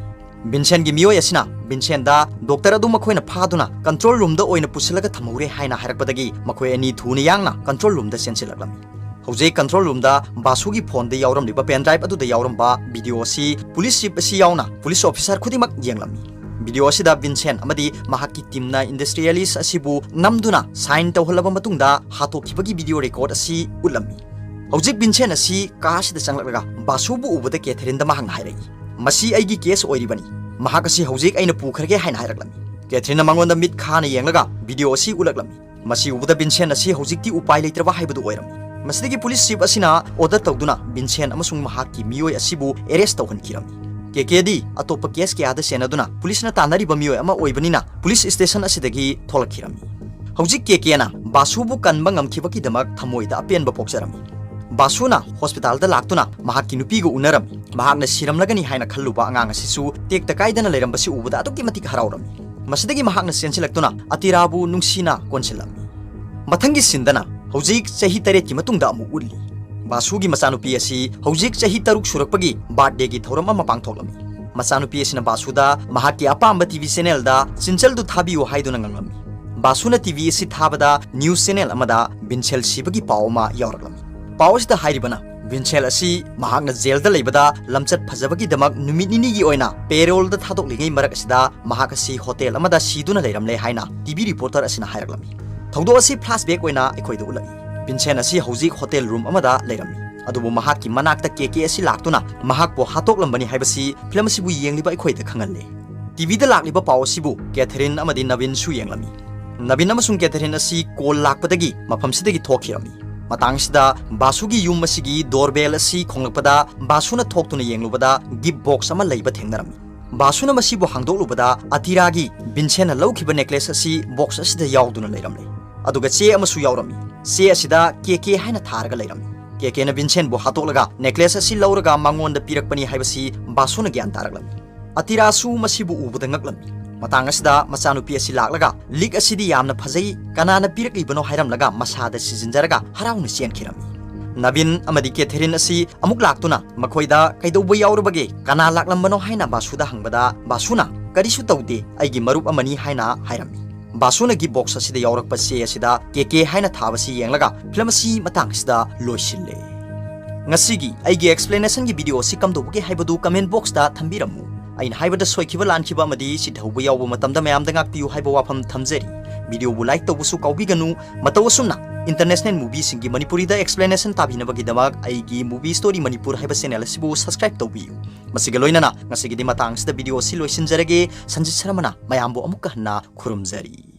ꯚꯤꯟꯁꯦꯟꯒꯤ ꯃꯤꯑꯣꯏ ꯑꯁꯤꯅ ꯚꯤꯟꯁꯦꯟꯗ ꯗꯣꯛꯇꯔ ꯑꯗꯨ ꯃꯈꯣꯏꯅ ꯐꯥꯗꯨꯅ ꯀꯟꯇ꯭ꯔꯣꯜ ꯔꯨꯝꯗ ꯑꯣꯏꯅ ꯄꯨꯁꯤꯜꯂꯒ ꯊꯝꯍꯧꯔꯦ ꯍꯥꯏꯅ ꯍꯥꯏꯔꯛꯄꯗꯒꯤ ꯃꯈꯣꯏ ꯑꯅꯤ ꯊꯨꯅ ꯌꯥꯡꯅ ꯀꯟꯇ꯭ꯔꯣꯜ ꯔꯨꯝꯗ ꯆꯦꯟꯁꯤꯜꯂꯛꯂꯝꯃꯤ꯫ ꯍꯧꯖꯤꯛ ꯀꯟꯇ꯭ꯔꯣꯜ ꯔꯨꯝꯗ ꯕꯥꯁꯨꯒꯤ ꯐꯣꯟꯗ ꯌꯥꯎꯔꯝꯂꯤꯕ ꯄꯦꯟ ꯗ꯭ꯔꯥꯏꯚ ꯑꯗꯨꯗ ꯌꯥꯎꯔꯝꯕ ꯚꯤꯗꯤꯑꯣ ꯑꯁꯤ ꯄꯨꯂꯤꯁ ꯆꯤꯐ ꯑꯁꯤ ꯌꯥꯎꯅ ꯄꯨꯂꯤꯁ ꯑꯣꯐꯤꯁꯥꯔ ꯈꯨꯗꯤꯡꯃꯛ ꯌꯦꯡꯂꯝꯃꯤ꯫ ꯚꯤꯗꯤꯑꯣ ꯑꯁꯤꯗ ꯚꯤꯟꯁꯦꯟ ꯑꯃꯗꯤ ꯃꯍꯥꯛꯀꯤ ꯇꯤꯝꯅ ꯏꯟꯗꯁꯇ꯭ꯔꯤꯌꯦꯂꯤꯁ ꯑꯁꯤꯕꯨ ꯅꯝꯗꯨꯅ ꯁꯥꯏꯟ ꯇꯧꯍꯜꯂꯕ ꯃꯇꯨꯡꯗ ꯍꯥꯠꯇꯣꯛꯈꯤꯕꯒꯤ ꯚꯤꯗꯤꯑꯣ ꯔꯦꯀꯣꯔꯗ ꯑꯁꯤ ꯎꯠꯂꯝꯃꯤ꯫ ꯍꯧꯖꯤꯛ ꯚꯤꯟꯁꯦꯟ ꯑꯁꯤ ꯀꯥ ꯑꯁꯤꯗ ꯆꯪꯂꯛꯂꯒ ꯕꯥꯁꯨꯕꯨ ꯎꯕꯗ ꯀꯦꯊꯔꯤꯟꯗ ꯃꯍꯥꯛꯅ ꯍꯥꯏꯔꯛꯏ, "ꯃꯁꯤ ꯑꯩꯒꯤ ꯀꯦꯁ ꯑꯣꯏꯔꯤꯕꯅꯤ꯫ ꯃꯍꯥꯛ ꯑꯁꯤ ꯍꯧꯖꯤꯛ ꯑꯩꯅ ꯄꯨꯈ꯭ꯔꯒꯦ" ꯍꯥꯏꯅ ꯍꯥꯏꯔꯛꯂꯝꯃꯤ꯫ ꯀꯦꯊꯔꯤꯟꯅ ꯃꯉꯣꯟꯗ ꯃꯤꯠ ꯈꯥꯅ ꯌꯦꯡꯂꯒ ꯚꯤꯗꯤꯑꯣ ꯑꯁꯤ ꯎꯠꯂꯛꯂꯝꯃꯤ꯫ ꯃꯁꯤ ꯎꯕꯗ ꯚꯤꯟꯁꯦꯟ ꯑꯁꯤ ꯍꯧꯖꯤꯛꯇꯤ ꯎꯄꯥꯏ ꯂꯩꯇ꯭ꯔꯕ ꯍꯥꯏꯕꯗꯨ ꯑꯣꯏꯔꯝꯃꯤ꯫ ꯃꯁꯤꯗꯒꯤ ꯄꯨꯂꯤꯁ ꯆꯤꯐ ꯑꯁꯤꯅ ꯑꯣꯔꯗꯔ ꯇꯧꯗꯨꯅ ꯚꯤꯟꯁꯦꯟ ꯑꯃꯁꯨꯡ ꯃꯍꯥꯛꯀꯤ ꯃꯤꯑꯣꯏ ꯑꯁꯤꯕꯨ ꯑꯦꯔꯦꯁ ꯇꯧꯍꯟꯈꯤꯔꯝꯃꯤ꯫ ꯀꯦꯀꯦꯗꯤ ꯑꯇꯣꯞꯄ ꯀꯦꯁ ꯀꯌꯥꯗ ꯁꯦꯟꯅꯗꯨꯅ ꯄꯨꯂꯤꯁꯅ ꯇꯥꯟꯅꯔꯤꯕ ꯃꯤꯑꯣꯏ ꯑꯃ ꯑꯣꯏꯕꯅꯤꯅ ꯄꯨꯂꯤꯁ ꯁ꯭ꯇꯦꯁꯟ ꯑꯁꯤꯗꯒꯤ ꯊꯣꯛꯂꯛꯈꯤꯔꯝꯃꯤ꯫ ꯍꯧꯖꯤꯛ ꯀꯦꯀꯦꯅ ꯕꯥꯁꯨꯕꯨ ꯀꯟꯕ ꯉꯝꯈꯤꯕꯒꯤꯗꯃꯛ ꯊꯃꯣꯏꯗ ꯑꯄꯦꯟꯕ ꯄꯣꯛꯆꯔꯝꯃꯤ꯫ ꯕꯥꯁꯨꯅ ꯍꯣꯁꯄꯤꯇꯥꯜꯗ ꯂꯥꯛꯇꯨꯅ ꯃꯍꯥꯛꯀꯤ ꯅꯨꯄꯤꯒ ꯎꯅꯔꯝꯃꯤ꯫ ꯃꯍꯥꯛꯅ ꯁꯤꯔꯝꯂꯒꯅꯤ ꯍꯥꯏꯅ ꯈꯜꯂꯨꯕ ꯑꯉꯥꯡ ꯑꯁꯤꯁꯨ ꯇꯦꯛꯇ ꯀꯥꯏꯗꯅ ꯂꯩꯔꯝꯕꯁꯤ ꯎꯕꯗ ꯑꯗꯨꯛꯀꯤ ꯃꯇꯤꯛ ꯍꯔꯥꯎꯔꯝꯃꯤ꯫ ꯃꯁꯤꯗꯒꯤ ꯃꯍꯥꯛꯅ ꯆꯦꯟꯁꯤꯜꯂꯛꯇꯨꯅ ꯑꯇꯤꯔꯥꯕꯨ ꯅꯨꯡꯁꯤꯅ ꯀꯣꯟꯁꯤꯜꯂꯝꯃꯤ꯫ ꯃꯊꯪꯒꯤ ꯁꯤꯟꯗꯅ ꯍꯧꯖꯤꯛ ꯆꯍꯤ ꯇꯔꯦꯠꯀꯤ ꯃꯇꯨꯡꯗ ꯑꯃꯨꯛ ꯎꯠꯂꯤ꯫ ꯕꯥꯁꯨꯒꯤ ꯃꯆꯥꯅꯨꯄꯤ ꯑꯁꯤ ꯍꯧꯖꯤꯛ ꯆꯍꯤ ꯇꯔꯨꯛ ꯁꯨꯔꯛꯄꯒꯤ birthdayꯒꯤ ꯊꯧꯔꯝ ꯑꯃ ꯄꯥꯡꯊꯣꯛꯂꯝꯃꯤ꯫ ꯃꯆꯥꯅꯨꯄꯤ ꯑꯁꯤꯅ ꯕꯥꯁꯨꯗ ꯃꯍꯥꯛꯀꯤ ꯑꯄꯥꯝꯕ TV channelꯗ ꯆꯤꯟꯆꯜꯗꯨ ꯊꯥꯕꯤꯌꯨ ꯍꯥꯏꯗꯨꯅ ꯉꯥꯡꯂꯝꯃꯤ꯫ ꯕꯥꯁꯨꯅ TV ꯑꯁꯤ ꯊꯥꯕꯗ news channel ꯑꯃꯗ ꯕꯤꯟꯁꯦꯜ ꯁꯤꯕꯒꯤ ꯄꯥꯎ ꯑꯃ ꯌꯥꯎꯔꯛꯂꯝꯃꯤ꯫ ꯄꯥꯎ ꯑꯁꯤꯗ ꯍꯥꯏꯔꯤꯕꯅ, ꯕꯤꯟꯁꯦꯜ ꯑꯁꯤ ꯃꯍꯥꯛꯅ ꯖꯦꯜꯗ ꯂꯩꯕꯗ ꯂꯝꯆꯠ ꯐꯖꯕꯒꯤꯗꯃꯛ ꯅꯨꯃꯤꯠ ꯅꯤꯅꯤꯒꯤ ꯑꯣꯏꯅ parole ꯊꯥꯗꯣꯛꯂꯤꯉꯩ ꯃꯔꯛ ꯑꯁꯤꯗ ꯃꯍꯥꯛ ꯑꯁꯤ hotel ꯑꯃꯗ ꯁꯤꯗꯨꯅ ꯂꯩꯔꯝꯂꯦ ꯍꯥꯏꯅ TV reporter ꯑꯁꯤꯅ ꯍꯥꯏꯔꯛꯂꯝꯃꯤ꯫ ꯊꯧꯗꯣꯛ ꯑꯁꯤ flashback ꯑꯣꯏꯅ ꯑꯩꯈꯣꯏꯗ ꯎꯠꯂꯛꯏ꯫ ꯕꯤꯟꯁꯦꯟ ꯑꯁꯤ ꯍꯧꯖꯤꯛ hotel room ꯑꯃꯗ ꯂꯩꯔꯝꯃꯤ, ꯑꯗꯨꯕꯨ ꯃꯍꯥꯛꯀꯤ ꯃꯅꯥꯛꯇ ꯀꯦ ꯀꯦ ꯑꯁꯤ ꯂꯥꯛꯇꯨꯅ ꯃꯍꯥꯛꯄꯨ ꯍꯥꯠꯇꯣꯛꯂꯝꯕꯅꯤ ꯍꯥꯏꯕꯁꯤ film ꯑꯁꯤꯕꯨ ꯌꯦꯡꯂꯤꯕ ꯑꯩꯈꯣꯏꯗ ꯈꯪꯍꯜꯂꯦ꯫ TVꯗ ꯂꯥꯛꯂꯤꯕ ꯄꯥꯎ ꯑꯁꯤꯕꯨ ꯀꯦꯊꯔꯤꯟ ꯑꯃꯗꯤ ꯅꯕꯤꯟꯁꯨ ꯌꯦꯡꯂꯝꯃꯤ꯫ ꯅꯕꯤꯟ ꯑꯃꯁꯨꯡ ꯀꯦꯊꯔꯤꯟ ꯑꯁꯤ call ꯂꯥꯛꯄꯗꯒꯤ ꯃꯐꯝꯁꯤꯗꯒꯤ ꯊꯣꯛꯈꯤꯔꯝꯃꯤ꯫ ꯃꯇꯥꯡꯁꯤꯗ ꯕꯥꯁꯨꯒꯤ ꯌꯨꯝ ꯑꯁꯤꯒꯤ doorbell ꯑꯁꯤ ꯈꯣꯡꯂꯛꯄꯗ ꯕꯥꯁꯨꯅ ꯊꯣꯛꯇꯨꯅ ꯌꯦꯡꯂꯨꯕꯗ gift box ꯑꯃ ꯂꯩꯕ ꯊꯦꯡꯅꯔꯝꯃꯤ꯫ ꯕꯥꯁꯨꯅ ꯃꯁꯤꯕꯨ ꯍꯥꯡꯗꯣꯛꯂꯨꯕꯗ ꯑꯇꯤꯔꯥꯒꯤ ꯕꯤꯟꯁꯦꯟꯅ ꯂꯧꯈꯤꯕ necklace ꯑꯁꯤ box ꯑꯁꯤꯗ ꯌꯥꯎꯗꯨꯅ ꯂꯩꯔꯝꯂꯦ꯫ ꯑꯗꯨꯒ ꯆꯦ ꯑꯃꯁꯨ ꯌꯥꯎꯔꯝꯃꯤ꯫ ꯆꯦ ꯑꯁꯤꯗ ꯀꯦ ꯀꯦ ꯍꯥꯏꯅ ꯊꯥꯔꯒ ꯂꯩꯔꯝꯃꯤ꯫ ꯀꯦ ꯀꯦꯅ ꯕꯤꯟꯁꯦꯟꯕꯨ ꯍꯥꯠꯇꯣꯛꯂꯒ necklace ꯑꯁꯤ ꯂꯧꯔꯒ ꯃꯉꯣꯟꯗ ꯄꯤꯔꯛꯄꯅꯤ ꯍꯥꯏꯕꯁꯤ ꯕꯥꯁꯨꯅ ꯒ꯭ꯌꯥꯟ ꯇꯥꯔꯛꯂꯝꯃꯤ꯫ ꯑꯇꯤꯔꯥꯁꯨ ꯃꯁꯤꯕꯨ ꯎꯕꯗ ꯉꯛꯂꯝꯃꯤ꯫ ꯃꯇꯥꯡ ꯑꯁꯤꯗ ꯃꯆꯥꯅꯨꯄꯤ ꯑꯁꯤ ꯂꯥꯛꯂꯒ ꯂꯤꯛ ꯑꯁꯤꯗꯤ ꯌꯥꯝꯅ ꯐꯖꯩ, ꯀꯅꯥꯅ ꯄꯤꯔꯛꯂꯤꯕꯅꯣ ꯍꯥꯏꯔꯝꯂꯒ ꯃꯁꯥꯗ ꯁꯤꯖꯤꯟꯖꯔꯒ ꯍꯔꯥꯎꯅ ꯆꯦꯟꯈꯤꯔꯝꯃꯤ꯫ ꯅꯕꯤꯟ ꯑꯃꯗꯤ ꯀꯦꯊꯦꯔꯤꯟ ꯑꯁꯤ ꯑꯃꯨꯛ ꯂꯥꯛꯇꯨꯅ ꯃꯈꯣꯏꯗ ꯀꯩꯗꯧꯕ ꯌꯥꯎꯔꯕꯒꯦ, ꯀꯅꯥ ꯂꯥꯛꯂꯝꯕꯅꯣ ꯍꯥꯏꯅ ꯕꯥꯁꯨꯗ ꯍꯪꯕꯗ ꯕꯥꯁꯨꯅ ꯀꯔꯤꯁꯨ ꯇꯧꯗꯦ, ꯑꯩꯒꯤ ꯃꯔꯨꯞ ꯑꯃꯅꯤ ꯍꯥꯏꯅ ꯍꯥꯏꯔꯝꯃꯤ꯫ ꯕꯥꯁꯨꯅ gift box ꯑꯁꯤꯗ ꯌꯥꯎꯔꯛꯄ ꯆꯦ ꯑꯁꯤꯗ ꯀꯦ ꯀꯦ ꯍꯥꯏꯅ ꯊꯥꯕꯁꯤ ꯌꯦꯡꯂꯒ film ꯑꯁꯤ ꯃꯇꯥꯡ ꯑꯁꯤꯗ ꯂꯣꯏꯁꯤꯜꯂꯦ꯫ ꯉꯁꯤꯒꯤ ꯑꯩꯒꯤ explanationꯒꯤ video ꯑꯁꯤ ꯀꯝꯗꯧꯕꯒꯦ ꯍꯥꯏꯕꯗꯨ comment boxꯇ ꯊꯝꯕꯤꯔꯝꯃꯨ꯫ ꯑꯩꯅ ꯍꯥꯏꯕꯗ ꯁꯣꯏꯈꯤꯕ ꯂꯥꯟꯈꯤꯕ ꯑꯃꯗꯤ ꯁꯤꯊꯧꯕ ꯌꯥꯎꯕ ꯃꯇꯝꯗ ꯃꯌꯥꯝꯗ ꯉꯥꯛꯄꯤꯌꯨ ꯍꯥꯏꯕ ꯋꯥꯐꯝ ꯊꯝꯖꯔꯤ꯫ Videoꯕꯨ like ꯇꯧꯕꯁꯨ ꯀꯥꯎꯕꯤꯒꯅꯨ꯫ ꯃꯇꯧ ꯑꯁꯨꯝꯅ international movieꯁꯤꯡꯒꯤ ꯃꯅꯤꯄꯨꯔꯤꯗ explanation ꯇꯥꯕꯤꯅꯕꯒꯤꯗꯃꯛ ꯑꯩꯒꯤ Movie Story ꯃꯅꯤꯄꯨꯔ ꯍꯥꯏꯕ channel ꯑꯁꯤꯕꯨ subscribe ꯇꯧꯕꯤꯌꯨ꯫ ꯃꯁꯤꯒ ꯂꯣꯏꯅꯅ ꯉꯁꯤꯒꯤꯗꯤ ꯃꯇꯥꯡ ꯑꯁꯤꯗ video ꯑꯁꯤ ꯂꯣꯏꯁꯤꯟꯖꯔꯒꯦ꯫ ꯁꯟꯖꯤꯠ ꯁꯔꯃꯅ ꯃꯌꯥꯝꯕꯨ ꯑꯃꯨꯛꯀ ꯍꯟꯅ ꯈꯨꯔꯨꯝꯖꯔꯤ꯫